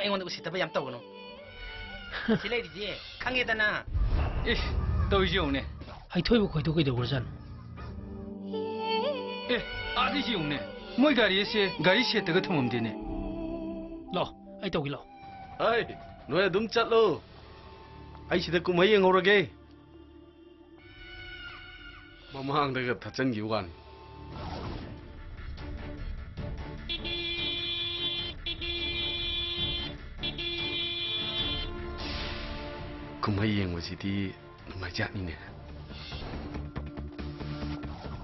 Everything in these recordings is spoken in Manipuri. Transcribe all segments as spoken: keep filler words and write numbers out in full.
ꯑꯩꯉꯣꯟꯗ ꯎꯁꯤꯠꯇꯕ ꯌꯥꯝ ꯇꯧꯒꯅꯨ꯫ ꯁꯤ ꯂꯩꯔꯤꯁꯦ ꯈꯪꯉꯦꯗꯅ꯫ ꯏꯁ, ꯇꯧꯔꯤꯁꯤ ꯌꯦꯡꯉꯨꯅꯦ꯫ ꯍꯩꯊꯣꯏꯕ ꯈꯣꯏꯗꯣ ꯀꯩꯗꯧꯈ꯭ꯔꯖꯥꯠꯅꯣ? ꯑꯦ, ꯑꯥꯗꯩꯁꯤ ꯌꯦꯡꯉꯨꯅꯦ꯫ ꯃꯣꯏ ꯒꯥꯔꯤ ꯑꯁꯦ ꯒꯥꯔꯤ ꯁꯦꯠꯇꯒ ꯊꯝꯃꯝꯗꯦꯅꯦ꯫ ꯂꯥꯛꯑꯣ, ꯑꯩ ꯇꯧꯒꯦ, ꯂꯥꯛꯑꯣ꯫ ꯑꯩ, ꯅꯣꯏ ꯑꯗꯨꯝ ꯆꯠꯂꯣ꯫ ꯑꯩ ꯁꯤꯗ ꯀꯨꯝꯍꯩ ꯌꯦꯡꯍꯧꯔꯒꯦ꯫ ꯃꯃꯥꯡꯗꯒ ꯊꯠꯆꯟꯈꯤꯕ ꯋꯥꯅꯤ꯫ ꯀꯨꯝꯍꯩ ꯌꯦꯡꯕꯁꯤꯗꯤ ꯅꯨꯡꯉꯥꯏꯖꯥꯠꯅꯤꯅꯦ꯫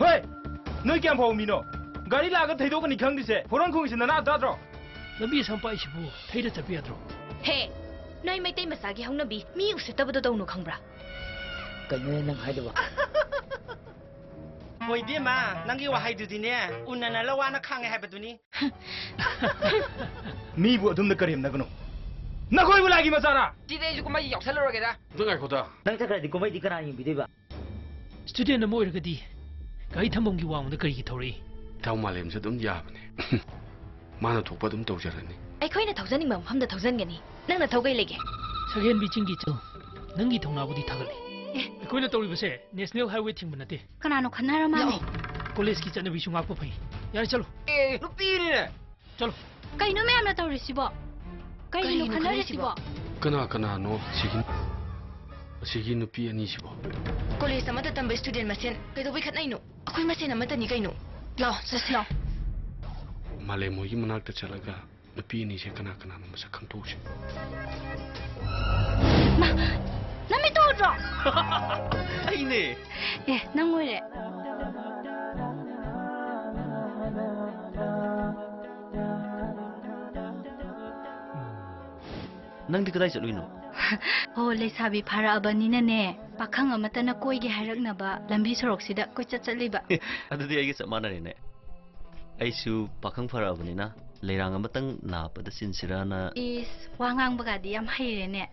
ꯍꯣꯏ! ꯅꯣꯏ ꯀꯌꯥꯝ ꯐꯕ ꯃꯤꯅꯣ? ꯒꯥꯔꯤ ꯂꯥꯛꯑꯒ ꯊꯩꯗꯣꯛꯀꯅꯤ ꯈꯪꯗ꯭ꯔꯤꯁꯦ꯫ ꯍꯣꯔꯣꯟ ꯈꯣꯡꯁꯤ ꯅꯅꯥ ꯇꯥꯗ꯭ꯔꯣ? ꯂꯝꯕꯤ ꯑꯁꯥꯡ ꯄꯥꯛꯏꯁꯤꯕꯨ ꯊꯩꯔ ꯆꯠꯄ ꯌꯥꯗ꯭ꯔꯣ? ꯍꯦ! ꯅꯣꯏ ꯃꯩꯇꯩ ꯃꯆꯥꯒꯤ ꯍꯧꯅꯕꯤ ꯃꯤ ꯎꯁꯤꯠꯇꯕꯗꯣ ꯇꯧꯅꯨ ꯈꯪꯕ꯭ꯔꯥ? ꯀꯩꯅꯣꯍꯦ ꯅꯪ ꯍꯥꯏꯗꯨꯕꯣ? ꯍꯣꯏ ꯏꯕꯦꯝꯃ, ꯅꯪꯒꯤ ꯋꯥꯍꯩꯗꯨꯗꯤꯅꯦ, ꯎꯟꯅꯅ ꯂꯧ ꯋꯥꯅ ꯈꯥꯡꯉꯦ ꯍꯥꯏꯕꯗꯨꯅꯤ꯫ ꯃꯤꯕꯨ ꯑꯗꯨꯝꯅ ꯀꯔꯦꯝꯅꯒꯅꯨ꯫ ꯅꯈꯣꯏꯕꯨ ꯂꯥꯏꯒꯤ ꯃꯆꯥꯔꯥ? ꯁꯤꯗꯤ ꯑꯩꯁꯨ ꯀꯨꯝꯍꯩ ꯌꯥꯎꯁꯜꯂꯨꯔꯒꯦꯗ꯫ ꯑꯝꯇ ꯉꯥꯏꯈꯣꯗ꯫ ꯅꯪ ꯆꯠꯈ꯭ꯔꯗꯤ ꯀꯨꯝꯍꯩꯗꯤ ꯀꯅꯥ ꯌꯦꯡꯕꯤꯗꯣꯏꯕ? ꯁ꯭ꯇꯨꯗꯦꯟꯠ ꯑꯃ ꯑꯣꯏꯔꯒꯗꯤ ꯒꯥꯔꯤ ꯊꯝꯐꯝꯒꯤ ꯋꯥꯡꯃꯗ ꯀꯔꯤꯒꯤ ꯊꯧꯔꯛꯏ? ꯏꯇꯥꯎ ꯃꯥꯂꯦꯝꯁꯦ ꯑꯗꯨꯝ ꯌꯥꯕꯅꯦ꯫ ꯃꯥꯅ ꯊꯣꯛꯄ ꯑꯗꯨꯝ ꯇꯧꯖꯔꯅꯤ꯫ ꯑꯩꯈꯣꯏꯅ ꯊꯧꯖꯅꯤꯡꯕ ꯃꯐꯝꯗ ꯊꯧꯖꯟꯒꯅꯤ꯫ ꯅꯪꯅ ꯊꯧ ꯀꯩ ꯂꯩꯒꯦ? ꯁꯒꯦꯟꯕꯤ ꯆꯤꯡꯒꯤ ꯆꯧ, ꯅꯪꯒꯤ ꯊꯧꯅꯥꯕꯨꯗꯤ ꯊꯥꯒꯠꯂꯤ꯫ ꯑꯦ꯫ ꯑꯩꯈꯣꯏꯅ ꯇꯧꯔꯤꯕꯁꯦ ꯅꯦꯁꯅꯦꯜ ꯍꯥꯏꯋꯦ ꯊꯤꯡꯕ ꯅꯠꯇꯦ꯫ ꯀꯅꯥꯅꯣ ꯈꯟꯅꯔ ꯃꯥꯜꯂꯦ꯫ ꯂꯥꯛꯑꯣ꯫ ꯀꯣꯂꯦꯖꯀꯤ ꯆꯠꯅꯕꯤꯁꯨ ꯉꯥꯛꯄ ꯐꯩ꯫ ꯌꯥꯔꯦ, ꯆꯠꯂꯣ꯫ ꯑꯦ, ꯅꯨꯄꯤꯅꯤꯅꯦ꯫ ꯆꯠꯂꯣ꯫ ꯀꯩꯅꯣ ꯃꯌꯥꯝꯅ ꯇꯧꯔꯤꯁꯤꯕꯣ? ꯀꯔꯤꯅꯣ ꯀꯔꯤꯅꯣ ꯈꯟꯅꯔꯤꯁꯤꯕꯣ? ꯈꯟꯅꯔꯤꯁꯤꯕꯣ? ꯀꯅꯥ ꯀꯅꯥꯅꯣ ꯁꯤꯒꯤ, ꯑꯁꯤꯒꯤ ꯅꯨꯄꯤ ꯑꯅꯤꯁꯤꯕꯣ? ꯀꯣꯂꯦꯖ ꯑꯃꯗ ꯇꯝꯕ ꯁ꯭ꯇꯨꯗꯦꯟꯠ ꯃꯁꯦꯟ ꯀꯩꯗꯧꯕꯩ ꯈꯠꯅꯩꯅꯣ? ꯑꯩꯈꯣꯏ ꯃꯁꯦꯟ ꯑꯃꯠꯇꯅꯤ ꯀꯩꯅꯣ꯫ ꯂꯥꯛꯑꯣ, ꯆꯠꯁꯤ ꯂꯥꯛꯑꯣ꯫ ꯃꯥꯂꯦꯝ ꯍꯣꯏꯒꯤ ꯃꯅꯥꯛꯇ ꯆꯠꯂꯒ ꯅꯨꯄꯤ ꯑꯅꯤꯁꯦ ꯀꯅꯥ ꯀꯅꯥꯅꯣ ꯃꯁꯛ ꯈꯪꯗꯣꯛꯎꯁꯦ꯫ ꯃꯥ, ꯅꯃꯤꯠꯇꯨ ꯎꯗ꯭ꯔꯣ? ꯑꯩꯅꯦ꯫ ꯑꯦ, ꯅꯪ ꯑꯣꯏꯔꯦ꯫ ꯅꯪꯗꯤ ꯀꯗꯥꯏ ꯆꯠꯂꯨꯏꯅꯣ? ꯍꯣ, ꯂꯩꯁꯥꯕꯤ ꯐꯥꯔꯛꯑꯕꯅꯤꯅꯅꯦ, ꯄꯥꯈꯪ ꯑꯃꯠꯇꯅ ꯀꯣꯏꯒꯦ ꯍꯥꯏꯔꯛꯅꯕ ꯂꯝꯕꯤ ꯁꯣꯔꯣꯛꯁꯤꯗ ꯀꯣꯏꯆꯠ ꯆꯠꯂꯤꯕ꯫ ꯑꯗꯨꯗꯤ ꯑꯩꯒ ꯆꯞ ꯃꯥꯟꯅꯔꯦꯅꯦ꯫ ꯑꯩꯁꯨ ꯄꯥꯈꯪ ꯐꯥꯔꯛꯑꯕꯅꯤꯅ ꯂꯩꯔꯥꯡ ꯑꯃꯇꯪ ꯅꯥꯞꯄꯗ ꯆꯤꯟꯁꯤꯔꯥꯅ꯫ ꯏꯁ, ꯋꯥ ꯉꯥꯡꯕꯒꯗꯤ ꯌꯥꯝ ꯍꯩꯔꯦꯅꯦ꯫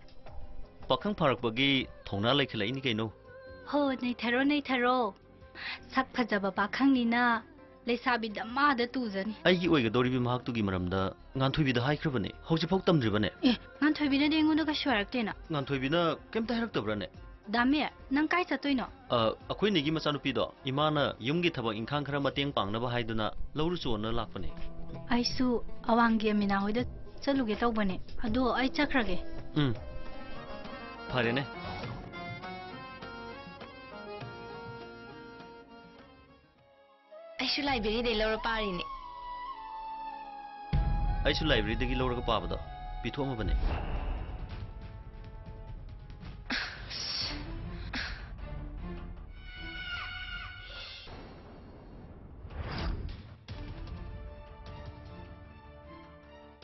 ꯄꯥꯈꯪ ꯐꯥꯔꯛꯄꯒꯤ ꯊꯧꯅꯥ ꯂꯩꯈꯠꯂꯛꯏꯅꯤ ꯀꯩꯅꯣ꯫ ꯍꯣ, ꯅꯩꯊꯔꯣ, ꯅꯩꯊꯔꯣ꯫ ꯁꯛ ꯐꯖꯕ ꯄꯥꯈꯪꯅꯤꯅ ꯂꯩꯁꯥꯕꯤ ꯗꯃꯥꯗ ꯇꯨꯖꯅꯤ꯫ ꯑꯩꯒꯤ ꯑꯣꯏꯒꯗꯧꯔꯤꯕꯤ ꯃꯍꯥꯛꯇꯨꯒꯤ ꯃꯔꯝꯗ ꯉꯥꯟꯊꯣꯏꯕꯤꯗ ꯍꯥꯏꯈ꯭ꯔꯕꯅꯦ꯫ ꯍꯧꯖꯤꯛꯐꯥꯎ ꯇꯝꯗ꯭ꯔꯤꯕꯅꯦ꯫ ꯑꯦ, ꯉꯥꯟꯊꯣꯏꯕꯤꯅꯗꯤ ꯑꯩꯉꯣꯟꯗ ꯀꯩꯁꯨ ꯍꯥꯏꯔꯛꯇꯦꯅ꯫ ꯉꯥꯟꯊꯣꯏꯕꯤꯅ ꯀꯩꯝꯇ ꯍꯥꯏꯔꯛꯇꯕ꯭ꯔꯥꯅꯦ? ꯗꯥꯃꯤꯔ, ꯅꯪ ꯀꯥꯏ ꯆꯠꯇꯣꯏꯅꯣ? ꯑ, ꯑꯩꯈꯣꯏ ꯅꯦꯒꯤ ꯃꯆꯥꯅꯨꯄꯤꯗꯣ ꯏꯃꯥꯅ ꯌꯨꯝꯒꯤ ꯊꯕꯛ ꯏꯪꯈꯥꯡ ꯈꯔ ꯃꯇꯦꯡ ꯄꯥꯡꯅꯕ ꯍꯥꯏꯗꯨꯅ ꯂꯧꯔꯨ ꯆꯣꯅ ꯂꯥꯛꯄꯅꯦ꯫ ꯑꯩꯁꯨ ꯑꯋꯥꯡꯒꯤ ꯑꯃꯤꯅꯥ ꯍꯣꯏꯗ ꯆꯠꯂꯨꯒꯦ ꯇꯧꯕꯅꯦ꯫ ꯑꯗꯣ ꯑꯩ ꯆꯠꯈ꯭ꯔꯒꯦ꯫ ꯎꯝ, ꯐꯔꯦꯅꯦ꯫ ꯑꯩꯁꯨ ꯂꯥꯏꯕ꯭ꯔꯦꯔꯤꯗꯩ ꯂꯧꯔ ꯄꯥꯔꯤꯅꯦ꯫ ꯑꯩꯁꯨ ꯂꯥꯏꯕ꯭ꯔꯦꯔꯤꯗꯒꯤ ꯂꯧꯔꯒ ꯄꯥꯕꯗꯣ ꯄꯤꯊꯣꯛꯑꯝꯃꯕꯅꯦ꯫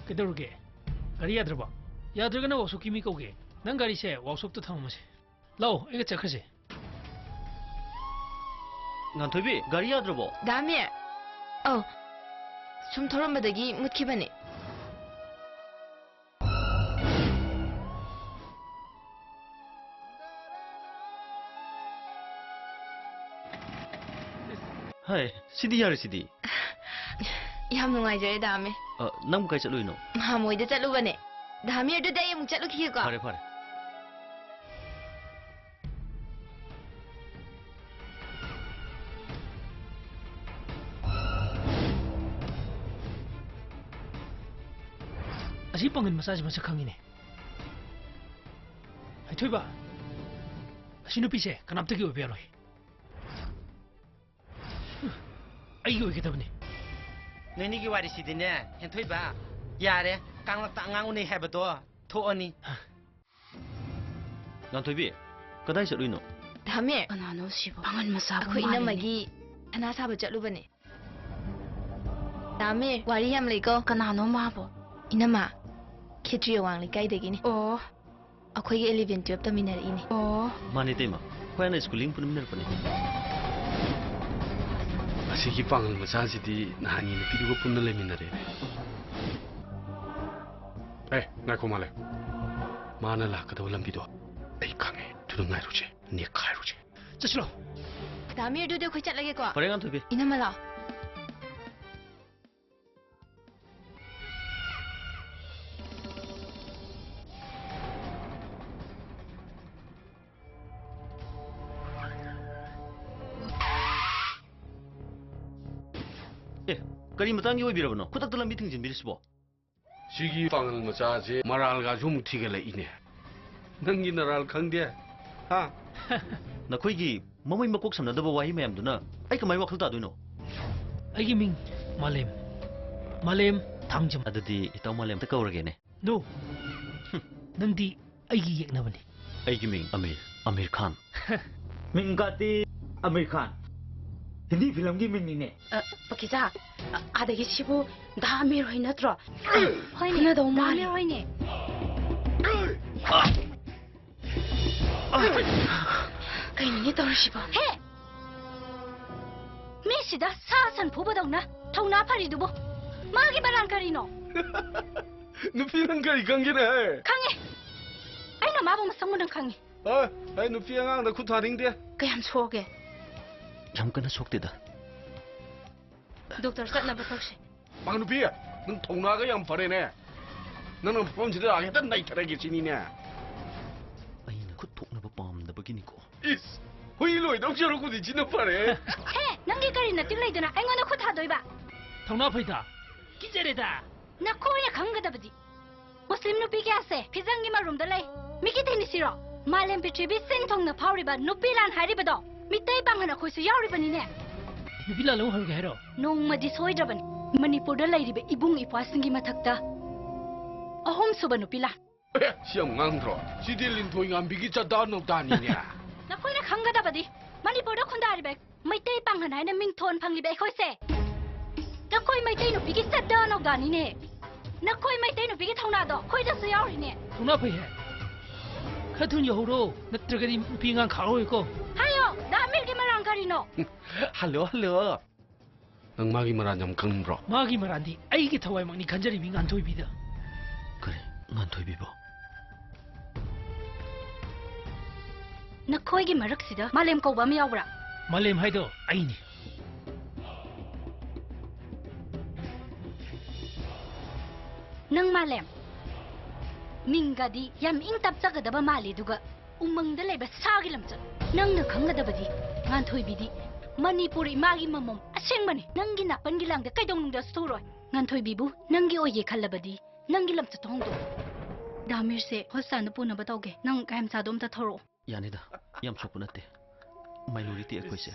ꯀꯩꯗꯧꯔꯒꯦ? ꯒꯥꯔꯤ ꯌꯥꯗ꯭ꯔꯕꯣ? ꯌꯥꯗ꯭ꯔꯒꯅ ꯋꯥꯛꯁꯣꯞꯀꯤ ꯃꯤ ꯀꯧꯒꯦ꯫ ꯅꯪ ꯒꯥꯔꯤꯁꯦ ꯋꯥꯛꯁꯣꯞꯇ ꯊꯝꯃꯝꯃꯁꯦ꯫ ꯂꯥꯛꯑꯣ, ꯑꯩꯒ ꯆꯠꯈ꯭ꯔꯁꯦ꯫ ꯉꯥꯟꯊꯣꯏꯕꯤ, ꯒꯥꯔꯤ ꯌꯥꯗ꯭ꯔꯕꯣ? ꯗꯥꯃꯤꯔ! ꯑꯧ, ꯁꯨꯝ ꯊꯧꯔꯝꯕꯗꯒꯤ ꯃꯨꯠꯈꯤꯕꯅꯦ꯫ ꯍꯥꯏ, ꯁꯤꯗꯤ ꯌꯥꯔꯦ ꯁꯤꯗꯤ꯫ ꯌꯥꯝ ꯅꯨꯡꯉꯥꯏꯖꯔꯦ, ꯗꯥꯃꯤꯔ꯫ ꯑ, ꯅꯪꯕꯨ ꯀꯥꯏ ꯆꯠꯂꯨꯏꯅꯣ? ꯃꯍꯥꯃꯣꯏꯗ ꯆꯠꯂꯨꯕꯅꯦ꯫ ꯗꯥꯃꯤꯔ, ꯑꯗꯨꯗꯤ ꯑꯩ ꯑꯃꯨꯛ ꯆꯠꯂꯨꯈꯤꯒꯦꯀꯣ꯫ ꯐꯔꯦ, ꯐꯔꯦ꯫ ꯑꯁꯤ ꯄꯥꯡꯒꯟ ꯃꯆꯥꯁꯤ ꯃꯁꯛ ꯈꯪꯉꯤꯅꯦ꯫ ꯍꯩꯊꯣꯏꯕ, ꯑꯁꯤ ꯅꯨꯄꯤꯁꯦ ꯀꯅꯥꯝꯇꯒꯤ ꯑꯣꯏꯕ ꯌꯥꯔꯣꯏ꯫ ꯑꯩꯒꯤ ꯑꯣꯏꯒꯗꯕꯅꯤ꯫ ꯅꯣꯏꯅꯤꯒꯤ ꯋꯥꯔꯤꯁꯤꯗꯤꯅꯦ, ꯍꯦꯟꯊꯣꯏꯕ, ꯌꯥꯔꯦ, ꯀꯥꯡꯂꯛꯇ ꯑꯉꯥꯡ ꯎꯅꯩ ꯍꯥꯏꯕꯗꯣ ꯊꯣꯛꯑꯅꯤ꯫ ꯉꯥꯟꯊꯣꯏꯕꯤ, ꯀꯗꯥꯏ ꯆꯠꯂꯨꯏꯅꯣ? ꯗꯥꯃꯤꯔ꯫ ꯀꯅꯥꯅꯣ ꯁꯤꯕꯣ? ꯄꯥꯡꯒꯟ ꯃꯆꯥꯕꯨ ꯗꯥꯃꯤꯔ, ꯑꯩꯈꯣꯏ ꯃꯥꯜꯂꯤꯅꯦ꯫ ꯏꯅꯝꯃꯒꯤ ꯁꯅꯥ ꯁꯥꯕ ꯆꯠꯂꯨꯕꯅꯦ꯫ ꯗꯥꯃꯤꯔ, ꯋꯥꯔꯤ ꯌꯥꯝ ꯂꯩꯀꯣ꯫ ꯀꯅꯥꯅꯣ ꯃꯥꯕꯣ? ꯏꯅꯝꯃ, ꯈꯦꯇ꯭ꯔꯤ ꯑꯋꯥꯡ ꯂꯩꯀꯥꯏꯗꯒꯤꯅꯤ꯫ ꯑꯣ꯫ ꯑꯩꯈꯣꯏꯒꯤ eleven twelve ꯇꯝꯃꯤꯟꯅꯔꯛꯏꯅꯦ꯫ ꯑꯣ꯫ ꯃꯥꯅꯦ, ꯏꯇꯩꯃ꯫ ꯑꯩꯈꯣꯏ ꯍꯥꯟꯅ schooling ꯄꯨꯟꯃꯤꯟꯅꯔꯛꯄꯅꯦ꯫ ꯑꯁꯤꯒꯤ ꯄꯥꯡꯒꯜ ꯃꯆꯥꯁꯤꯗꯤ ꯅꯍꯥꯟꯒꯤ ꯅꯨꯄꯤꯗꯨꯒ ꯄꯨꯟꯅ ꯂꯩꯃꯤꯟꯅꯔꯦꯅꯦ꯫ ꯑꯦ, ꯉꯥꯏꯈꯣ ꯃꯥꯂꯦ꯫ ꯃꯥꯅ ꯂꯥꯛꯀꯗꯕ ꯂꯝꯕꯤꯗꯣ ꯑꯩ ꯈꯪꯉꯦ꯫ ꯑꯗꯨꯗ ꯉꯥꯏꯔꯨꯁꯦ, ꯅꯦꯛꯈꯥꯏꯔꯨꯁꯦ꯫ ꯆꯠꯁꯤꯂꯣ꯫ ꯗꯥꯃꯤꯔ, ꯑꯗꯨꯗꯤ ꯑꯩꯈꯣꯏ ꯆꯠꯂꯒꯦꯀꯣ꯫ ꯐꯔꯦ, ꯉꯥꯟꯊꯣꯏꯕꯤ꯫ ꯏꯅꯝꯃ, ꯂꯥꯛꯑꯣ꯫ ꯀꯔꯤ ꯃꯇꯥꯡꯒꯤ ꯑꯣꯏꯕꯤꯔꯕꯅꯣ? ꯈꯨꯗꯛꯇ ꯂꯝꯕꯤ ꯊꯤꯡꯖꯤꯟꯕꯤꯔꯤꯁꯤꯕꯣ? ꯁꯤꯒꯤ ꯄꯥꯡꯒꯜ ꯃꯆꯥꯁꯦ ꯃꯔꯥꯜꯒꯁꯨ ꯑꯃꯨꯛ ꯊꯤꯒꯠꯂꯛꯏꯅꯦ꯫ ꯅꯪꯒꯤ ꯅꯔꯥꯜ ꯈꯪꯗꯦ? ꯍꯥ? ꯅꯈꯣꯏꯒꯤ ꯃꯃꯩ ꯃꯀꯣꯛ ꯁꯝꯅꯗꯕ ꯋꯥꯍꯩ ꯃꯌꯥꯝꯗꯨꯅ ꯑꯩ ꯀꯃꯥꯏ ꯋꯥꯈꯜ ꯇꯥꯗꯣꯏꯅꯣ? ꯑꯩꯒꯤ ꯃꯤꯡ ꯃꯥꯂꯦꯝ꯫ ꯃꯥꯂꯦꯝ ꯊꯥꯡꯖꯝ꯫ ꯑꯗꯨꯗꯤ ꯏꯇꯥꯎ ꯃꯥꯂꯦꯝ ꯑꯝꯇ ꯀꯧꯔꯒꯦꯅꯦ꯫ ꯅꯣ꯫ ꯅꯪꯗꯤ ꯑꯩꯒꯤ ꯌꯦꯛꯅꯕꯅꯤ꯫ ꯑꯩꯒꯤ ꯃꯤꯡ ꯑꯃꯤꯔ, ꯑꯃꯤꯔ ꯈꯥꯟ꯫ ꯃꯤꯡꯒꯗꯤ ꯑꯃꯤꯔ ꯈꯥꯟ꯫ ꯍꯤꯟꯗꯤ ꯐꯤꯂꯝꯒꯤ ꯃꯤꯡꯅꯤꯅꯦ꯫ ꯑ, ꯄꯀꯤꯖꯥ, ꯑ, ꯑꯗꯒꯤ ꯁꯤꯕꯨ ꯗꯥ ꯑꯃꯤꯔ ꯍꯣꯏ ꯅꯠꯇ꯭ꯔꯣ? ꯍꯣꯏꯅꯦ, ꯐꯨꯅꯗꯧ ꯗꯥ ꯃꯥꯜꯂꯦ꯫ ꯑꯃꯤꯔ ꯍꯣꯏꯅꯦ꯫ ꯀꯩꯅꯣꯅꯦ ꯇꯧꯔꯤꯁꯤꯕꯣ? ꯍꯦ! ꯃꯤꯁꯤꯗ ꯁꯥ ꯁꯟ ꯐꯨꯕꯗꯧꯅ ꯊꯧꯅꯥ ꯐꯔꯤꯗꯨꯕꯨ ꯃꯥꯒꯤ ꯃꯔꯥꯜ ꯀꯔꯤꯅꯣ? ꯅꯨꯄꯤ, ꯅꯪ ꯀꯔꯤ ꯈꯪꯒꯦꯅꯦ? ꯈꯪꯉꯦ꯫ ꯑꯩꯅ ꯃꯥꯕꯨ ꯃꯁꯛ ꯃꯨꯟꯅ ꯈꯪꯉꯤ꯫ ꯑꯦ, ꯑꯩ ꯅꯨꯄꯤ ꯑꯉꯥꯡꯗ ꯈꯨꯠ ꯊꯥꯅꯤꯡꯗꯦ꯫ ꯀꯌꯥꯝ ꯁꯣꯛꯑꯒꯦ? ꯌꯥꯝ ꯀꯟꯅ ꯁꯣꯛꯇꯦꯗ꯫ ꯗꯣꯛꯇꯔ ꯆꯠꯅꯕ ꯇꯧꯁꯦ꯫ ꯃꯥ ꯅꯨꯄꯤ, ꯅꯪ ꯊꯧꯅꯥꯒ ꯌꯥꯝ ꯐꯔꯦꯅꯦ꯫ ꯅꯪꯅ ꯃꯐꯝꯁꯤꯗ ꯂꯥꯛꯑꯒ ꯍꯦꯛꯇ ꯅꯩꯊꯔꯒꯦ ꯁꯤꯅꯤꯅꯦ꯫ ꯑꯩꯅ ꯈꯨꯠ ꯊꯣꯛꯅꯕ ꯄꯥꯝꯗꯕꯒꯤꯅꯤꯀꯣ꯫ ꯏꯁ, ꯍꯨꯏ ꯂꯣꯏꯗꯧ ꯁꯔꯨꯛꯄꯨꯗꯤ ꯁꯤꯅ ꯐꯔꯦ꯫ ꯍꯦ, ꯅꯪꯒꯤ ꯀꯔꯤ ꯅꯇꯤꯛ ꯂꯩꯗꯅ ꯑꯩꯉꯣꯟꯗ ꯈꯨꯠ ꯊꯥꯗꯣꯏꯕ? ꯊꯧꯅꯥ ꯐꯩꯗ, ꯀꯤꯖꯔꯦꯗ꯫ ꯅꯈꯣꯏꯅ ꯈꯪꯒꯗꯕꯗꯤ ꯃꯨꯁꯂꯤꯝ ꯅꯨꯄꯤ ꯀꯌꯥꯁꯦ ꯐꯤꯖꯪꯒꯤ ꯃꯔꯨꯝꯗ ꯂꯩ꯫ ꯃꯤꯀꯤ ꯊꯤꯅꯤꯁꯤꯔꯣ? ꯃꯥꯂꯦꯝ ꯄ꯭ꯔꯤꯊꯤꯕꯤ ꯁꯤꯟ ꯊꯨꯡꯅ ꯐꯥꯎꯔꯤꯕ ꯅꯨꯄꯤ ꯂꯥꯟ ꯍꯥꯏꯔꯤꯕꯗꯣ ꯃꯤꯇꯩ ꯄꯥꯡꯒꯜ ꯑꯩꯈꯣꯏꯁꯨ ꯌꯥꯎꯔꯤꯕꯅꯤꯅꯦ꯫ ꯅꯨꯄꯤ ꯂꯥꯟ ꯂꯧ ꯍꯧꯔꯒꯦ ꯍꯥꯏꯔꯣ? ꯅꯣꯡꯃꯗꯤ ꯁꯣꯏꯗ꯭ꯔꯕꯅꯤ ꯃꯅꯤꯄꯨꯔꯗ ꯂꯩꯔꯤꯕ ꯏꯕꯨꯡ ꯏꯄ꯭ꯋꯥꯁꯤꯡꯒꯤ ꯃꯊꯛꯇ ꯑꯍꯨꯝꯁꯨꯕ ꯅꯨꯄꯤ ꯂꯥꯟ꯫ ꯑꯦ, ꯁꯤ ꯌꯥꯝ ꯉꯥꯡꯗ꯭ꯔꯣ? ꯁꯤꯗꯤ ꯂꯤꯟꯊꯣꯏ ꯉꯥꯝꯕꯤꯒꯤ ꯆꯠꯗꯥ ꯅꯧꯗꯥꯅꯤꯅꯦ꯫ ꯅꯈꯣꯏꯅ ꯈꯪꯒꯗꯕꯗꯤ ꯃꯅꯤꯄꯨꯔꯗ ꯈꯨꯟꯗꯥꯔꯤꯕ ꯃꯩꯇꯩ ꯄꯥꯡꯒꯜ ꯍꯥꯏꯅ ꯃꯤꯡꯊꯣꯟ ꯐꯪꯂꯤꯕ ꯑꯩꯈꯣꯏꯁꯦ ꯅꯈꯣꯏ ꯃꯩꯇꯩ ꯅꯨꯄꯤꯒꯤ ꯆꯠꯗ ꯅꯧꯗꯥꯅꯤꯅꯦ꯫ ꯅꯈꯣꯏ ꯃꯩꯇꯩ ꯅꯨꯄꯤꯒꯤ ꯊꯧꯅꯥꯗꯣ ꯑꯩꯈꯣꯏꯗꯁꯨ ꯌꯥꯎꯔꯤꯅꯦ꯫ ꯊꯧꯅꯥ ꯐꯩ ꯍꯥꯏ꯫ ꯈꯔ ꯊꯨꯅ ꯌꯧꯍꯧꯔꯣ, ꯅꯠꯇ꯭ꯔꯒꯗꯤ ꯅꯨꯄꯤ ꯑꯉꯥꯡ ꯈꯥꯛꯑꯔꯣꯏꯀꯣ꯫ ꯍꯥꯏꯌꯣ, ꯗꯥ ꯑꯃꯤꯔꯒꯤ ꯃꯔꯥꯡ ꯀꯔꯤꯅꯣ? Hello, hello. ꯅꯪ ꯃꯥꯒꯤ ꯃꯔꯥꯟ ꯌꯥꯝ ꯈꯪꯕ꯭ꯔꯣ? ꯃꯥꯒꯤ ꯃꯔꯥꯟꯗꯤ ꯑꯩꯒꯤ ꯊꯋꯥꯏꯃꯛꯅꯤ ꯈꯟꯖꯔꯤꯕꯤ ꯉꯥꯟꯊꯣꯏꯕꯤꯗ꯫ ꯀꯔꯤ? ꯉꯥꯟꯊꯣꯏꯕꯤꯕꯣ? ꯅꯈꯣꯏꯒꯤ ꯃꯔꯛꯁꯤꯗ ꯃꯥꯂꯦꯝ ꯀꯧꯕ ꯑꯃ ꯌꯥꯎꯕ꯭ꯔꯥ? ꯃꯥꯂꯦꯝ ꯍꯥꯏꯗꯣ ꯑꯩꯅꯤ꯫ ꯅꯪ ꯃꯥꯂꯦꯝ, ꯃꯤꯡꯒꯗꯤ ꯌꯥꯝ ꯏꯪ ꯇꯞꯆꯒꯗꯕ ꯃꯥꯜꯂꯤ, ꯑꯗꯨꯒ ꯎꯃꯪꯗ ꯂꯩꯕ ꯁꯥꯒꯤ ꯂꯝꯆꯠ꯫ ꯅꯪꯅ ꯈꯪꯒꯗꯕꯗꯤ ꯉꯥꯟꯊꯣꯏꯕꯤꯗꯤ ꯃꯅꯤꯄꯨꯔ ꯏꯃꯥꯒꯤ ꯃꯃꯣꯝ ꯑꯁꯦꯡꯕꯅꯤ꯫ ꯅꯪꯒꯤ ꯅꯥꯄꯟꯒꯤ ꯂꯥꯡꯗ ꯀꯩꯗꯧꯅꯨꯡꯗꯁꯨ ꯊꯣꯛꯎꯔꯣꯏ꯫ ꯉꯥꯟꯊꯣꯏꯕꯤꯕꯨ ꯅꯪꯒꯤ ꯑꯣꯏꯒꯦ ꯈꯜꯂꯕꯗꯤ ꯅꯪꯒꯤ ꯂꯝꯆꯠꯇꯣ ꯍꯣꯡꯗꯣꯛꯑꯣ꯫ ꯗꯥꯃꯤꯔꯁꯦ ꯍꯣꯁꯄꯤꯇꯥꯜꯗ ꯄꯨꯅꯕ ꯇꯧꯒꯦ꯫ ꯅꯪ ꯒꯥꯔꯤ ꯃꯆꯥꯗꯣ ꯑꯝꯇ ꯊꯧꯔꯛꯑꯣ꯫ ꯌꯥꯅꯤꯗ, ꯌꯥꯝ ꯁꯣꯛꯄ ꯅꯠꯇꯦ꯫ ꯃꯥꯏꯅꯣꯔꯤꯇꯤ ꯑꯩꯈꯣꯏꯁꯦ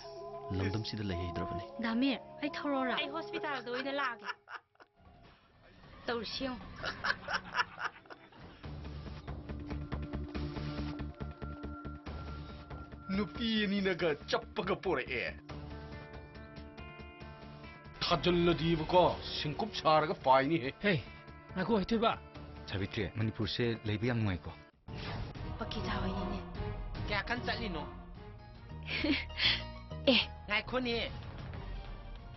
ꯂꯝꯗꯝꯁꯤꯗ ꯂꯩꯍꯩꯗ꯭ꯔꯕꯅꯤ꯫ ꯗꯥꯃꯤꯔ, ꯑꯩ ꯊꯧꯔꯛꯑꯣꯔꯥ? ꯑꯩ ꯍꯣꯁꯄꯤꯇꯥꯜꯗ ꯑꯣꯏꯅ ꯂꯥꯛꯑꯒꯦ꯫ ꯇꯧꯔꯤꯁꯤ ꯌꯦꯡꯉꯨ꯫ ꯅꯨꯄꯤ ꯑꯅꯤꯅꯒ ꯆꯞꯄꯒ ꯄꯣꯔꯛꯑꯦ꯫ ꯊꯥꯖꯤꯜꯂꯗꯤꯕꯀꯣ, ꯁꯤꯡꯀꯨꯞ ꯁꯥꯔꯒ ꯄꯥꯏꯅꯤꯍꯦ꯫ ꯍꯦ, ꯉꯥꯏꯈꯣ, ꯍꯩꯊꯣꯏꯕ꯫ ꯁꯥꯕꯤꯇ꯭ꯔꯤ, ꯃꯅꯤꯄꯨꯔꯁꯦ ꯂꯩꯕ ꯌꯥꯝ ꯅꯨꯡꯉꯥꯏꯀꯣ꯫ ꯄꯀꯤꯖꯥ ꯍꯣꯏꯅꯤꯅꯦ꯫ ꯀꯌꯥ ꯀꯟ ꯆꯠꯂꯤꯅꯣ? ꯑꯦ꯫ ꯉꯥꯏꯈꯣꯅꯦ꯫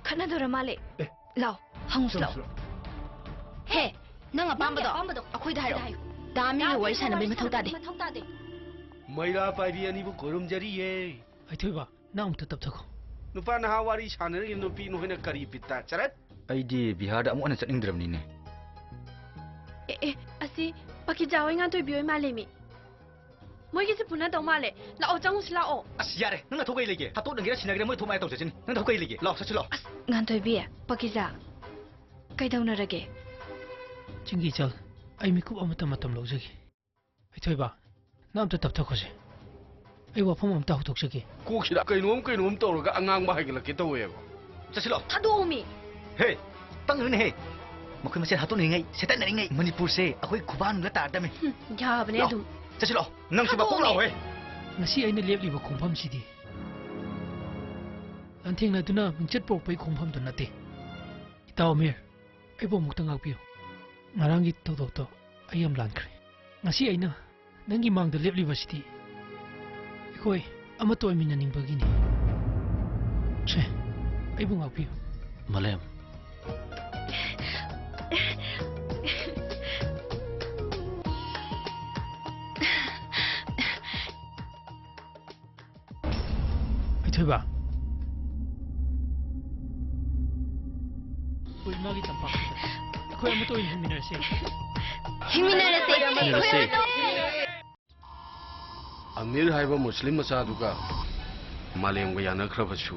ꯈꯠꯅꯗꯣꯏꯔ ꯃꯥꯜꯂꯦ꯫ ꯑꯦ꯫ ꯂꯥꯎ, ꯍꯪꯉꯨꯁꯤ ꯂꯥꯎ꯫ ꯆꯠꯂꯣ, ꯆꯠꯂꯣ꯫ ꯍꯦ, ꯅꯪ ꯑꯄꯥꯝꯕꯗꯣ ꯅꯪꯒꯤ ꯑꯄꯥꯝꯕꯗꯣ ꯑꯩꯈꯣꯏꯗ ꯍꯥꯏꯔꯛꯑꯣ꯫ ꯗꯥ ꯃꯤꯒ ꯋꯥꯔꯤ ꯁꯥꯟꯅꯕꯩ ꯃꯊꯧ ꯇꯥꯗꯦ꯫ ꯃꯊꯧ ꯇꯥꯗꯦ꯫ ꯃꯩꯔꯥ ꯄꯥꯏꯕꯤ ꯑꯅꯤꯕꯨ ꯈꯣꯏꯔꯨꯝꯖꯔꯤꯌꯦ꯫ ꯍꯩꯊꯣꯏꯕ, ꯅꯪ ꯑꯃꯨꯛꯇ ꯇꯞꯊꯈꯣ꯫ ꯅꯨꯄꯥ ꯅꯍꯥ ꯋꯥꯔꯤ ꯁꯥꯟꯅꯔꯤꯉꯩ ꯅꯨꯄꯤ ꯅꯈꯣꯏꯅ ꯀꯔꯤ ꯕꯤꯠꯇ? ꯆꯔꯠ! ꯑꯩꯗꯤ ꯕꯤꯍꯥꯔꯗ ꯑꯃꯨꯛ ꯍꯟꯅ ꯆꯠꯅꯤꯡꯗ꯭ꯔꯕꯅꯤꯅꯦ꯫ ꯑꯦ, ꯑꯦ, ꯑꯁꯤ ꯄꯀꯤꯖꯥ ꯍꯣꯏ ꯉꯥꯟꯊꯣꯏꯕꯤ ꯍꯣꯏ ꯃꯥꯜꯂꯦꯃꯤ꯫ ꯃꯣꯏꯒꯤꯁꯦ ꯄꯨꯟꯅ ꯇꯧ ꯃꯥꯜꯂꯦ꯫ ꯂꯥꯛꯑꯣ, ꯆꯪꯉꯨꯁꯤ ꯂꯥꯛꯑꯣ꯫ ꯑꯁ, ꯌꯥꯔꯦ꯫ ꯅꯪ ꯅꯊꯧ ꯀꯩ ꯂꯩꯒꯦ? ꯍꯥꯠꯇꯣꯛꯅꯒꯦꯔꯥ ꯁꯤꯟꯅꯒꯦꯔꯥ ꯃꯣꯏ ꯊꯣꯛ ꯃꯥꯏ ꯇꯧꯖꯁꯤꯅꯤ꯫ ꯅꯪ ꯅꯊꯧ ꯀꯩ ꯂꯩꯒꯦ? ꯂꯥꯛꯑꯣ, ꯆꯠꯁꯤ ꯂꯥꯛꯑꯣ꯫ ꯑꯁ, ꯉꯥꯟꯊꯣꯏꯕꯤ, ꯄꯀꯤꯖꯥ, ꯀꯩꯗꯧꯅꯔꯒꯦ? ꯆꯤꯡꯒꯤ ꯏꯆꯜ, ꯑꯩ ꯃꯤꯀꯨꯞ ꯑꯃꯇ ꯃꯇꯝ ꯂꯧꯖꯒꯦ꯫ ꯍꯩꯊꯣꯏꯕ, ꯅꯪ ꯑꯝꯇ ꯇꯞꯊꯈꯣꯁꯦ꯫ ꯑꯩ ꯋꯥꯐꯝ ꯑꯝꯇ ꯍꯧꯗꯣꯛꯆꯒꯦ꯫ ꯀꯣꯛꯁꯤꯗ ꯀꯩꯅꯣꯝ ꯀꯩꯅꯣꯝ ꯇꯧꯔꯒ ꯑꯉꯥꯡꯕ ꯍꯥꯏꯒꯠꯂꯛꯀꯦ ꯇꯧꯋꯦꯕ꯫ ꯆꯠꯁꯤꯂꯣ꯫ ꯊꯥꯗꯣꯛꯑꯣꯃꯤ꯫ ꯍꯦ, ꯄꯪꯒꯅꯨꯅꯦꯍꯦ꯫ ꯃꯈꯣꯏ ꯃꯁꯦꯟ ꯍꯥꯠꯇꯣꯛꯅꯔꯤꯉꯩ, ꯁꯦꯠꯇꯠꯅꯔꯤꯉꯩ ꯃꯅꯤꯄꯨꯔꯁꯦ ꯑꯩꯈꯣꯏ ꯈꯨꯕꯥꯛꯅꯨꯡꯗ ꯇꯥꯔꯗꯝꯃꯤ꯫ ꯍꯨꯝ, ꯌꯥꯕꯅꯦ ꯂꯥꯎ, ꯑꯗꯨꯝ꯫ ꯆꯠꯁꯤꯂꯣ꯫ ꯅꯪꯁꯨ ꯃꯀꯣꯛ ꯊꯥꯗꯣꯛꯑꯣꯃꯤ꯫ ꯂꯥꯎꯍꯦ꯫ ꯉꯁꯤ ꯑꯩꯅ ꯂꯦꯞꯂꯤꯕ ꯈꯣꯡꯐꯝꯁꯤꯗꯤ ꯂꯥꯟꯊꯦꯡꯅꯗꯨꯅ ꯃꯤꯡꯆꯠ ꯄꯨꯔꯛꯄꯒꯤ ꯈꯣꯡꯐꯝꯗꯨ ꯅꯠꯇꯦ꯫ ꯏꯇꯥꯎ ꯑꯃꯤꯔ, ꯑꯩꯕꯨ ꯑꯃꯨꯛꯇ ꯉꯥꯛꯄꯤꯌꯨ꯫ ꯉꯔꯥꯡꯒꯤ ꯊꯧꯗꯣꯛꯇꯣ ꯑꯩ ꯌꯥꯝ ꯂꯥꯟꯈ꯭ꯔꯦ꯫ ꯉꯁꯤ ꯑꯩꯅ ꯅꯪꯒꯤ ꯃꯥꯡꯗ ꯂꯦꯞꯂꯤꯕꯁꯤꯗꯤ ꯑꯩꯈꯣꯏ ꯑꯃꯠꯇ ꯑꯣꯏꯃꯤꯟꯅꯅꯤꯡꯕꯒꯤꯅꯤ꯫ ꯁꯦ, ꯑꯩꯕꯨ ꯉꯥꯛꯄꯤꯌꯨ꯫ ꯃꯥꯂꯦꯝ꯫ ꯍꯩꯊꯣꯏꯕ꯫ ꯑꯩꯈꯣꯏ ꯏꯃꯥꯒꯤ ꯇꯝꯄꯥꯛꯁꯤꯗ ꯑꯩꯈꯣꯏ ꯑꯃꯠꯇ ꯑꯣꯏꯅ ꯍꯤꯡꯃꯤꯟꯅꯔꯁꯦ꯫ ꯍꯤꯡꯃꯤꯟꯅꯔꯁꯦ꯫ ꯍꯤꯡꯃꯤꯟꯅꯔꯁꯦ꯫ ꯑꯃꯤꯔ ꯍꯥꯏꯕ ꯃꯨꯁꯂꯤꯝ ꯃꯆꯥꯗꯨꯒ ꯃꯥꯂꯦꯝꯒ ꯌꯥꯅꯈ꯭ꯔꯕꯁꯨ,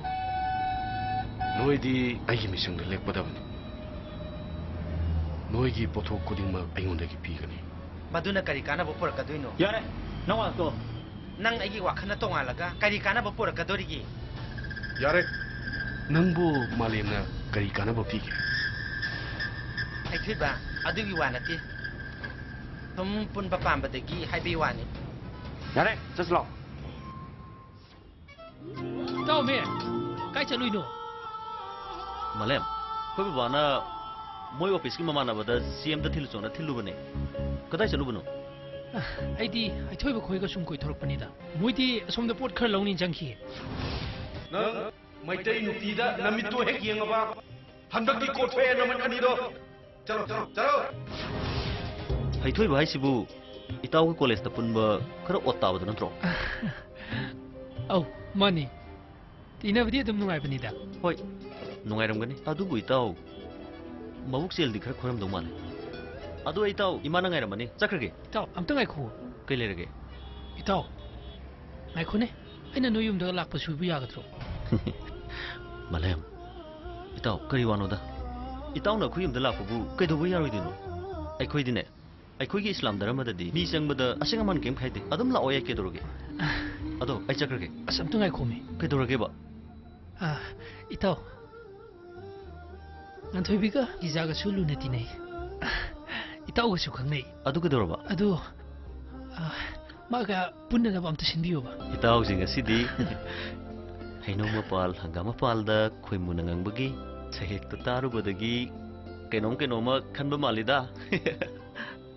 ꯅꯣꯏꯗꯤ ꯑꯩꯒꯤ ꯃꯤꯆꯪꯗ ꯂꯦꯞꯀꯗꯕꯅꯤ꯫ ꯅꯣꯏꯒꯤ ꯄꯣꯠꯊꯣꯛ ꯈꯨꯗꯤꯡꯃꯛ ꯑꯩꯉꯣꯟꯗꯒꯤ ꯄꯤꯒꯅꯤ꯫ ꯃꯗꯨꯅ ꯀꯔꯤ ꯀꯥꯟꯅꯕ ꯄꯨꯔꯛꯀꯗꯣꯏꯅꯣ? ꯌꯥꯔꯦ, ꯅꯪ ꯋꯥ ꯇꯣꯛꯑꯣ꯫ ꯅꯪ ꯑꯩꯒꯤ ꯋꯥꯈꯜꯅ ꯇꯣꯉꯥꯜꯂꯒ ꯀꯔꯤ ꯀꯥꯟꯅꯕ ꯄꯨꯔꯛꯀꯗꯣꯔꯤꯒꯦ? ꯌꯥꯔꯦ꯫ ꯅꯪꯕꯨ ꯃꯥꯂꯦꯝꯅ ꯀꯔꯤ ꯀꯥꯟꯅꯕ ꯄꯤꯒꯦ? ꯍꯩꯊꯣꯏꯕ, ꯑꯗꯨꯒꯤ ꯋꯥ ꯅꯠꯇꯦ꯫ ꯁꯨꯝ ꯄꯨꯟꯕ ꯄꯥꯝꯕꯗꯒꯤ ꯍꯥꯏꯕꯩ ꯋꯥꯅꯤ꯫ ꯌꯥꯔꯦ, ꯆꯠꯁꯤ ꯂꯥꯛꯑꯣ꯫ ꯏꯇꯥꯎ ꯃꯦ, ꯀꯥꯏ ꯆꯠꯂꯨꯏꯅꯣ? ꯃꯥꯂꯦꯝ, ꯑꯩꯈꯣꯏ ꯕꯕꯥꯅ ꯃꯣꯏ ꯑꯣꯐꯤꯁꯀꯤ ꯃꯃꯥꯟꯅꯕꯗ ꯆꯦ ꯑꯝꯇ ꯊꯤꯜꯂꯨ ꯆꯣꯅ ꯊꯤꯜꯂꯨꯕꯅꯦ꯫ ꯀꯗꯥꯏ ꯆꯠꯂꯨꯕꯅꯣ? ꯑꯩꯗꯤ ꯍꯩꯊꯣꯏꯕ ꯈꯣꯏꯒ ꯁꯨꯝ ꯀꯣꯏꯊꯣꯔꯛꯄꯅꯤꯗ꯫ ꯃꯣꯏꯗꯤ ꯑꯁꯣꯝꯗ ꯄꯣꯠ ꯈꯔ ꯂꯧꯅꯤ ꯆꯪꯈꯤꯌꯦ꯫ ꯅꯪ ꯃꯩꯇꯩ ꯅꯨꯄꯤꯗ ꯅꯃꯤꯠꯇꯣ ꯍꯦꯛ ꯌꯦꯡꯉꯕ, ꯍꯟꯗꯛꯇꯤ ꯀꯣꯠꯊꯣꯛꯑꯦ ꯅꯃꯤꯠ ꯑꯅꯤꯗꯣ꯫ ꯆꯠꯂꯣ, ꯆꯠꯂꯣ, ꯆꯠꯂꯣ꯫ ꯍꯩꯊꯣꯏꯕ ꯍꯥꯏꯁꯤꯕꯨ ꯏꯇꯥꯎꯒꯤ ꯀꯣꯂꯦꯖꯇ ꯄꯨꯟꯕ ꯈꯔ ꯑꯣꯠ ꯇꯥꯕꯗꯣ ꯅꯠꯇ꯭ꯔꯣ? ꯑꯧ, ꯃꯥꯅꯤ꯫ ꯇꯤꯟꯅꯕꯗꯤ ꯑꯗꯨꯝ ꯅꯨꯡꯉꯥꯏꯕꯅꯤꯗ꯫ ꯍꯣꯏ, ꯅꯨꯡꯉꯥꯏꯔꯝꯒꯅꯤ꯫ ꯑꯗꯨꯕꯨ ꯏꯇꯥꯎ, ꯃꯕꯨꯛ ꯆꯦꯜꯗꯤ ꯈꯔ ꯈꯣꯏꯔꯝꯗꯧ ꯃꯥꯜꯂꯦ꯫ ꯑꯗꯣ ꯏꯇꯥꯎ, ꯏꯃꯥꯅ ꯉꯥꯏꯔꯝꯃꯅꯤ, ꯆꯠꯈ꯭ꯔꯒꯦ꯫ ꯏꯇꯥꯎ, ꯑꯝꯇ ꯉꯥꯏꯈꯨꯑꯣ꯫ ꯀꯩ ꯂꯩꯔꯒꯦ? ꯏꯇꯥꯎ, ꯉꯥꯏꯈꯣꯅꯦ, ꯑꯩꯅ ꯅꯣꯏ ꯌꯨꯝꯗ ꯂꯥꯛꯄꯁꯤꯕꯨ ꯌꯥꯒꯗ꯭ꯔꯣ? ꯃꯥꯂꯦꯝ, ꯏꯇꯥꯎ, ꯀꯔꯤ ꯋꯥꯅꯣꯗ? ꯏꯇꯥꯎꯅ ꯑꯩꯈꯣꯏ ꯌꯨꯝꯗ ꯂꯥꯛꯄꯕꯨ ꯀꯩꯗꯧꯕ ꯌꯥꯔꯣꯏꯗꯣꯏꯅꯣ? ꯑꯩꯈꯣꯏꯗꯤꯅꯦ, ꯑꯩꯈꯣꯏꯒꯤ ꯏꯁꯂꯥꯝ ꯙꯔꯃꯗꯗꯤ ꯃꯤ ꯆꯪꯕꯗ ꯑꯁꯦꯡ ꯑꯃꯥꯟ ꯀꯩꯝ ꯈꯥꯏꯗꯦ, ꯑꯗꯨꯝ ꯂꯥꯛꯑꯣ ꯌꯥꯏ, ꯀꯩꯗꯧꯔꯒꯦ? ꯑꯗꯣ ꯑꯩ ꯆꯠꯈ꯭ꯔꯒꯦ꯫ ꯑꯁ, ꯑꯝꯇ ꯉꯥꯏꯈꯣꯃꯤ꯫ ꯀꯩꯗꯧꯔꯒꯦꯕ? ꯑ, ꯏꯇꯥꯎ, ꯉꯥꯟꯊꯣꯏꯕꯤꯒ ꯄꯀꯤꯖꯥꯒꯁꯨ ꯂꯨꯅ ꯇꯤꯟꯅꯩ꯫ ꯏꯇꯥꯎꯒꯁꯨ ꯈꯪꯅꯩ꯫ ꯑꯗꯨ ꯀꯩꯗꯧꯔꯕ? ꯑꯗꯨ, ꯑ, ꯃꯥꯒ ꯄꯨꯟꯅꯅꯕ ꯑꯝꯇ ꯁꯤꯟꯕꯤꯌꯨꯕ꯫ ꯏꯇꯥꯎꯁꯦ ꯉꯁꯤꯗꯤ ꯍꯩꯅꯧ ꯃꯄꯥꯜ, ꯍꯪꯒꯥꯝ ꯃꯄꯥꯜꯗ ꯈꯣꯏꯃꯨꯅ ꯉꯪꯕꯒꯤ ꯁꯩꯍꯦꯛꯇ ꯇꯥꯔꯨꯕꯗꯒꯤ ꯀꯩꯅꯣꯝ ꯀꯩꯅꯣꯝꯃ ꯈꯟꯕ ꯃꯥꯜꯂꯤꯗ꯫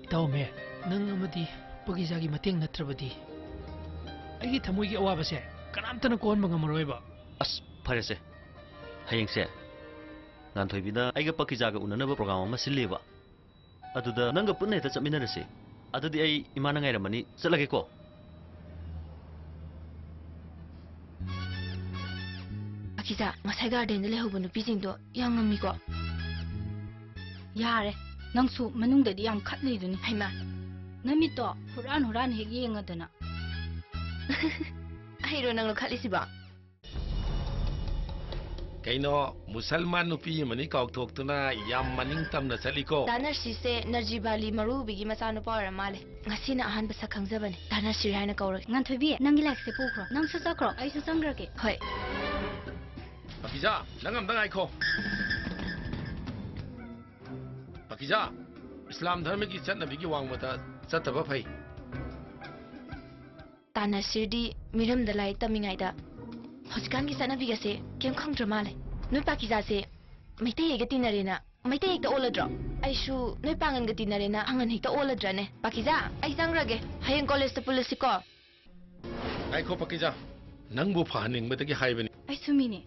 ꯏꯇꯥꯎ ꯃꯦ, ꯅꯪ ꯑꯃꯗꯤ ꯄꯀꯤꯖꯥꯒꯤ ꯃꯇꯦꯡ ꯅꯠꯇ꯭ꯔꯕꯗꯤ ꯑꯩꯒꯤ ꯊꯃꯣꯏꯒꯤ ꯑꯋꯥꯕꯁꯦ ꯀꯅꯥꯝꯇꯅ ꯀꯣꯛꯍꯟꯕ ꯉꯝꯃꯔꯣꯏꯕ꯫ ꯑꯁ, ꯐꯔꯦꯁꯦ꯫ ꯍꯌꯦꯡꯁꯦ ꯉꯥꯟꯊꯣꯏꯕꯤꯅ ꯑꯩꯒ ꯄꯀꯤꯖꯥꯒ ꯎꯅꯅꯕ ꯄ꯭ꯔꯣꯒ꯭ꯔꯥꯝ ꯑꯃ ꯁꯤꯜꯂꯤꯕ꯫ ꯑꯗꯨꯗ ꯅꯪꯒ ꯄꯨꯟꯅ ꯍꯦꯛꯇ ꯆꯠꯃꯤꯟꯅꯔꯁꯦ꯫ ꯑꯗꯨꯗꯤ ꯑꯩ ꯏꯃꯥꯅ ꯉꯥꯏꯔꯝꯃꯅꯤ, ꯆꯠꯂꯒꯦꯀꯣ꯫ ꯄꯀꯤꯖꯥ, ꯉꯁꯥꯏ ꯒꯥꯔꯗꯦꯟꯗ ꯂꯩꯍꯧꯕ ꯅꯨꯄꯤꯁꯤꯡꯗꯣ ꯌꯥꯝ ꯉꯝꯃꯤꯀꯣ꯫ ꯌꯥꯔꯦ, ꯅꯪꯁꯨ ꯃꯅꯨꯡꯗꯗꯤ ꯌꯥꯝ ꯈꯠꯂꯤꯗꯨꯅꯤ꯫ ꯍꯩꯃꯥ꯫ ꯅꯃꯤꯠꯇꯣ ꯍꯨꯔꯥꯟ ꯍꯨꯔꯥꯟ ꯍꯦꯛ ꯌꯦꯡꯉꯗꯅ꯫ ꯑꯩꯔꯣ ꯅꯪ ꯂꯧꯈꯠꯂꯤꯁꯤꯕꯣ? ꯀꯩꯅꯣ, ꯃꯨꯁꯜꯃꯥꯟ ꯅꯨꯄꯤ ꯑꯃꯅꯤ ꯀꯥꯎꯊꯣꯛꯇꯨꯅ ꯌꯥꯝ ꯃꯅꯤꯡ ꯇꯝꯅ ꯆꯠꯂꯤꯀꯣ? ꯗꯥ ꯅꯔꯁꯤꯁꯦ ꯅꯔꯖꯤꯕꯥꯂꯤ ꯃꯔꯨꯕꯤꯒꯤ ꯃꯆꯥꯅꯨꯄꯥ ꯑꯣꯏꯔ ꯃꯥꯜꯂꯦ꯫ ꯉꯁꯤꯅ ꯑꯍꯥꯟꯕ ꯁꯛ ꯈꯪꯖꯕꯅꯦ꯫ ꯗꯥ ꯅꯔꯁꯤ ꯍꯥꯏꯅ ꯀꯧꯔꯒꯦ꯫ ꯉꯥꯟꯊꯣꯏꯕꯤ, ꯅꯪꯒꯤ ꯂꯥꯏꯔꯤꯛꯁꯦ ꯄꯨꯈ꯭ꯔꯣ꯫ ꯅꯪꯁꯨ ꯆꯠꯈ꯭ꯔꯣ, ꯑꯩꯁꯨ ꯆꯪꯈ꯭ꯔꯒꯦ꯫ ꯍꯣꯏ꯫ ꯄꯥꯀꯤꯖꯥ, ꯅꯪ ꯑꯝꯇ ꯉꯥꯏꯈꯣ꯫ ꯄꯥꯀꯤꯖꯥ, ꯏꯁꯂꯥꯝ ꯙꯔꯃꯒꯤ ꯆꯠꯅꯕꯤꯒꯤ ꯋꯥꯡꯃꯗ ꯆꯠꯇꯕ ꯐꯩ꯫ ꯇꯥꯅꯁꯤꯔꯗꯤ ꯃꯤꯔꯝꯗ ꯂꯥꯏꯔꯤꯛ ꯇꯝꯃꯤꯉꯩꯗ ꯍꯧꯖꯤꯛꯀꯥꯟꯒꯤ ꯆꯠꯅꯕꯤꯒꯁꯦ ꯀꯩꯝ ꯈꯪꯗ꯭ꯔ ꯃꯥꯜꯂꯦ꯫ ꯅꯣꯏ ꯄꯥꯀꯤꯖꯥꯁꯦ ꯃꯩꯇꯩ ꯍꯦꯛꯇ ꯇꯤꯟꯅꯔꯦꯅ ꯃꯩꯇꯩ ꯍꯦꯛꯇ ꯑꯣꯜꯂꯗ꯭ꯔꯣ? ꯑꯩꯁꯨ ꯅꯣꯏ ꯄꯥꯡꯒꯟꯒ ꯇꯤꯟꯅꯔꯦꯅ ꯄꯥꯡꯒꯟ ꯍꯦꯛꯇ ꯑꯣꯜꯂꯗ꯭ꯔꯅꯦ? ꯄꯥꯀꯤꯖꯥ, ꯑꯩ ꯆꯪꯈ꯭ꯔꯒꯦ꯫ ꯍꯌꯦꯡ ꯀꯣꯂꯦꯖꯇ ꯄꯨꯜꯂꯁꯤꯀꯣ꯫ ꯉꯥꯏꯈꯣ ꯄꯥꯀꯤꯖꯥ, ꯅꯪꯕꯨ ꯐꯍꯟꯅꯤꯡꯕꯗꯒꯤ ꯍꯥꯏꯕꯅꯤ꯫ ꯑꯩꯁꯨ ꯃꯤꯅꯦ꯫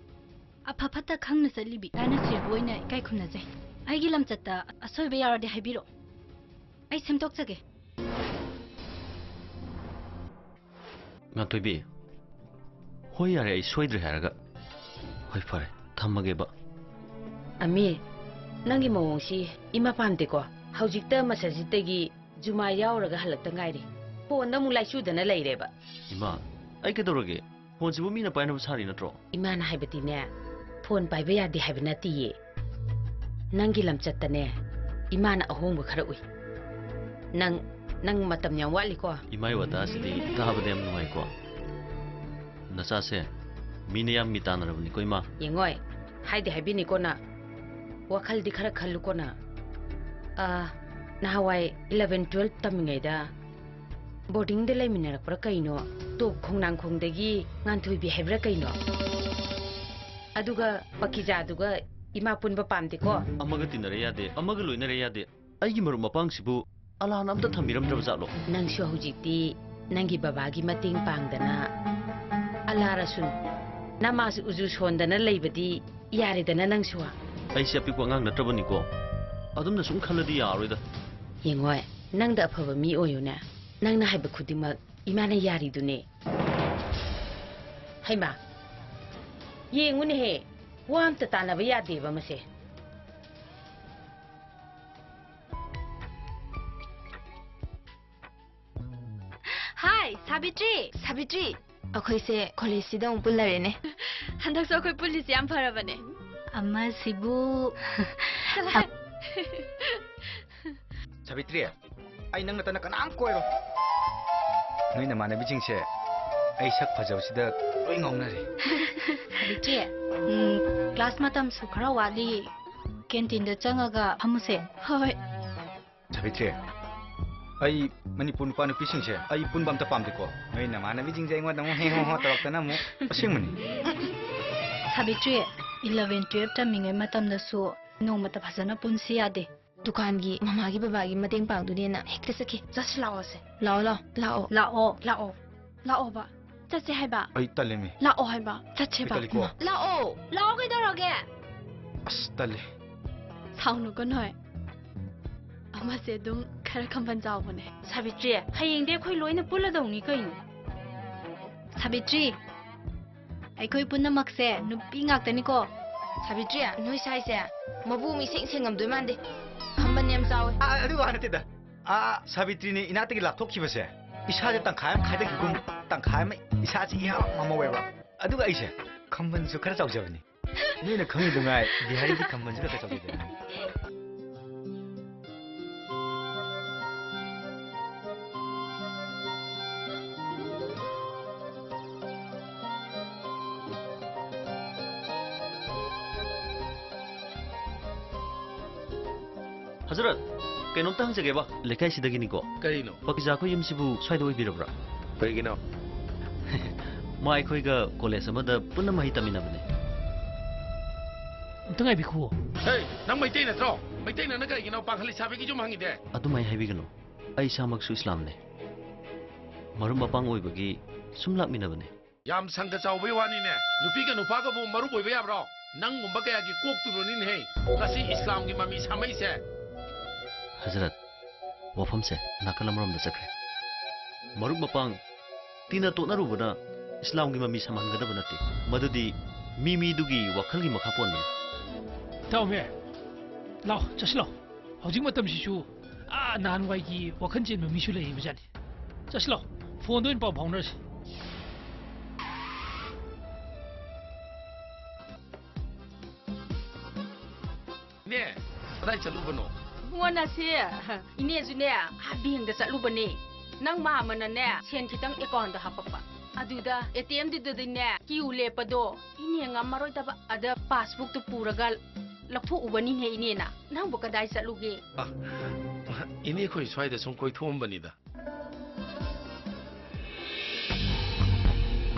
ꯑꯐ ꯐꯠꯇ ꯈꯪꯅ ꯆꯠꯂꯤꯕꯤ ꯇꯥꯅꯁꯤꯔꯕꯨ ꯑꯣꯏꯅ ꯏꯀꯥꯏ ꯈꯨꯝꯅꯖꯩ꯫ ꯑꯩꯒꯤ ꯂꯝꯆꯠꯇ ꯑꯁꯣꯏꯕ ꯌꯥꯎꯔꯗꯤ ꯍꯥꯏꯕꯤꯔꯛꯑꯣ꯫ ꯑꯩ ꯁꯦꯝꯗꯣꯛꯆꯒꯦ꯫ ꯉꯥꯟꯊꯣꯏꯕꯤ, ꯍꯣꯏ ꯌꯥꯔꯦ, ꯑꯩ ꯁꯣꯏꯗ꯭ꯔꯦ ꯍꯥꯏꯔꯒ꯫ ꯍꯣꯏ ꯐꯔꯦ, ꯊꯝꯃꯒꯦꯕ꯫ ꯑꯃꯤ, ꯅꯪꯒꯤ ꯃꯑꯣꯡꯁꯤ ꯏꯃꯥ ꯄꯥꯝꯗꯦꯀꯣ꯫ ꯍꯧꯖꯤꯛꯇ ꯃꯁꯖꯤꯠꯇꯒꯤ ꯖꯨꯃꯥ ꯌꯥꯎꯔꯒ ꯍꯜꯂꯛꯇ ꯉꯥꯏꯔꯤ꯫ ꯐꯣꯟꯗ ꯑꯃꯨꯛ ꯂꯥꯏꯆꯨꯗꯅ ꯂꯩꯔꯦꯕ꯫ ꯏꯃꯥ, ꯑꯩ ꯀꯩꯗꯧꯔꯒꯦ? ꯐꯣꯟꯁꯤꯕꯨ ꯃꯤꯅ ꯄꯥꯏꯅꯕ ꯁꯥꯔꯤ ꯅꯠꯇ꯭ꯔꯣ? ꯏꯃꯥꯅ ꯍꯥꯏꯕꯗꯤꯅꯦ, ꯐꯣꯟ ꯄꯥꯏꯕ ꯌꯥꯗꯦ ꯍꯥꯏꯕ ꯅꯠꯇꯤꯌꯦ꯫ ꯅꯪꯒꯤ ꯂꯝꯆꯠꯇꯅꯦ, ꯏꯃꯥꯅ ꯑꯍꯣꯡꯕ ꯈꯔ ꯎꯏ꯫ ꯅꯪ, ꯅꯪ ꯃꯇꯝ ꯌꯥꯝ ꯋꯥꯠꯂꯤꯀꯣ꯫ ꯏꯃꯥꯏ ꯋꯥꯇꯥꯁꯤꯗꯤ ꯇꯥꯕꯗ ꯌꯥꯝ ꯅꯨꯡꯉꯥꯏꯀꯣ꯫ ꯅꯆꯥꯁꯦ ꯃꯤꯅ ꯌꯥꯝ ꯃꯤ ꯇꯥꯟꯅꯔꯕꯅꯤꯀꯣ, ꯏꯃꯥ꯫ ꯌꯦꯡꯉꯣꯏ, ꯍꯥꯏꯗꯤ ꯍꯥꯏꯕꯤꯅꯤꯀꯣ ꯅ꯫ ꯋꯥꯈꯜꯗꯤ ꯈꯔ ꯈꯜꯂꯨꯀꯣ ꯅ꯫ ꯑꯥ, ꯅꯍꯥꯟꯋꯥꯏ eleven twelve ꯇꯝꯃꯤꯉꯩꯗ ꯕꯣꯔꯗꯤꯡꯗ ꯂꯩꯃꯤꯟꯅꯔꯛꯄ꯭ꯔꯥ ꯀꯩꯅꯣ, ꯇꯣꯞ ꯈꯣꯡꯅꯥꯡꯈꯣꯡꯗꯒꯤ ꯉꯥꯟꯊꯣꯏꯕꯤ ꯍꯥꯏꯕ꯭ꯔꯥ ꯀꯩꯅꯣ? ꯑꯗꯨꯒ ꯄꯀꯤꯖꯥꯗꯨꯒ ꯏꯃꯥ ꯄꯨꯟꯕ ꯄꯥꯝꯗꯦꯀꯣ꯫ ꯑꯃꯒ ꯇꯤꯟꯅꯔꯦ ꯌꯥꯗꯦ, ꯑꯃꯒ ꯂꯣꯏꯅꯔꯦ ꯌꯥꯗꯦ꯫ ꯑꯩꯒꯤ ꯃꯔꯨꯞ ꯃꯄꯥꯡꯁꯤꯕꯨ ꯑꯂꯥꯅ ꯑꯝꯇ ꯊꯝꯕꯤꯔꯝꯗ꯭ꯔꯕ ꯖꯥꯠꯂꯣ? ꯅꯪꯁꯨ ꯍꯧꯖꯤꯛꯇꯤ ꯅꯪꯒꯤ ꯕꯕꯥꯒꯤ ꯃꯇꯦꯡ ꯄꯥꯡꯗꯅ, ꯑꯂꯥ ꯔꯁꯨꯟ, ꯅꯃꯥꯁꯨ ꯎꯖꯨ ꯁꯣꯟꯗꯅ ꯂꯩꯕꯗꯤ ꯌꯥꯔꯦꯗꯅ ꯅꯪꯁꯨ꯫ ꯑꯩꯁꯦ ꯑꯄꯤꯛꯄ ꯑꯉꯥꯡ ꯅꯠꯇ꯭ꯔꯕꯅꯤꯀꯣ꯫ ꯑꯗꯨꯝꯅ ꯁꯨꯝ ꯈꯜꯂꯗꯤ ꯌꯥꯔꯔꯣꯏꯗ꯫ ꯌꯦꯡꯉꯣꯏ, ꯅꯪꯗ ꯑꯐꯕ ꯃꯤ ꯑꯣꯏꯌꯨꯅꯦ꯫ ꯅꯪꯅ ꯍꯥꯏꯕ ꯈꯨꯗꯤꯡꯃꯛ ꯏꯃꯥꯅ ꯌꯥꯔꯤꯗꯨꯅꯦ꯫ ꯍꯩꯃꯥ, ꯌꯦꯡꯉꯨꯅꯦꯍꯦ, ꯋꯥ ꯑꯝꯇ ꯇꯥꯟꯅꯕ ꯌꯥꯗꯦꯕ ꯃꯁꯦ꯫ ꯍꯥꯏ, ꯁꯥꯕꯤꯇ꯭ꯔꯤ! ꯁꯥꯕꯤꯇ꯭ꯔꯤ! ꯑꯩꯈꯣꯏꯁꯦ ꯀꯣꯂꯦꯖꯁꯤꯗ ꯑꯃꯨꯛ ꯄꯨꯜꯂꯔꯦꯅꯦ꯫ ꯍꯟꯗꯛꯁꯨ ꯑꯩꯈꯣꯏ ꯄꯨꯜꯂꯤꯁꯦ ꯌꯥꯝ ꯐꯔꯕꯅꯦ꯫ ꯑꯃꯁꯤꯕꯨ ꯆꯠꯂꯣꯍꯦ꯫ ꯁꯥꯕꯤꯇ꯭ꯔꯤ, ꯑꯩ ꯅꯪ ꯅꯠꯇꯅ ꯀꯅꯥꯝ ꯀꯣꯏꯔꯣꯏ꯫ ꯅꯣꯏ ꯅꯃꯥꯟꯅꯕꯤꯁꯤꯡꯁꯦ ꯑꯩ ꯁꯛ ꯐꯖꯕꯁꯤꯗ ꯂꯣꯏ ꯉꯥꯎꯅꯔꯦ꯫ ꯁꯥꯕꯤꯇ꯭ꯔꯤ, ꯎꯝ, ꯀ꯭ꯂꯥꯁ ꯃꯇꯝꯁꯨ ꯈꯔ ꯋꯥꯠꯂꯤ꯫ ꯀꯦꯟꯇꯤꯟꯗ ꯆꯪꯉꯒ ꯐꯝꯃꯨꯁꯦ꯫ ꯍꯣꯏ꯫ ꯁꯥꯕꯤꯇ꯭ꯔꯤ, ꯑꯩ ꯃꯅꯤꯄꯨꯔ ꯅꯨꯄꯥ ꯅꯨꯄꯤꯁꯤꯡꯁꯦ ꯑꯩ ꯄꯨꯟꯕ ꯑꯝꯇ ꯄꯥꯝꯗꯦꯀꯣ꯫ ꯅꯣꯏ ꯅꯃꯥꯟꯅꯕꯤꯁꯤꯡꯁꯦ ꯑꯩꯉꯣꯟꯗ ꯑꯃꯨꯛ ꯍꯦ ꯍꯣ ꯍꯣ ꯇꯧꯔꯛꯇꯅ ꯑꯃꯨꯛ꯫ ꯑꯁꯦꯡꯕꯅꯤ꯫ ꯁꯥꯕꯤꯇ꯭ꯔꯤ, ꯏꯂꯚꯦꯟ ꯇꯨꯌꯦꯜꯐ ꯇꯝꯃꯤꯉꯩ ꯃꯇꯝꯗꯁꯨ ꯅꯣꯡꯃꯇ ꯐꯖꯅ ꯄꯨꯟꯁꯤ ꯌꯥꯗꯦ꯫ ꯗꯨꯀꯥꯟꯒꯤ ꯃꯃꯥꯒꯤ ꯕꯕꯥꯒꯤ ꯃꯇꯦꯡ ꯄꯥꯡꯗꯣꯏꯅꯦꯅ ꯍꯦꯛꯇ ꯆꯠꯈꯤ꯫ ꯆꯠꯁꯤ ꯂꯥꯛꯑꯣꯁꯦ꯫ ꯂꯥꯛꯑꯣ, ꯂꯥꯛꯑꯣ꯫ ꯂꯥꯛꯑꯣ꯫ ꯂꯥꯛꯑꯣ꯫ ꯂꯥꯛꯑꯣꯕ꯫ ꯆꯠꯁꯦ ꯍꯥꯏꯕ꯫ ꯑꯩ ꯇꯜꯂꯦꯃꯤ꯫ ꯂꯥꯛꯑꯣ ꯍꯥꯏꯕ꯫ ꯆꯠꯁꯦꯕ꯫ ꯑꯩ ꯇꯜꯂꯤꯀꯣ꯫ ꯂꯥꯛꯑꯣ꯫ ꯂꯥꯛꯑꯣ ꯀꯩꯗꯧꯔꯒꯦ? ꯑꯁ, ꯇꯜꯂꯦ꯫ ꯁꯥꯎꯅꯨꯀꯣ ꯅꯣꯏ꯫ ꯑꯃꯁꯦ ꯑꯗꯨꯝ ꯈꯔ ꯈꯝꯕꯟ ꯆꯥꯎꯕꯅꯦ꯫ ꯁꯥꯕꯤꯇ꯭ꯔꯤ, ꯍꯌꯦꯡꯗꯤ ꯑꯩꯈꯣꯏ ꯂꯣꯏꯅ ꯄꯨꯜꯂꯗꯧꯅꯤ ꯀꯩꯅꯣ꯫ ꯁꯥꯕꯤꯇ꯭ꯔꯤ, ꯑꯩꯈꯣꯏ ꯄꯨꯝꯅꯃꯛꯁꯦ ꯅꯨꯄꯤ ꯉꯥꯛꯇꯅꯤꯀꯣ꯫ ꯁꯥꯕꯤꯇ꯭ꯔꯤ, ꯅꯣꯏ ꯁꯥꯏꯁꯦ ꯃꯕꯨꯛ ꯏꯁꯦꯡ ꯁꯦꯡꯉꯝꯗꯣꯏ ꯃꯥꯟꯗꯦ꯫ ꯈꯝꯕꯟ ꯌꯥꯝ ꯆꯥꯎꯋꯦ꯫ ꯑꯥ, ꯑꯗꯨ ꯋꯥ ꯅꯠꯇꯦꯗ꯫ ꯑꯥ, ꯁꯥꯕꯤꯇ꯭ꯔꯤꯅ ꯏꯅꯥꯛꯇꯒꯤ ꯂꯥꯞꯊꯣꯛꯈꯤꯕꯁꯦ ꯏꯁꯥꯁꯦ ꯇꯪꯈꯥꯏ ꯑꯃ ꯈꯥꯏꯗꯈꯤꯒꯨꯝ, ꯇꯪꯈꯥꯏ ꯑꯃ ꯏꯁꯥꯁꯦ ꯏꯍꯥꯎ ꯍꯥꯎꯍꯧꯋꯦꯕ꯫ ꯑꯗꯨꯒ ꯑꯩꯁꯦ ꯈꯝꯕꯟꯁꯨ ꯈꯔ ꯆꯥꯎꯖꯕꯅꯤ꯫ ꯅꯣꯏꯅ ꯈꯪꯉꯤꯗꯨ ꯉꯥꯏ, ꯕꯤꯍꯥꯔꯤꯗꯤ ꯈꯝꯕꯟꯁꯨ ꯈꯔ ꯈꯔ ꯆꯥꯎꯖꯩꯗꯅ꯫ ꯍꯖꯔꯠ, ꯀꯩꯅꯣꯝꯇ ꯍꯪꯖꯒꯦꯕ, ꯂꯩꯀꯥꯏꯁꯤꯗꯒꯤꯅꯤꯀꯣ꯫ ꯀꯔꯤꯅꯣ? ꯄꯥꯀꯤꯖꯥ ꯑꯩꯈꯣꯏ ꯌꯨꯝꯁꯤꯕꯨ ꯁ꯭ꯋꯥꯏꯗ ꯑꯣꯏꯕꯤꯔꯕ꯭ꯔꯥ? ꯀꯔꯤꯒꯤꯅꯣ? ꯃꯥ ꯑꯩꯈꯣꯏꯒ ꯀꯣꯂꯦꯖ ꯑꯃꯗ ꯄꯨꯟꯅ ꯃꯍꯩ ꯇꯝꯃꯤꯟꯅꯕꯅꯦ꯫ ꯑꯝꯇ ꯉꯥꯏꯕꯤꯈꯨꯋꯣ꯫ ꯍꯦ, ꯅꯪ ꯃꯩꯇꯩ ꯅꯠꯇ꯭ꯔꯣ? ꯃꯩꯇꯩ ꯅꯪꯅ ꯀꯔꯤꯒꯤꯅꯣ ꯄꯥꯈꯜ ꯂꯩꯁꯥꯕꯤꯒꯤ ꯌꯨꯝ ꯍꯪꯉꯤꯗꯦ? ꯑꯗꯨꯃꯥꯏ ꯍꯥꯏꯕꯤꯒꯅꯨ꯫ ꯑꯩ ꯏꯁꯥꯃꯛꯁꯨ ꯏꯁꯂꯥꯝꯅꯦ꯫ ꯃꯔꯨꯞ ꯃꯄꯥꯡ ꯑꯣꯏꯕꯒꯤ ꯁꯨꯝ ꯂꯥꯛꯃꯤꯟꯅꯕꯅꯦ꯫ ꯌꯥꯝ ꯁꯪꯒ ꯆꯥꯎꯕꯩ ꯋꯥꯅꯤꯅꯦ꯫ ꯅꯨꯄꯤꯒ ꯅꯨꯄꯥꯒꯕꯨ ꯃꯔꯨꯞ ꯑꯣꯏꯕ ꯌꯥꯕ꯭ꯔꯣ? ꯅꯪꯒꯨꯝꯕ ꯀꯌꯥꯒꯤ ꯀꯣꯛꯇꯨꯅꯅꯤꯅꯦꯍꯦ ꯉꯁꯤ ꯏꯁꯂꯥꯝꯒꯤ ꯃꯃꯤ ꯁꯥꯃꯛꯏꯁꯦ꯫ ꯍꯖꯔꯠ, ꯋꯥꯐꯝꯁꯦ ꯅꯥꯀꯜ ꯑꯃꯔꯣꯝꯗ ꯆꯠꯈ꯭ꯔꯦ꯫ ꯃꯔꯨꯞ ꯃꯄꯥꯡ ꯇꯤꯟꯅ ꯇꯣꯠꯅꯔꯨꯕꯅ ꯏꯁꯂꯥꯝꯒꯤ ꯃꯃꯤ ꯁꯥꯝꯍꯟꯒꯗꯕ ꯅꯠꯇꯦ꯫ ꯃꯗꯨꯗꯤ ꯃꯤ ꯃꯤꯗꯨꯒꯤ ꯋꯥꯈꯜꯒꯤ ꯃꯈꯥ ꯄꯣꯟꯕꯅꯤ꯫ ꯏꯇꯥꯎ ꯃꯦ, ꯂꯥꯎ, ꯆꯠꯁꯤ ꯂꯥꯎ꯫ ꯍꯧꯖꯤꯛ ꯃꯇꯝꯁꯤꯁꯨ, ꯑꯥ, ꯅꯍꯥꯟꯋꯥꯏꯒꯤ ꯋꯥꯈꯜ ꯆꯦꯟꯕ ꯃꯤꯁꯨ ꯂꯩꯔꯤꯕꯖꯥꯠꯅꯤ꯫ ꯆꯠꯁꯤ ꯂꯥꯎ, ꯐꯣꯟꯗ ꯑꯣꯏꯅ ꯄꯥꯎ ꯐꯥꯎꯅꯔꯁꯤ꯫ ꯀꯗꯥꯏ ꯆꯠꯂꯨꯕꯅꯣ? ꯏꯕꯨꯡꯉꯣ, ꯅꯁꯤ, ꯏꯅꯦꯁꯨꯅꯦ, ꯑꯥ ꯕꯦꯡꯗ ꯆꯠꯂꯨꯕꯅꯦ꯫ ꯅꯪ ꯃꯥꯝꯃꯅꯅꯦ, ꯁꯦꯟ ꯈꯤꯇꯪ ꯑꯦꯀꯥꯎꯟꯗ ꯍꯥꯞꯄꯛꯄ꯫ ꯑꯗꯨꯗ ꯑꯦ ꯇꯤ ꯑꯦꯝꯗꯨꯗꯗꯤꯅꯦ, ꯀ꯭ꯌꯨ ꯂꯦꯞꯄꯗꯣ ꯏꯅꯦ ꯉꯝꯃꯔꯣꯏꯗꯕ꯫ ꯑꯗ ꯄꯥꯁꯕꯨꯛꯇꯨ ꯄꯨꯔꯒ ꯂꯧꯊꯣꯛꯎꯕꯅꯤꯅꯦ ꯏꯅꯦꯅ꯫ ꯅꯪꯕꯨ ꯀꯗꯥꯏ ꯆꯠꯂꯨꯒꯦ? ꯑ, ꯏꯅꯦ, ꯑꯩꯈꯣꯏ ꯁ꯭ꯋꯥꯏꯗ ꯁꯨꯝ ꯀꯣꯏꯊꯣꯛꯑꯝꯕꯅꯤꯗ꯫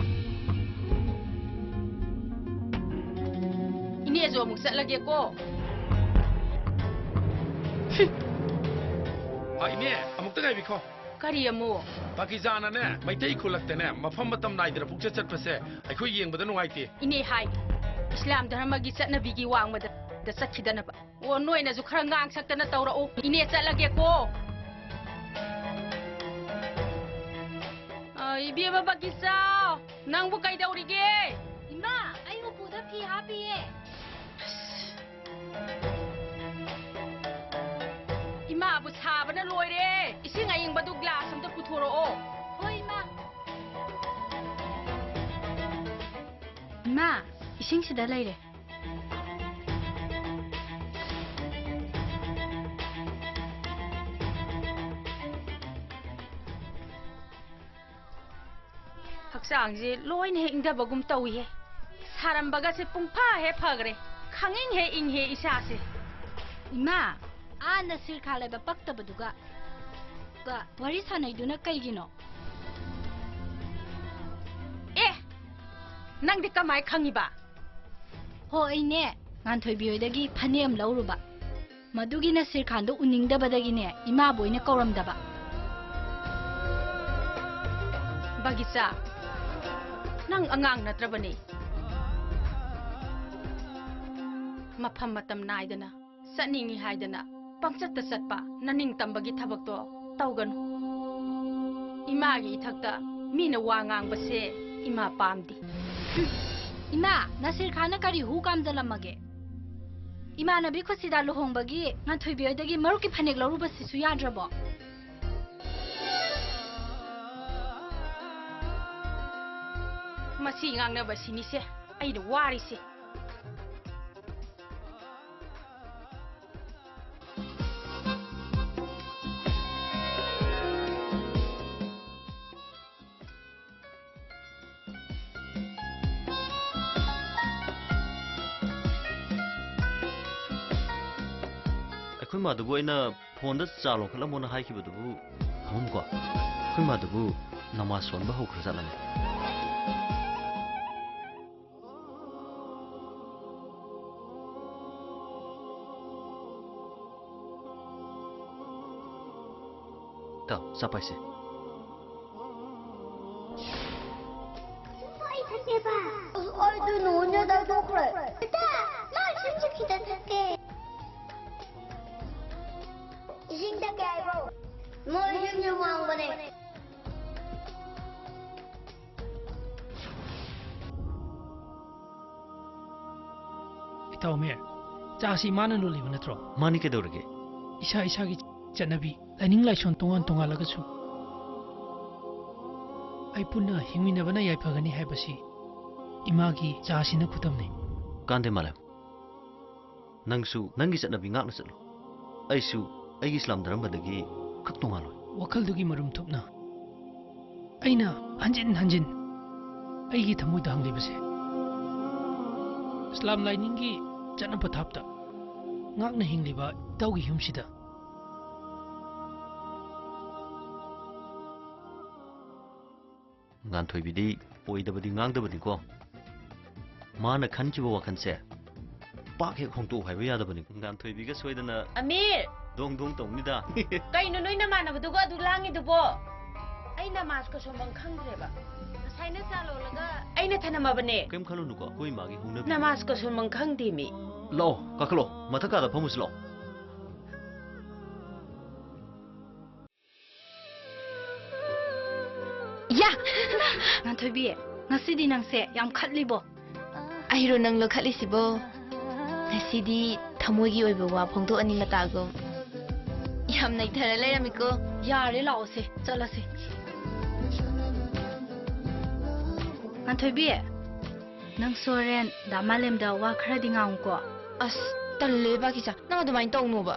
ꯏꯅꯦꯁꯨ ꯑꯃꯨꯛ ꯆꯠꯂꯒꯦꯀꯣ꯫ ꯑ, ꯏꯅꯦ, ꯑꯃꯨꯛꯇ ꯉꯥꯏꯕꯤꯈꯣ꯫ ꯀꯔꯤ ꯑꯃꯨꯛ? ꯄꯥꯀꯤꯖꯥꯅꯅꯦ, ꯃꯩꯇꯩ ꯈꯨꯜꯂꯛꯇꯅꯦ, ꯃꯐꯝ ꯃꯇꯝ ꯅꯥꯏꯗꯅ ꯄꯨꯛꯆꯠ ꯆꯠꯄꯁꯦ ꯑꯩꯈꯣꯏ ꯌꯦꯡꯕꯗ ꯅꯨꯡꯉꯥꯏꯇꯦ꯫ ꯏꯅꯦ ꯍꯥꯏ, ꯏꯁꯂꯥꯝ ꯙꯔꯃꯒꯤ ꯆꯠꯅꯕꯤꯒꯤ ꯋꯥꯡꯃꯗ ꯆꯠꯈꯤꯗꯅꯕ꯫ ꯑꯣ, ꯅꯣꯏꯅꯁꯨ ꯈꯔ ꯉꯥꯡ ꯁꯛꯇꯅ ꯇꯧꯔꯛꯎ꯫ ꯏꯅꯦ ꯆꯠꯂꯒꯦꯀꯣ꯫ ꯑ, ꯏꯕꯦꯝꯃ ꯕꯒꯤꯆꯥ, ꯅꯪꯕꯨ ꯀꯩꯗꯧꯔꯤꯒꯦ? ꯏꯃꯥ, ꯑꯩ ꯎꯄꯨꯗ ꯐꯤ ꯍꯥꯞꯄꯤꯌꯦ꯫ ꯏꯃꯥꯕꯨ ꯁꯥꯕꯅ ꯂꯣꯏꯔꯦ꯫ ꯏꯁꯤꯡ ꯑꯏꯪꯕꯗꯨ ꯒ꯭ꯂꯥꯁ ꯑꯝꯇ ꯄꯨꯊꯣꯔꯛꯑꯣ꯫ ꯍꯣꯏ, ꯏꯃꯥ꯫ ꯏꯃꯥ, ꯏꯁꯤꯡ ꯁꯤꯗ ꯂꯩꯔꯦ꯫ ꯍꯛꯆꯥꯡꯁꯦ ꯂꯣꯏꯅ ꯍꯦꯛ ꯏꯪꯊꯕꯒꯨꯝ ꯇꯧꯏꯍꯦ꯫ ꯁꯥꯔꯝꯕꯒꯁꯦ ꯄꯨꯡꯐꯥ ꯍꯦꯛ ꯐꯈ꯭ꯔꯦ꯫ ꯈꯪꯏꯪ ꯍꯦꯛ ꯏꯪꯍꯦ ꯏꯁꯥꯁꯦ꯫ ꯏꯃꯥ, ꯑꯥ ꯅꯁꯤꯔ ꯈꯥꯟ ꯂꯩꯕ ꯄꯛꯇꯕꯗꯨꯒ ꯒ ꯋꯥꯔꯤ ꯁꯥꯟꯅꯩꯗꯨꯅ ꯀꯩꯒꯤꯅꯣ? ꯑꯦ, ꯅꯪꯗꯤ ꯀꯃꯥꯏ ꯈꯪꯉꯤꯕ? ꯍꯣ, ꯑꯩꯅꯦ, ꯉꯥꯟꯊꯣꯏꯕꯤ ꯍꯣꯏꯗꯒꯤ ꯐꯅꯦꯛ ꯑꯃ ꯂꯧꯔꯨꯕ꯫ ꯃꯗꯨꯒꯤ ꯅꯁꯤꯔ ꯈꯥꯟꯗꯣ ꯎꯅꯤꯡꯗꯕꯗꯒꯤꯅꯦ, ꯏꯃꯥꯕꯨ ꯑꯣꯏꯅ ꯀꯧꯔꯝꯗꯕ꯫ ꯕꯒꯤꯆꯥ, ꯅꯪ ꯑꯉꯥꯡ ꯅꯠꯇ꯭ꯔꯕꯅꯦ꯫ ꯃꯐꯝ ꯃꯇꯝ ꯅꯥꯏꯗꯅ ꯆꯠꯅꯤꯡꯏ ꯍꯥꯏꯗꯅ ꯄꯪꯆꯠꯇ ꯆꯠꯄ ꯅꯅꯤꯡ ꯇꯝꯕꯒꯤ ꯊꯕꯛꯇꯣ ꯇꯧꯒꯅꯨ꯫ ꯏꯃꯥꯒꯤ ꯏꯊꯛꯇ ꯃꯤꯅ ꯋꯥ ꯉꯥꯡꯕꯁꯦ ꯏꯃꯥ ꯄꯥꯝꯗꯦ꯫ ꯏꯃꯥ, ꯅꯁꯤꯔ ꯈꯥꯟꯅ ꯀꯔꯤ ꯍꯨ ꯀꯥꯝꯖꯜꯂꯝꯃꯒꯦ? ꯏꯃꯥꯟꯅꯕꯤ ꯈꯨꯁꯤꯗꯥ ꯂꯨꯍꯣꯡꯕꯒꯤ ꯉꯥꯟꯊꯣꯏꯕꯤ ꯍꯣꯏꯗꯒꯤ ꯃꯔꯨꯞꯀꯤ ꯐꯅꯦꯛ ꯂꯧꯔꯨꯕꯁꯤꯁꯨ ꯌꯥꯗ꯭ꯔꯕꯣ? ꯃꯁꯤ ꯉꯥꯡꯅꯕꯁꯤꯅꯤꯁꯦ ꯑꯩꯅ ꯋꯥꯔꯤꯁꯦ꯫ ꯑꯩꯈꯣꯏ ꯃꯥꯗꯨꯕꯨ ꯑꯩꯅ ꯐꯣꯟꯗ ꯆꯥ ꯂꯧꯈꯠꯂꯝꯃꯣꯅ ꯍꯥꯏꯈꯤꯕꯗꯨꯕꯨ ꯐꯝꯃꯝꯀꯣ꯫ ꯑꯩꯈꯣꯏ ꯃꯥꯗꯨꯕꯨ ꯅꯃꯥꯖ ꯁꯣꯟꯕ ꯍꯧꯈ꯭ꯔꯖꯥꯠꯂꯅꯦ? ꯇꯥꯎ, ꯆꯥ ꯄꯥꯏꯁꯦ꯫ ꯑꯩ ꯊꯛꯀꯦꯕ꯫ ꯑꯁ, ꯑꯩꯗꯤ ꯅꯣꯏꯅ ꯇꯩꯊꯣꯛꯈ꯭ꯔꯦ꯫ ꯏꯇꯥ, ꯃꯥ ꯏꯁꯤꯡꯁꯨ ꯈꯤꯇ ꯊꯛꯀꯦ꯫ ꯏꯁꯤꯡ ꯊꯛꯀꯦ ꯍꯥꯏꯕ꯭ꯔꯣ? ꯃꯣꯏ ꯏꯁꯤꯡꯁꯨ ꯃꯥꯡꯕꯅꯦ꯫ ꯏꯇꯥꯎ ꯃꯦꯔ, ꯆꯥꯁꯤ ꯏꯃꯥꯅ ꯂꯣꯜꯂꯤꯕ ꯅꯠꯇ꯭ꯔꯣ? ꯃꯥꯅꯤ, ꯀꯩꯗꯧꯔꯒꯦ? ꯏꯁꯥ ꯏꯁꯥꯒꯤ ꯆꯠꯅꯕꯤ, ꯂꯥꯏꯅꯤꯡ ꯂꯥꯏꯁꯣꯟ ꯇꯣꯉꯥꯟ ꯇꯣꯉꯥꯜꯂꯒꯁꯨ ꯑꯩ ꯄꯨꯟꯅ ꯍꯤꯡꯃꯤꯟꯅꯕꯅ ꯌꯥꯏꯐꯒꯅꯤ ꯍꯥꯏꯕꯁꯤ ꯏꯃꯥꯒꯤ ꯆꯥꯁꯤꯅ ꯈꯨꯗꯝꯅꯤ꯫ ꯀꯥꯟꯗꯦ ꯃꯥꯂꯦꯝ, ꯅꯪꯁꯨ ꯅꯪꯒꯤ ꯆꯠꯅꯕꯤ ꯉꯥꯛꯅ ꯆꯠꯂꯨ꯫ ꯑꯩꯁꯨ ꯑꯩꯒꯤ ꯏꯁꯂꯥꯝ ꯙꯔꯃꯗꯒꯤ ꯈꯛ ꯇꯣꯉꯥꯜꯂꯣꯏ꯫ ꯋꯥꯈꯜꯗꯨꯒꯤ ꯃꯔꯨꯝ ꯊꯨꯞꯅ ꯑꯩꯅ ꯍꯟꯖꯤꯟ ꯍꯟꯖꯤꯟ ꯑꯩꯒꯤ ꯊꯃꯣꯏꯗ ꯍꯪꯂꯤꯕꯁꯦ, ꯏꯁꯂꯥꯝ ꯂꯥꯏꯅꯤꯡꯒꯤ ꯆꯠꯅ ꯄꯊꯥꯞꯇ ꯉꯥꯛꯅ ꯍꯤꯡꯂꯤꯕ ꯏꯇꯥꯎꯒꯤ ꯌꯨꯝꯁꯤꯗ ꯉꯥꯟꯊꯣꯏꯕꯤꯗꯤ ꯑꯣꯏꯗꯕꯗꯤ ꯉꯥꯡꯗꯕꯅꯤꯀꯣ꯫ ꯃꯥꯅ ꯈꯟꯈꯤꯕ ꯋꯥꯈꯜꯁꯦ ꯄꯥꯛ ꯍꯦꯛ ꯍꯣꯡꯇꯣꯛꯎ ꯍꯥꯏꯕ ꯌꯥꯗꯕꯅꯤ꯫ ꯉꯥꯟꯊꯣꯏꯕꯤꯒ ꯁꯣꯏꯗꯅ꯫ ꯑꯃꯤꯔ! ꯗꯣꯡ ꯗꯣꯡ ꯇꯧꯅꯤꯗ꯫ ꯀꯩꯅꯣ ꯅꯣꯏ ꯅꯃꯥꯟꯅꯕꯗꯨꯒ ꯑꯗꯨ ꯂꯥꯡꯉꯤꯗꯨꯕꯣ? ꯑꯩ ꯅꯃꯥꯖꯀ ꯁꯣꯟꯕꯝ ꯈꯪꯗ꯭ꯔꯦꯕ꯫ ꯉꯁꯥꯏꯅ ꯆꯥ ꯂꯣꯜꯂꯒ ꯑꯩꯅ ꯊꯅꯝꯃꯕꯅꯦ꯫ ꯀꯩꯝ ꯈꯜꯂꯨꯅꯨꯀꯣ, ꯑꯩꯈꯣꯏ ꯏꯃꯥꯒꯤ ꯍꯧꯅꯕꯤ꯫ ꯅꯃꯥꯖꯀ ꯁꯣꯟꯕꯝ ꯈꯪꯗꯦ ꯃꯤ꯫ ꯂꯥꯛꯑꯣ, ꯀꯥꯈꯠꯂꯣ, ꯃꯊꯛ ꯀꯥꯗ ꯐꯝꯃꯨꯁꯤ ꯂꯥꯛꯑꯣ꯫ ꯌꯥ! ꯉꯥꯟꯊꯣꯏꯕꯤ, ꯉꯁꯤꯗꯤ ꯅꯪꯁꯦ ꯌꯥꯝ ꯈꯠꯂꯤꯕꯣ꯫ ꯑꯩꯔꯣ ꯅꯪ ꯂꯧꯈꯠꯂꯤꯁꯤꯕꯣ? ꯉꯁꯤꯗꯤ ꯊꯃꯣꯏꯒꯤ ꯑꯣꯏꯕ ꯋꯥ ꯐꯣꯡꯗꯣꯛꯑꯅꯤ ꯃꯇꯥꯒꯨꯝ꯫ ꯌꯥꯝ ꯅꯩꯊꯔ ꯂꯩꯔꯝꯃꯤꯀꯣ꯫ ꯌꯥꯔꯦ, ꯂꯥꯛꯑꯣꯁꯦ, ꯆꯠꯂꯁꯦ꯫ ꯉꯥꯟꯊꯣꯏꯕꯤ, ꯅꯪ ꯁꯣꯔꯦꯟ ꯗꯥ ꯃꯥꯂꯦꯝꯗ ꯋꯥ ꯈꯔꯗꯤ ꯉꯥꯡꯉꯨꯀꯣ꯫ ꯑꯁ, ꯇꯜꯂꯦ ꯕꯥꯀꯤꯆꯥ, ꯅꯪ ꯑꯗꯨꯃꯥꯏꯅ ꯇꯧꯅꯣꯕ꯫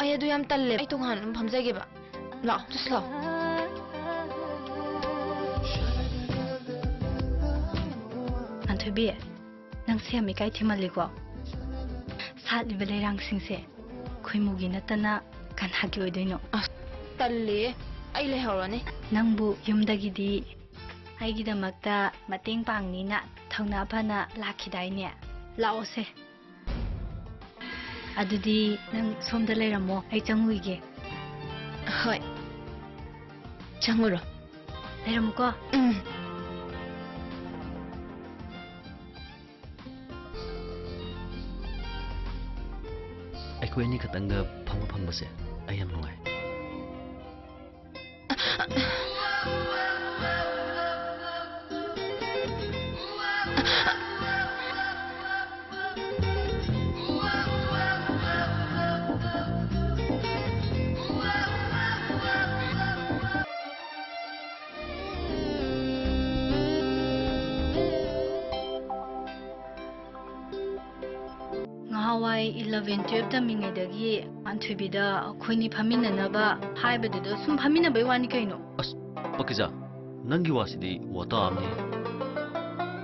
ꯑꯩ ꯑꯗꯨ ꯌꯥꯝ ꯇꯜꯂꯦ꯫ ꯑꯩ ꯇꯣꯉꯥꯟꯅ ꯑꯗꯨꯝ ꯐꯝꯖꯒꯦꯕ꯫ ꯂꯥꯛꯑꯣ, just ꯂꯥꯛꯑꯣ꯫ ꯉꯥꯟꯊꯣꯏꯕꯤ, ꯅꯪ ꯁꯦꯝ ꯏꯀꯥꯏ ꯊꯤꯃꯜꯂꯤꯀꯣ꯫ ꯁꯥꯠꯂꯤꯕ ꯂꯩꯔꯥꯡꯁꯤꯡꯁꯦ ꯈꯣꯏꯃꯨꯒꯤ ꯅꯠꯇꯅ ꯀꯅꯥꯒꯤ ꯑꯣꯏꯗꯣꯏꯅꯣ? ꯑꯁ, ꯇꯜꯂꯦ꯫ ꯑꯩ ꯂꯩꯍꯧꯔꯅꯤ꯫ ꯅꯪꯕꯨ ꯌꯨꯝꯗꯒꯤꯗꯤ ꯑꯩꯒꯤꯗꯃꯛꯇ ꯃꯇꯦꯡ ꯄꯥꯡꯅꯤꯅ ꯊꯧꯅꯥ ꯐꯅ ꯂꯥꯛꯈꯤꯗꯥꯏꯅꯦ? ꯂꯥꯛꯑꯣꯁꯦ꯫ ꯑꯗꯨꯗꯤ ꯅꯪ ꯁꯣꯝꯗ ꯂꯩꯔꯝꯃꯣ, ꯑꯩ ꯆꯪꯉꯨꯈꯤꯒꯦ꯫ ꯍꯣꯏ, ꯆꯪꯉꯨꯔꯣ꯫ ꯂꯩꯔꯝꯃꯨꯀꯣ꯫ ꯎꯝ꯫ ꯑꯩꯈꯣꯏ ꯑꯅꯤ ꯈꯛꯇꯪꯒ ꯐꯝꯕ ꯐꯪꯕꯁꯦ ꯑꯩ ꯌꯥꯝ ꯅꯨꯡꯉꯥꯏ꯫ ꯉꯍꯥꯟꯋꯥꯏ eleven twelve ꯇꯝꯃꯤꯉꯩꯗꯒꯤ ꯉꯥꯟꯊꯣꯏꯕꯤꯗ ꯑꯩꯈꯣꯏꯅꯤ ꯐꯝꯃꯤꯟꯅꯅꯕ ꯍꯥꯏꯕꯗꯨꯗ ꯁꯨꯝ ꯐꯝꯃꯤꯟꯅꯕꯩ ꯋꯥꯅꯤ ꯀꯩꯅꯣ꯫ ꯑꯁ, ꯄꯀꯤꯖꯥ, ꯅꯪꯒꯤ ꯋꯥꯁꯤꯗꯤ ꯋꯥꯇꯥ ꯑꯃꯅꯤ꯫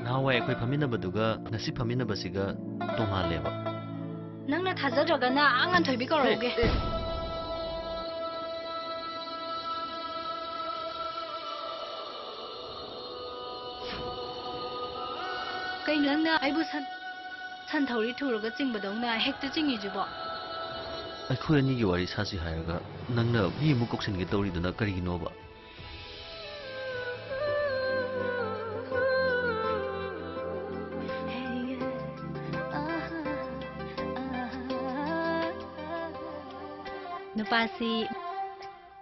ꯅꯍꯥꯟꯋꯥꯏ ꯑꯩꯈꯣꯏ ꯐꯝꯃꯤꯟꯅꯕꯗꯨꯒ ꯉꯁꯤ ꯐꯝꯃꯤꯟꯅꯕꯁꯤꯒ ꯇꯣꯉꯥꯜꯂꯦꯕ꯫ ꯅꯪꯅ ꯊꯥꯖꯗ꯭ꯔꯒꯅ ꯑꯥ ꯉꯥꯟꯊꯣꯏꯕꯤ ꯀꯧꯔꯛꯎꯒꯦ꯫ ꯑꯦ, ꯑꯦ꯫ ꯀꯩꯅꯣ ꯅꯪꯅ ꯑꯩꯕꯨ ꯁꯟ, ꯁꯟ ꯊꯧꯔꯤ ꯊꯨꯔꯒ ꯆꯤꯡꯕꯗꯧꯅ ꯍꯦꯛꯇ ꯆꯤꯡꯉꯤꯁꯤꯕꯣ? ꯑꯩꯈꯣꯏ ꯑꯅꯤꯒꯤ ꯋꯥꯔꯤ ꯁꯥꯁꯤ ꯍꯥꯏꯔꯒ ꯅꯪꯅ ꯃꯤ ꯑꯃꯨꯛ ꯀꯧꯁꯤꯟꯒꯦ ꯇꯧꯔꯤꯗꯨꯅ ꯀꯔꯤꯒꯤꯅꯣꯕ? ꯅꯨꯄꯥꯁꯤ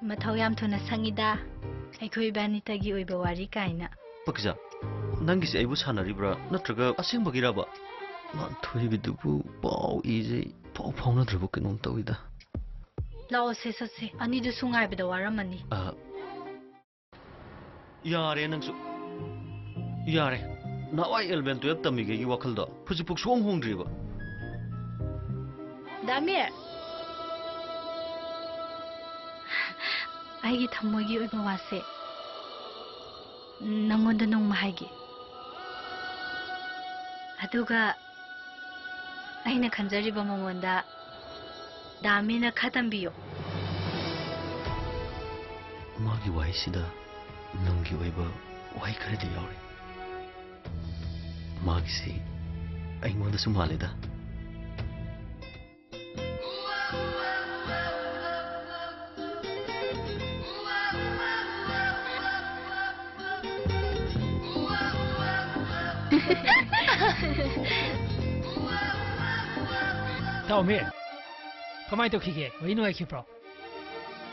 ꯃꯊꯧ ꯌꯥꯝ ꯊꯨꯅ ꯁꯪꯉꯤꯗ, ꯑꯩꯈꯣꯏ ꯏꯕꯥꯅꯤꯇꯒꯤ ꯑꯣꯏꯕ ꯋꯥꯔꯤ ꯀꯥꯏꯅ꯫ ꯄꯛꯀꯤꯖꯥ, ꯅꯪꯒꯤꯁꯦ ꯑꯩꯕꯨ ꯁꯥꯟꯅꯔꯤꯕ꯭ꯔꯥ ꯅꯠꯇ꯭ꯔꯒ ꯑꯁꯦꯡꯕꯒꯤꯔꯕ? ꯉꯥꯟꯊꯣꯏꯕꯤꯗꯨꯕꯨ ꯄꯥꯎ ꯏꯁꯦ ꯏꯐꯥꯎ ꯐꯥꯎꯅꯗ꯭ꯔꯕ ꯀꯩꯅꯣꯝ ꯇꯧꯏꯗ꯫ ꯂꯥꯛꯑꯣꯁꯦ, ꯆꯠꯁꯦ꯫ ꯑꯅꯤꯗꯨꯁꯨ ꯉꯥꯏꯕꯗ ꯋꯥꯔꯝꯃꯅꯤ꯫ ꯑ, ꯌꯥꯔꯦ ꯅꯪꯁꯨ꯫ ꯌꯥꯔꯦ꯫ ꯅꯍꯥꯟꯋꯥꯏ eleven twelve ꯇꯝꯃꯤꯉꯩꯒꯤ ꯋꯥꯈꯜꯗꯣ ꯍꯧꯖꯤꯛꯐꯥꯎ ꯁꯨꯡꯍꯣꯡ ꯍꯣꯡꯗ꯭ꯔꯤꯕ꯫ ꯗꯥꯃꯤꯔ! ꯑꯩꯒꯤ ꯊꯃꯣꯏꯒꯤ ꯑꯣꯏꯕ ꯋꯥꯁꯦ ꯅꯪꯉꯣꯟꯗ ꯅꯣꯡꯃ ꯍꯥꯏꯒꯦ꯫ ꯑꯗꯨꯒ ꯑꯩꯅ ꯈꯟꯖꯔꯤꯕ ꯃꯉꯣꯟꯗ ꯗꯥ ꯑꯃꯤꯔꯅ ꯈꯔ ꯇꯝꯕꯤꯌꯣ꯫ ꯃꯥꯒꯤ ꯋꯥꯍꯩꯁꯤꯗ ꯅꯨꯡꯒꯤ ꯑꯣꯏꯕ ꯋꯥꯍꯩ ꯈꯔꯗꯤ ꯌꯥꯎꯔꯤ꯫ ꯃꯥꯒꯤꯁꯤ ꯑꯩꯉꯣꯟꯗꯁꯨ ꯃꯥꯜꯂꯦꯗ꯫ ꯏꯇꯥꯎ ꯑꯃꯤꯔ, ꯀꯃꯥꯏ ꯇꯧꯈꯤꯒꯦ? ꯋꯥꯔꯤ ꯅꯨꯡꯉꯥꯏꯈꯤꯕ꯭ꯔꯣ?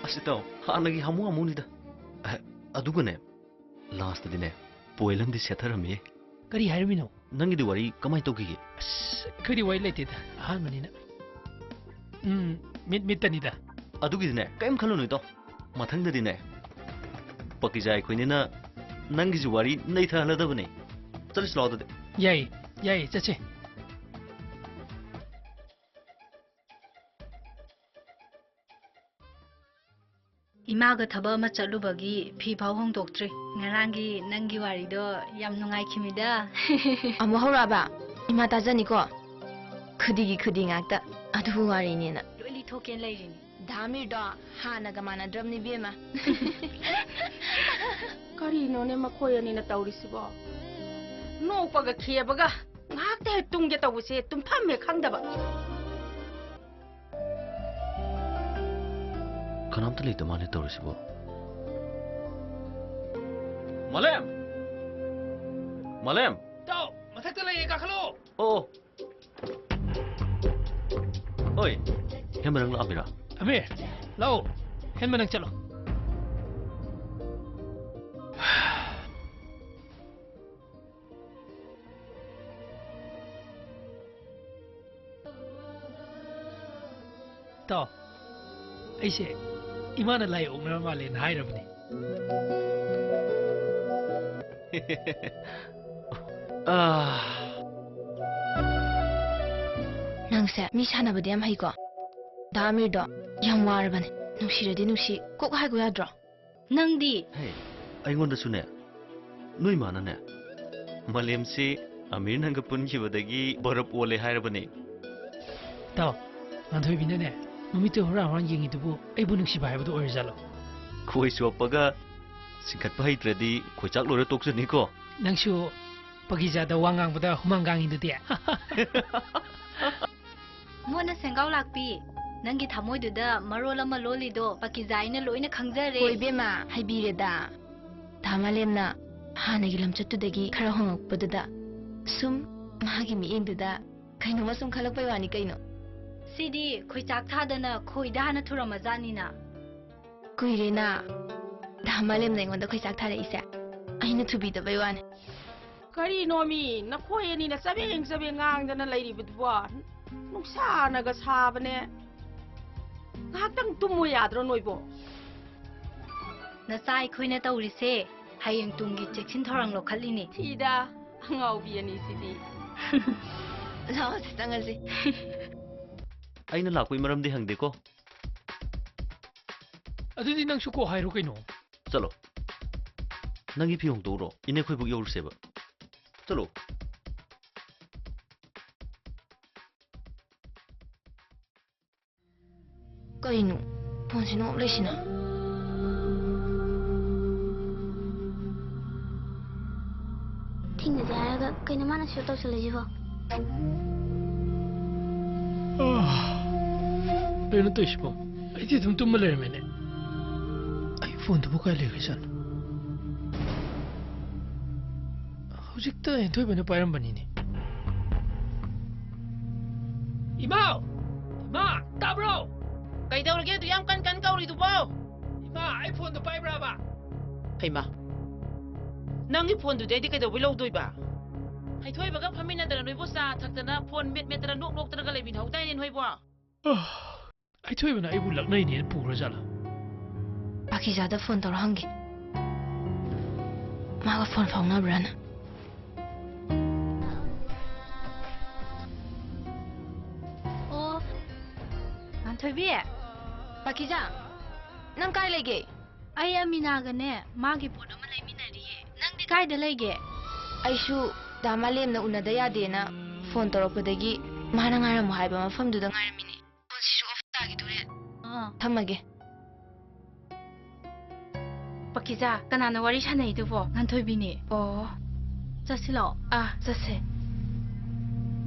ꯑꯁ ꯏꯇꯥꯎ, ꯍꯥꯟꯅꯒꯤ ꯍꯥꯃꯨ ꯍꯥꯃꯨꯅꯤꯗ꯫ ꯑ-, ꯑꯗꯨꯒꯅꯦ, ꯂꯥꯁꯇꯗꯤꯅꯦ, ꯄꯣꯏꯜ ꯑꯃꯗꯤ ꯁꯦꯠꯊꯔꯝꯃꯤ꯫ ꯀꯔꯤ ꯍꯥꯏꯔꯝꯃꯤꯅꯣ? ꯅꯪꯒꯤꯗꯤ ꯋꯥꯔꯤ ꯀꯃꯥꯏ ꯇꯧꯈꯤꯒꯦ? ꯑꯁ, ꯑꯩꯈꯣꯏꯗꯤ ꯋꯥꯔꯤ ꯂꯩꯇꯦꯗ, ꯑꯍꯥꯟꯕꯅꯤꯅ꯫ ꯎꯝ, ꯃꯤꯠ ꯃꯤꯠꯇꯅꯤꯗ꯫ ꯑꯗꯨꯒꯤꯗꯤꯅꯦ, ꯀꯔꯤꯝ ꯈꯜꯂꯨꯅꯨ ꯏꯇꯥꯎ꯫ ꯃꯊꯪꯗꯗꯤꯅꯦ, ꯄꯀꯤꯖꯥ ꯑꯩꯈꯣꯏꯅꯤꯅ ꯅꯪꯒꯤꯁꯨ ꯋꯥꯔꯤ ꯅꯩꯊꯍꯜꯂꯗꯕꯅꯦ꯫ ꯆꯠꯂꯁꯤ ꯂꯥꯛꯑꯣ ꯑꯗꯨꯗꯤ꯫ ꯌꯥꯏꯌꯦ, ꯌꯥꯏꯌꯦ, ꯆꯠꯁꯦ꯫ ꯏꯃꯥꯒ ꯊꯕꯛ ꯑꯃ ꯆꯠꯂꯨꯕꯒꯤ ꯐꯤ ꯐꯥꯎ ꯍꯣꯡꯗꯣꯛꯇ꯭ꯔꯤ꯫ ꯉꯔꯥꯡꯒꯤ ꯅꯪꯒꯤ ꯋꯥꯔꯤꯗꯣ ꯌꯥꯝ ꯅꯨꯡꯉꯥꯏꯈꯤꯃꯤꯗ꯫ ꯑꯃꯨꯛ ꯍꯧꯔꯛꯑꯕ? ꯏꯃꯥ ꯇꯥꯖꯅꯤꯀꯣ꯫ ꯈꯨꯗꯤꯒꯤ ꯈꯨꯗꯤ ꯉꯥꯛꯇ꯫ ꯑꯗꯨꯕꯨ ꯋꯥꯔꯤꯅꯦꯅ꯫ ꯂꯣꯏ ꯂꯤꯊꯣꯛꯀꯦꯅ ꯂꯩꯔꯤꯅꯤ꯫ ꯗꯥ ꯑꯃꯤꯔꯗꯣ ꯍꯥꯟꯅꯒ ꯃꯥꯟꯅꯗ꯭ꯔꯕꯅꯤ ꯏꯕꯦꯝꯃ꯫ ꯀꯔꯤꯅꯣꯅꯦ ꯃꯈꯣꯏ ꯑꯅꯤꯅ ꯇꯧꯔꯤꯁꯤꯕꯣ? ꯅꯣꯛꯄꯒ ꯈꯦꯕꯒ ꯉꯥꯏꯍꯥꯛꯇ ꯍꯦꯛ ꯇꯨꯝꯒꯦ ꯇꯧꯕꯁꯦ ꯇꯨꯝꯐꯝ ꯍꯦꯛ ꯈꯪꯗꯕ꯫ ꯀꯅꯥꯝꯇ ꯂꯩꯇ ꯃꯥꯜꯂꯦ ꯇꯧꯔꯤꯁꯤꯕꯣ꯫ ꯃꯥꯂꯦꯝ! ꯃꯥꯂꯦꯝ! ꯏꯇꯥꯎ, ꯃꯊꯛꯇ ꯂꯩꯌꯦ, ꯀꯥꯈꯠꯂꯣ꯫ ꯑꯣ, ꯑꯣ꯫ ꯑꯣꯏ, ꯍꯦꯟꯕ ꯅꯪ ꯂꯥꯛꯑꯝꯃꯤꯔꯣ? ꯑꯃꯤꯔ, ꯂꯥꯛꯑꯣ꯫ ꯍꯦꯟꯕ ꯅꯪ ꯆꯠꯂꯣ꯫ ꯇꯥꯎ, ꯑꯩꯁꯦ ꯏꯃꯥꯅ ꯂꯥꯏ ꯑꯣꯛꯅꯕ ꯃꯥꯜꯂꯦꯅ ꯍꯥꯏꯔꯕꯅꯤ꯫ ꯑꯥ꯫ ꯅꯪꯁꯦ ꯃꯤ ꯁꯥꯟꯅꯕꯗꯤ ꯌꯥꯝ ꯍꯩꯀꯣ꯫ ꯗꯥ ꯑꯃꯤꯔꯗꯣ ꯌꯥꯝ ꯋꯥꯔꯕꯅꯦ꯫ ꯅꯨꯡꯁꯤꯔꯗꯤ ꯅꯨꯡꯁꯤ ꯀꯣꯛ ꯍꯥꯏꯒꯣ ꯌꯥꯗ꯭ꯔꯣ? ꯅꯪꯗꯤ? ꯍꯦ, ꯑꯩꯉꯣꯟꯗꯁꯨꯅꯦ, ꯅꯣꯏ ꯃꯥꯅꯅꯦ, ꯃꯥꯂꯦꯝꯁꯤ ꯑꯃꯤꯔ ꯅꯪꯒ ꯄꯨꯟꯈꯤꯕꯗꯒꯤ ꯕꯔꯞ ꯑꯣꯜꯂꯦ ꯍꯥꯏꯔꯕꯅꯦ꯫ ꯇꯥꯎ, ꯉꯥꯟꯊꯣꯏꯕꯤꯅꯅꯦ, ꯃꯃꯤꯠꯇ ꯍꯨꯔꯥꯟ ꯍꯨꯔꯥꯟ ꯌꯦꯡꯉꯤꯗꯨꯕꯨ ꯑꯩꯕꯨ ꯅꯨꯡꯁꯤꯕ ꯍꯥꯏꯕꯗꯨ ꯑꯣꯏꯔꯖꯥꯠꯂꯣ? ꯈꯣꯏ ꯆꯣꯞꯄꯒ ꯁꯤꯡꯈꯠꯄ ꯍꯩꯇ꯭ꯔꯗꯤ ꯈꯣꯏꯆꯥꯛ ꯂꯣꯏꯔ ꯇꯣꯛꯆꯅꯤꯀꯣ꯫ ꯅꯪꯁꯨ ꯄꯀꯤꯖꯥꯗ ꯋꯥ ꯉꯥꯡꯕꯗ ꯍꯨꯃꯥꯡ ꯀꯥꯡꯉꯤꯗꯨꯗꯤ꯫ ꯃꯣꯟꯅ ꯁꯦꯡꯒꯥꯎ ꯂꯥꯛꯄꯤ, ꯅꯪꯒꯤ ꯊꯃꯣꯏꯗꯨꯗ ꯃꯔꯣꯜ ꯑꯃ ꯂꯣꯜꯂꯤꯗꯣ ꯄꯀꯤꯖꯥ ꯑꯩꯅ ꯂꯣꯏꯅ ꯈꯪꯖꯔꯦ꯫ ꯍꯣꯏ ꯏꯕꯦꯝꯃ, ꯍꯥꯏꯕꯤꯔꯦꯗ꯫ ꯙꯥ ꯃꯥꯂꯦꯝꯅ ꯍꯥꯟꯅꯒꯤ ꯂꯝꯆꯠꯇꯨꯗꯒꯤ ꯈꯔ ꯍꯣꯡꯉꯛꯄꯗꯨꯗ ꯁꯨꯝ ꯃꯥꯒꯤ ꯃꯤꯠꯌꯦꯡꯗꯨꯗ ꯀꯩꯅꯣꯝꯃ ꯁꯨꯝ ꯈꯜꯂꯛꯄꯩ ꯋꯥꯅꯤ ꯀꯩꯅꯣ꯫ ꯁꯤꯗꯤ ꯈꯣꯏꯆꯥꯛ ꯊꯥꯗꯅ ꯈꯣꯏꯗ ꯍꯥꯟꯅ ꯊꯨꯔꯝꯃꯖꯥꯠꯅꯤꯅ꯫ ꯀꯨꯏꯔꯦꯅ ꯙꯥ ꯃꯥꯂꯦꯝꯅ ꯑꯩꯉꯣꯟꯗ ꯈꯣꯏꯆꯥꯛ ꯊꯥꯔꯛꯏꯁꯦ꯫ ꯑꯩꯅ ꯊꯨꯕꯤꯗꯕꯩ ꯋꯥꯅꯤ꯫ ꯀꯔꯤꯅꯣꯃꯤ, ꯅꯈꯣꯏ ꯑꯅꯤꯅ ꯆꯕꯦꯡ ꯆꯕꯦꯡ ꯉꯥꯡꯗꯅ ꯂꯩꯔꯤꯕꯗꯨꯕꯣ? ꯅꯨꯡꯁꯥꯅꯒ ꯁꯥꯕꯅꯦ꯫ ꯉꯥꯏꯍꯥꯛꯇꯪ ꯇꯨꯝꯃꯨ ꯌꯥꯗ꯭ꯔꯣ ꯅꯣꯏꯕꯣ? ꯅꯆꯥ ꯑꯩꯈꯣꯏꯅ ꯇꯧꯔꯤꯁꯦ ꯍꯌꯦꯡ ꯇꯨꯡꯒꯤ ꯆꯦꯛꯁꯤꯟ ꯊꯧꯔꯥꯡ ꯂꯧꯈꯠꯂꯤꯅꯤ꯫ ꯊꯤꯗ, ꯑꯉꯥꯎꯕꯤ ꯑꯅꯤꯁꯤꯗꯤ꯫ ꯂꯥꯛꯑꯣ, ꯁꯤ ꯆꯪꯉꯁꯤ꯫ ꯑꯩꯅ ꯂꯥꯛꯄꯩ ꯃꯔꯝꯗꯤ ꯍꯪꯗꯦꯀꯣ꯫ ꯑꯗꯨꯗꯤ ꯅꯪꯁꯨ ꯀꯣ ꯍꯥꯏꯔꯣ ꯀꯩꯅꯣ꯫ ꯆꯠꯂꯣ꯫ ꯅꯪꯒꯤ ꯐꯤ ꯍꯣꯡꯗꯣꯛꯎꯔꯣ꯫ ꯏꯅꯦ ꯈꯣꯏꯕꯨꯛ ꯌꯧꯔꯨꯁꯦꯕ꯫ ꯆꯠꯂꯣ꯫ ꯀꯩꯅꯣ? ꯐꯣꯟꯁꯤ ꯅꯣꯛ ꯂꯩꯁꯤꯅ꯫ ꯊꯦꯡꯅꯁꯦ ꯍꯥꯏꯔꯒ ꯀꯩꯅꯣ ꯃꯥꯅ ꯁꯤꯗ ꯇꯧꯁꯜꯂꯛꯏꯁꯤꯕꯣ? ꯀꯩꯅꯣ ꯇꯧꯏꯁꯤꯕꯣ? ꯑꯩꯗꯤ ꯑꯗꯨꯝ ꯇꯨꯝꯃ ꯂꯩꯔꯝꯃꯦꯅꯦ꯫ ꯑꯩ ꯐꯣꯟꯗꯨꯕꯨ ꯀꯥꯏ ꯂꯩꯈ꯭ꯔꯖꯥꯠꯅꯣ? ꯍꯧꯖꯤꯛꯇ ꯍꯦꯟꯊꯣꯏꯕꯅ ꯄꯥꯏꯔꯝꯕꯅꯤꯅꯦ꯫ ꯏꯃꯥꯎ! ꯏꯃꯥ! ꯇꯥꯕ꯭ꯔꯣ? ꯀꯩꯗꯧꯔꯒꯦ ꯑꯗꯨ ꯌꯥꯝ ꯀꯟ ꯀꯟ ꯀꯧꯔꯤꯗꯨꯕꯣ? ꯏꯃꯥ, ꯑꯩ ꯐꯣꯟꯗꯣ ꯄꯥꯏꯕ꯭ꯔꯥꯕ? ꯍꯩꯃꯥ! ꯅꯪꯒꯤ ꯐꯣꯟꯗꯨꯗꯤ ꯑꯩꯗꯤ ꯀꯩꯗꯧꯕꯩ ꯂꯧꯗꯣꯏꯕ? ꯍꯩꯊꯣꯏꯕꯒ ꯐꯝꯃꯤꯟꯅꯗꯅ ꯅꯣꯏꯕꯨ ꯆꯥ ꯊꯛꯇꯅ, ꯐꯣꯟ ꯃꯦꯠ ꯃꯦꯠꯇꯅ ꯅꯣꯛ ꯅꯣꯛꯇꯅꯒ ꯂꯩꯃꯤꯟꯅꯍꯧꯗꯥꯏꯅꯦ ꯅꯣꯏꯕꯣ? ꯍꯩꯊꯣꯏꯕꯅ ꯑꯩꯕꯨ ꯂꯛꯅꯩꯅꯦꯅ ꯄꯨꯈ꯭ꯔꯖꯥꯠꯂꯥ? ꯄꯥꯀꯤꯖꯥꯗ ꯐꯣꯟ ꯇꯧꯔ ꯍꯪꯒꯦ꯫ ꯃꯥꯒ ꯐꯣꯟ ꯐꯥꯎꯅꯕ꯭ꯔꯥꯅ꯫ ꯑꯣ, ꯉꯥꯟꯊꯣꯏꯕꯤ꯫ ꯄꯥꯀꯤꯖꯥ, ꯅꯪ ꯀꯥꯏ ꯂꯩꯒꯦ? ꯑꯩ ꯑꯃꯤꯅꯥꯒꯅꯦ, ꯃꯥꯒꯤ ꯄꯣꯠ ꯑꯃ ꯂꯩꯃꯤꯟꯅꯔꯤꯌꯦ꯫ ꯅꯪꯗꯤ ꯀꯥꯏꯗ ꯂꯩꯒꯦ? ꯑꯩꯁꯨ ꯗꯥ ꯃꯥꯂꯦꯝꯅ ꯎꯅꯗ ꯌꯥꯗꯦꯅ ꯐꯣꯟ ꯇꯧꯔꯛꯄꯗꯒꯤ ꯃꯥꯅ ꯉꯥꯏꯔꯝꯃꯨ ꯍꯥꯏꯕ ꯃꯐꯝꯗꯨꯗ ꯉꯥꯏꯔꯝꯃꯤꯅꯦ꯫ ꯐꯣꯟꯁꯤꯁꯨ off ꯇꯥꯈꯤꯗꯣꯔꯦ꯫ ꯊꯝꯃꯒꯦ꯫ ꯄꯀꯤꯖꯥ, ꯀꯅꯥꯅꯣ ꯋꯥꯔꯤ ꯁꯥꯟꯅꯩꯗꯨꯕꯣ? ꯉꯥꯟꯊꯣꯏꯕꯤꯅꯦ꯫ ꯑꯣ꯫ ꯆꯠꯁꯤꯂꯣ꯫ ꯑꯥ, ꯆꯠꯁꯦ꯫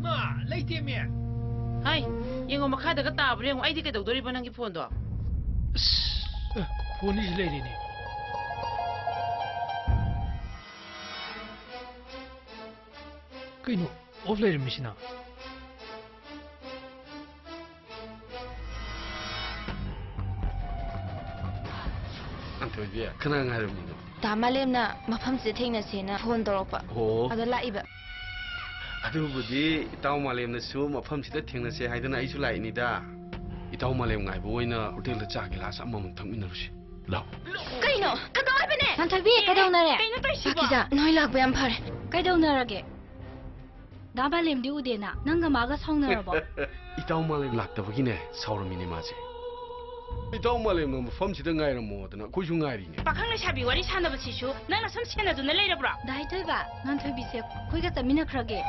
ꯃꯥ, ꯂꯩꯇꯦꯃꯦ꯫ ꯍꯥꯏ, ꯌꯦꯡꯉꯣ, ꯃꯈꯥꯗꯒ ꯇꯥꯕ꯭ꯔꯥ ꯌꯦꯡꯉꯣ꯫ ꯑꯩꯗꯤ ꯀꯩꯗꯧꯗꯣꯔꯤꯕ ꯅꯪꯒꯤ ꯐꯣꯟꯗꯣ? ꯑꯁ, ꯑ, ꯐꯣꯟ ꯑꯅꯤꯁꯤ ꯂꯩꯔꯦꯅꯦ꯫ ꯀꯩꯅꯣ, ꯑꯣꯐ ꯂꯩꯔꯝꯃꯤꯁꯤꯅ? ꯉꯥꯟꯊꯣꯏꯕꯤ, ꯀꯅꯥ ꯉꯥꯏꯔꯝꯃꯤꯅꯣ? ꯗꯥ ꯃꯥꯂꯦꯝꯅ ꯃꯐꯝꯁꯤꯗ ꯊꯦꯡꯅꯁꯦꯅ ꯐꯣꯟ ꯇꯧꯔꯛꯄ꯫ ꯑꯣ꯫ ꯑꯗ ꯂꯥꯛꯏꯕ꯫ ꯑꯗꯨꯕꯨꯗꯤ ꯏꯇꯥꯎ ꯃꯥꯂꯦꯝꯅꯁꯨ ꯃꯐꯝꯁꯤꯗ ꯊꯦꯡꯅꯁꯦ ꯍꯥꯏꯗꯅ ꯑꯩꯁꯨ ꯂꯥꯛꯏꯅꯤꯗ꯫ ꯏꯇꯥꯎ ꯃꯥꯂꯦꯝ ꯉꯥꯏꯕ ꯑꯣꯏꯅ ꯍꯣꯇꯦꯜꯗ ꯆꯥ ꯒꯤꯂꯥꯁ ꯑꯃꯃꯝ ꯊꯛꯃꯤꯟꯅꯔꯨꯁꯤ꯫ ꯂꯥꯛꯑꯣ꯫ ꯀꯩꯅꯣ? ꯀꯩꯗꯧ ꯍꯥꯏꯕꯅꯦ? ꯉꯥꯟꯊꯣꯏꯕꯤ, ꯀꯩꯗꯧꯅꯔꯦ? ꯀꯩꯅꯣ ꯇꯧꯔꯤꯁꯤꯕꯣ? ꯄꯥꯀꯤꯖꯥ, ꯅꯣꯏ ꯂꯥꯛꯄ ꯌꯥꯝ ꯐꯔꯦ꯫ ꯀꯩꯗꯧꯅꯔꯒꯦ? ꯗꯥ ꯃꯥꯂꯦꯝꯗꯤ ꯎꯗꯦꯅ, ꯅꯪꯒ ꯃꯥꯒ ꯁꯥꯎꯅꯔꯕꯣ? ꯏꯇꯥꯎ ꯃꯥꯂꯦꯝ ꯂꯥꯛꯇꯕꯒꯤꯅꯦ ꯁꯥꯎꯔꯝꯃꯤꯅꯦ ꯃꯥꯁꯦ꯫ ꯏꯇꯥꯎ ꯃꯥꯂꯦꯝꯅ ꯃꯐꯝꯁꯤꯗ ꯉꯥꯏꯔꯝꯃꯣꯗꯅ ꯑꯩꯈꯣꯏꯁꯨ ꯉꯥꯏꯔꯤꯅꯦ꯫ ꯄꯥꯈꯪ ꯂꯩꯁꯥꯕꯤ ꯋꯥꯔꯤ ꯁꯥꯟꯅꯕꯁꯤꯁꯨ ꯅꯪꯅ ꯁꯨꯝ ꯁꯦꯟꯅꯗꯨꯅ ꯂꯩꯔꯕ꯭ꯔꯣ? ꯗꯥ ꯏꯊꯣꯏꯕ, ꯉꯥꯟꯊꯣꯏꯕꯤꯁꯦ ꯑꯩꯈꯣꯏꯒ ꯆꯠꯃꯤꯟꯅꯈ꯭ꯔꯒꯦ꯫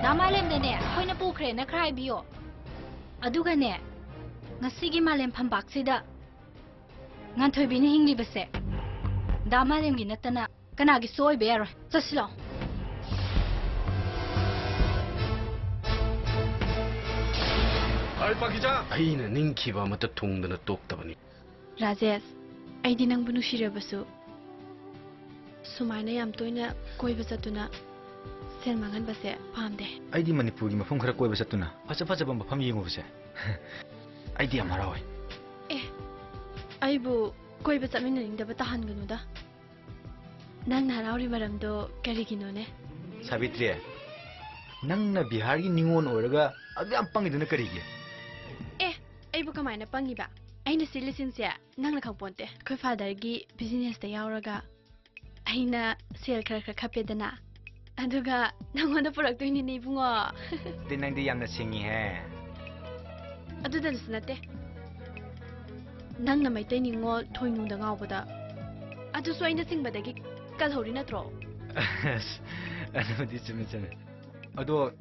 ꯗꯥ ꯃꯥꯂꯦꯝꯗꯅꯦ ꯑꯩꯈꯣꯏꯅ ꯄꯨꯈ꯭ꯔꯦꯅ ꯈꯔ ꯍꯥꯏꯕꯤꯌꯣ꯫ ꯑꯗꯨꯒꯅꯦ, ꯉꯁꯤꯒꯤ ꯃꯥꯂꯦꯝ ꯐꯝꯕꯥꯛꯁꯤꯗ ꯉꯥꯟꯊꯣꯏꯕꯤꯅ ꯍꯤꯡꯂꯤꯕꯁꯦ ꯗꯥ ꯃꯥꯂꯦꯝꯒꯤ ꯅꯠꯇꯅ ꯀꯅꯥꯒꯤꯁꯨ ꯑꯣꯏꯕ ꯌꯥꯔꯣꯏ꯫ ꯆꯠꯁꯤꯂꯣ꯫ ꯑꯩ ꯄꯥꯀꯤꯖꯥ! ꯑꯩꯅ ꯅꯤꯡꯈꯤꯕ ꯑꯃꯠꯇ ꯊꯨꯡꯗꯅ ꯇꯣꯛꯇꯕꯅꯤ꯫ ꯔꯥꯖꯦꯁ, ꯑꯩꯗꯤ ꯅꯪꯕꯨ ꯅꯨꯡꯁꯤꯔꯕꯁꯨ ꯁꯨꯃꯥꯏꯅ ꯌꯥꯝ ꯇꯣꯏꯅ ꯀꯣꯏꯕ ꯆꯠꯇꯨꯅ ꯁꯦꯜ ꯃꯥꯡꯍꯟꯕꯁꯦ ꯄꯥꯝꯗꯦ꯫ ꯑꯩꯗꯤ ꯃꯅꯤꯄꯨꯔꯒꯤ ꯃꯐꯝ ꯈꯔ ꯀꯣꯏꯕ ꯆꯠꯇꯨꯅ ꯐꯖ ꯐꯖꯕ ꯃꯐꯝ ꯌꯦꯡꯉꯨꯕꯁꯦ ꯑꯩꯗꯤ ꯌꯥꯝ ꯍꯔꯥꯎꯋꯦ꯫ ꯑꯦ, ꯑꯩꯕꯨ ꯀꯣꯏꯕ ꯆꯠꯃꯤꯟꯅꯅꯤꯡꯗꯕ ꯇꯥꯍꯟꯒꯅꯨꯗ꯫ ꯅꯪꯅ ꯍꯔꯥꯎꯔꯤ ꯃꯔꯝꯗꯣ ꯀꯔꯤꯒꯤꯅꯣꯅꯦ? ꯁꯥꯕꯤꯇ꯭ꯔꯤ, ꯅꯪꯅ ꯕꯤꯍꯥꯔꯒꯤ ꯅꯤꯉꯣꯜ ꯑꯣꯏꯔꯒ ꯑꯗꯨ ꯌꯥꯝ ꯄꯪꯉꯤꯗꯨꯅ ꯀꯔꯤꯒꯤ? ꯑꯦ, ꯑꯩꯕꯨ ꯀꯃꯥꯏꯅ ꯄꯪꯉꯤꯕ? ꯑꯩꯅ ꯁꯤ ꯂꯤꯁꯤꯡꯁꯦ ꯅꯪꯅ ꯈꯪꯄꯣꯟꯇꯦ꯫ ꯑꯩꯈꯣꯏ ꯐꯥꯗꯔꯒꯤ ꯕꯤꯖꯤꯅꯦꯁꯇ ꯌꯥꯎꯔꯒ ꯑꯩꯅ ꯁꯦꯜ ꯈꯔ ꯈꯔ ꯈꯞꯄꯦꯗꯅ, ꯑꯗꯨꯒ ꯅꯪꯉꯣꯟꯗ ꯄꯨꯔꯛꯇꯣꯏꯅꯤꯅꯦ ꯏꯕꯨꯡꯉꯣ꯫ ꯑꯗꯨꯗꯤ ꯅꯪꯗꯤ ꯌꯥꯝꯅ ꯁꯤꯡꯉꯤꯍꯦ꯫ ꯑꯗꯨꯗꯁꯨ ꯅꯠꯇꯦ, ꯅꯪꯅ ꯃꯩꯇꯩ ꯅꯤꯉꯣꯜ ꯊꯣꯏꯅꯨꯗ ꯉꯥꯎꯕꯗ ꯑꯗꯨꯁꯨ ꯑꯩꯅ ꯆꯤꯡꯕꯗꯒꯤ ꯀꯜꯍꯧꯔꯤ ꯅꯠꯇ꯭ꯔꯣ? ꯑꯁ, ꯑꯗꯨꯕꯨꯗꯤ ꯆꯨꯝꯃꯤ, ꯆꯨꯝꯃꯤ꯫ ꯑꯗꯣ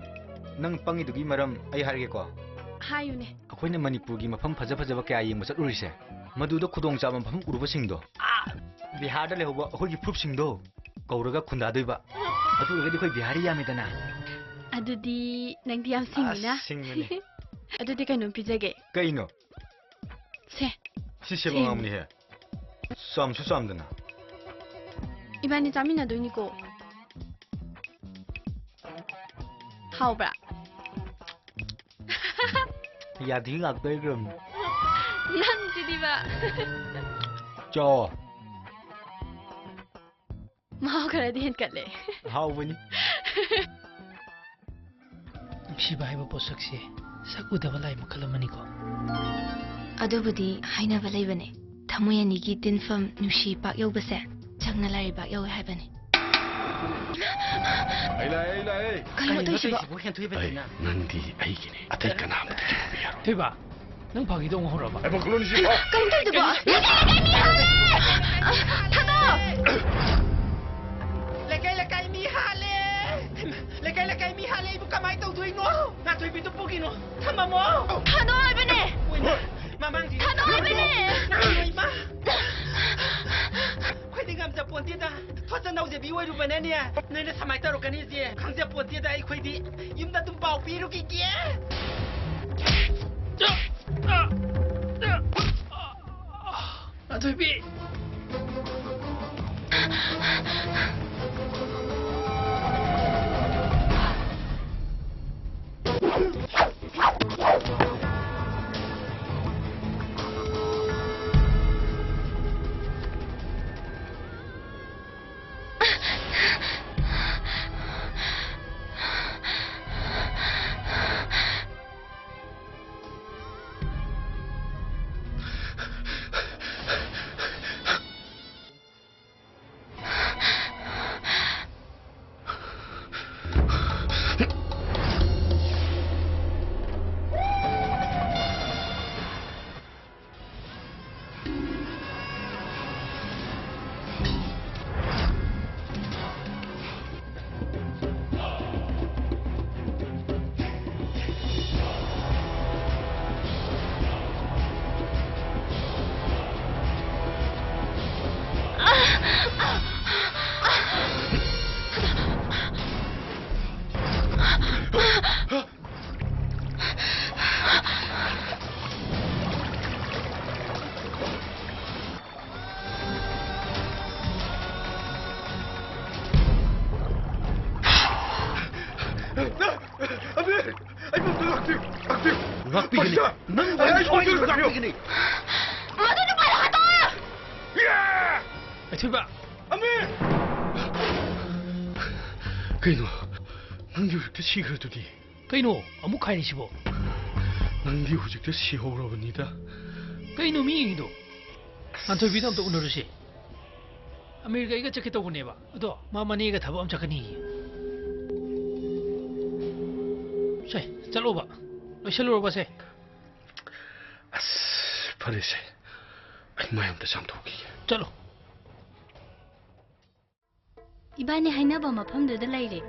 ꯅꯪ ꯄꯪꯉꯤꯗꯨꯒꯤ ꯃꯔꯝ ꯑꯩ ꯍꯥꯏꯔꯒꯦꯀꯣ꯫ ꯍꯥꯏꯌꯨꯅꯦ꯫ ꯑꯩꯈꯣꯏꯅ ꯃꯅꯤꯄꯨꯔꯒꯤ ꯃꯐꯝ ꯐꯖ ꯐꯖꯕ ꯀꯌꯥ ꯌꯦꯡꯕ ꯆꯠꯂꯨꯔꯤꯁꯦ, ꯃꯗꯨꯗ ꯈꯨꯗꯣꯡꯆꯥꯕ ꯃꯐꯝ ꯎꯔꯨꯕꯁꯤꯡꯗꯣ, ꯑꯥ, ꯕꯤꯍꯥꯔꯗ ꯂꯩꯍꯧꯕ ꯑꯩꯈꯣꯏꯒꯤ ꯐꯨꯔꯨꯞꯁꯤꯡꯗꯣ ꯀꯧꯔꯒ ꯈꯨꯟꯗꯥꯗꯣꯏꯕ꯫ ꯑꯗꯨ ꯑꯣꯏꯔꯒꯗꯤ ꯑꯩꯈꯣꯏ ꯕꯤꯍꯥꯔꯤ ꯌꯥꯝꯃꯦꯗꯅ꯫ ꯑꯗꯨꯗꯤ ꯅꯪꯗꯤ ꯌꯥꯝ ꯁꯤꯡꯉꯤꯅ꯫ ꯑꯁ, ꯁꯤꯡꯕꯅꯦ꯫ ꯑꯗꯨꯗꯤ ꯀꯩꯅꯣꯝ ꯄꯤꯖꯒꯦ꯫ ꯀꯩꯅꯣ? ꯁꯦ꯫ ꯁꯤ ꯁꯦꯝ ꯁꯦꯝ꯫ ꯑꯉꯥꯡꯕꯅꯤꯍꯦ꯫ ꯆꯥꯝꯁꯨ ꯆꯥꯝꯗꯅ꯫ ꯏꯕꯥꯅꯤ ꯆꯥꯃꯤꯟꯅꯗꯣꯏꯅꯤꯀꯣ꯫ ꯍꯥꯎꯕ꯭ꯔꯥ? ꯌꯥꯗꯤ ꯉꯥꯛꯇ ꯑꯣꯏꯈ꯭ꯔꯕꯅꯤ꯫ ꯅꯪꯁꯤꯗꯤꯕ꯫ ꯆꯥꯎ꯫ ꯃꯍꯥꯎ ꯈꯔꯗꯤ ꯍꯦꯟꯀꯠꯂꯦ꯫ ꯍꯥꯎꯕꯅꯤ꯫ ꯅꯨꯡꯁꯤꯕ ꯍꯥꯏꯕ ꯄꯣꯠꯁꯛꯁꯦ ꯁꯛ ꯎꯗꯕ ꯂꯥꯏ ꯃꯈꯜ ꯑꯃꯅꯤꯀꯣ꯫ ꯑꯗꯨꯕꯨꯗꯤ ꯍꯥꯏꯅꯕ ꯂꯩꯕꯅꯦ, ꯊꯃꯣꯏ ꯑꯅꯤꯒꯤ ꯇꯤꯟꯐꯝ ꯅꯨꯡꯁꯤ ꯄꯥꯛ ꯌꯧꯕꯁꯦ ꯆꯪꯅ ꯂꯥꯏꯔꯩꯕꯥꯛ ꯌꯧꯋꯦ ꯍꯥꯏꯕꯅꯦ꯫ ꯑꯩ ꯂꯥꯛꯑꯦ, ꯑꯩ ꯂꯥꯛꯑꯦ꯫ ꯀꯩꯅꯣ ꯀꯩꯅꯣ ꯇꯧꯔꯤꯁꯤꯕꯣ? ꯇꯧꯔꯤꯁꯤꯕꯣ? ꯍꯦꯟꯊꯣꯏꯕ ꯑꯩ ꯁꯤꯅ꯫ ꯅꯪꯗꯤ ꯑꯩꯒꯤꯅꯦ, ꯑꯇꯩ ꯀꯅꯥꯝꯇꯗꯤ ꯄꯤꯊꯣꯛꯄ ꯌꯥꯔꯣꯏ꯫ ꯊꯣꯏꯕ, ꯅꯪ ꯐꯥꯒꯤ ꯇꯧ ꯉꯥꯎꯔꯕ? ꯉꯥꯏꯈꯣ, ꯈꯨꯂꯣ ꯅꯤꯁꯤ ꯐꯥ꯫ ꯀꯩꯅꯣ ꯇꯧꯔꯤꯗꯨꯕꯣ? ꯂꯩꯀꯥꯏ, ꯂꯩꯀꯥꯏ ꯃꯤ ꯍꯥꯠꯂꯦ! ꯊꯥꯗꯣꯛ! ꯂꯩꯀꯥꯏ, ꯂꯩꯀꯥꯏ ꯃꯤ ꯍꯥꯠꯂꯦ! ꯂꯩꯀꯥꯏ, ꯂꯩꯀꯥꯏ ꯃꯤ ꯍꯥꯠꯂꯦ! ꯑꯩꯕꯨ ꯀꯃꯥꯏ ꯇꯧꯗꯣꯏꯅꯣ? ꯅꯥꯊꯣꯏꯕꯤꯗꯨ ꯄꯨꯈꯤꯅꯣ! ꯊꯝꯃꯝꯃꯣ! ꯊꯥꯗꯣꯛ ꯍꯥꯏꯕꯅꯦ! ꯍꯣꯏ, ꯃꯃꯥꯡꯁꯤ ꯊꯥꯗꯣꯛ ꯍꯥꯏꯕꯅꯦ! ꯅꯥꯊꯣꯏꯕ! ꯑꯩꯈꯣꯏꯗꯤ ꯉꯝꯖꯄꯣꯟꯇꯦꯗ! ꯊꯣꯠꯆ ꯅꯧꯖꯕꯤ ꯑꯣꯏꯔꯨꯕꯅꯅꯦ! ꯅꯣꯏꯅ ꯁꯨꯃꯥꯏ ꯇꯧꯔꯛꯀꯅꯤꯁꯦ ꯈꯪꯖꯄꯣꯟꯇꯦꯗ ꯑꯩꯈꯣꯏꯗꯤ! ꯌꯨꯝꯗ ꯑꯗꯨꯝ ꯄꯥꯎ ꯄꯤꯔꯨꯈꯤꯒꯦ! ꯅꯥꯊꯣꯏꯕꯤ! ꯉꯥꯛꯄꯤꯒꯅꯤ꯫ ꯅꯪ ꯑꯩ ꯁꯣꯏꯗꯅ ꯉꯥꯛꯄꯤꯒꯅꯤ꯫ ꯃꯗꯨ ꯅꯨꯄꯥꯗꯣ ꯍꯥꯠꯇꯣꯛꯑꯣ! ꯑꯊꯣꯏꯕ! ꯑꯃꯤꯔ! ꯀꯩꯅꯣ? ꯅꯪꯗꯤ ꯍꯧꯖꯤꯛꯇ ꯁꯤꯈ꯭ꯔꯗꯨꯗꯤ? ꯀꯩꯅꯣ ꯑꯃꯨꯛ ꯈꯥꯏꯔꯤꯁꯤꯕꯣ? ꯅꯪꯗꯤ ꯍꯧꯖꯤꯛꯇ ꯁꯤꯍꯧꯔꯕꯅꯤꯗ꯫ ꯀꯩꯅꯣ ꯃꯤ ꯌꯦꯡꯉꯤꯗꯣ? ꯉꯥꯟꯊꯣꯏꯕꯤꯗꯣ ꯑꯝꯇ ꯎꯅꯔꯨꯁꯦ꯫ ꯑꯃꯤꯔꯒ ꯑꯩꯒ ꯆꯠꯀꯦ ꯇꯧꯕꯅꯦꯕ꯫ ꯑꯗꯣ ꯃꯥ ꯃꯅꯦꯒ ꯊꯕꯛ ꯑꯃ ꯆꯠꯀꯅꯤꯌꯦ꯫ ꯁꯦ, ꯆꯠꯂꯣꯕ꯫ ꯂꯣꯏꯁꯜꯂꯨꯔꯕꯁꯦ? ꯑꯁ, ꯐꯔꯦꯁꯦ꯫ ꯑꯩ ꯃꯥꯏ ꯑꯝꯇ ꯆꯥꯝꯊꯣꯛꯈꯤꯒꯦ꯫ ꯆꯠꯂꯣ꯫ ꯏꯕꯥꯅꯤ ꯍꯥꯏꯅꯕ ꯃꯐꯝꯗꯨꯗ ꯂꯩꯔꯦ꯫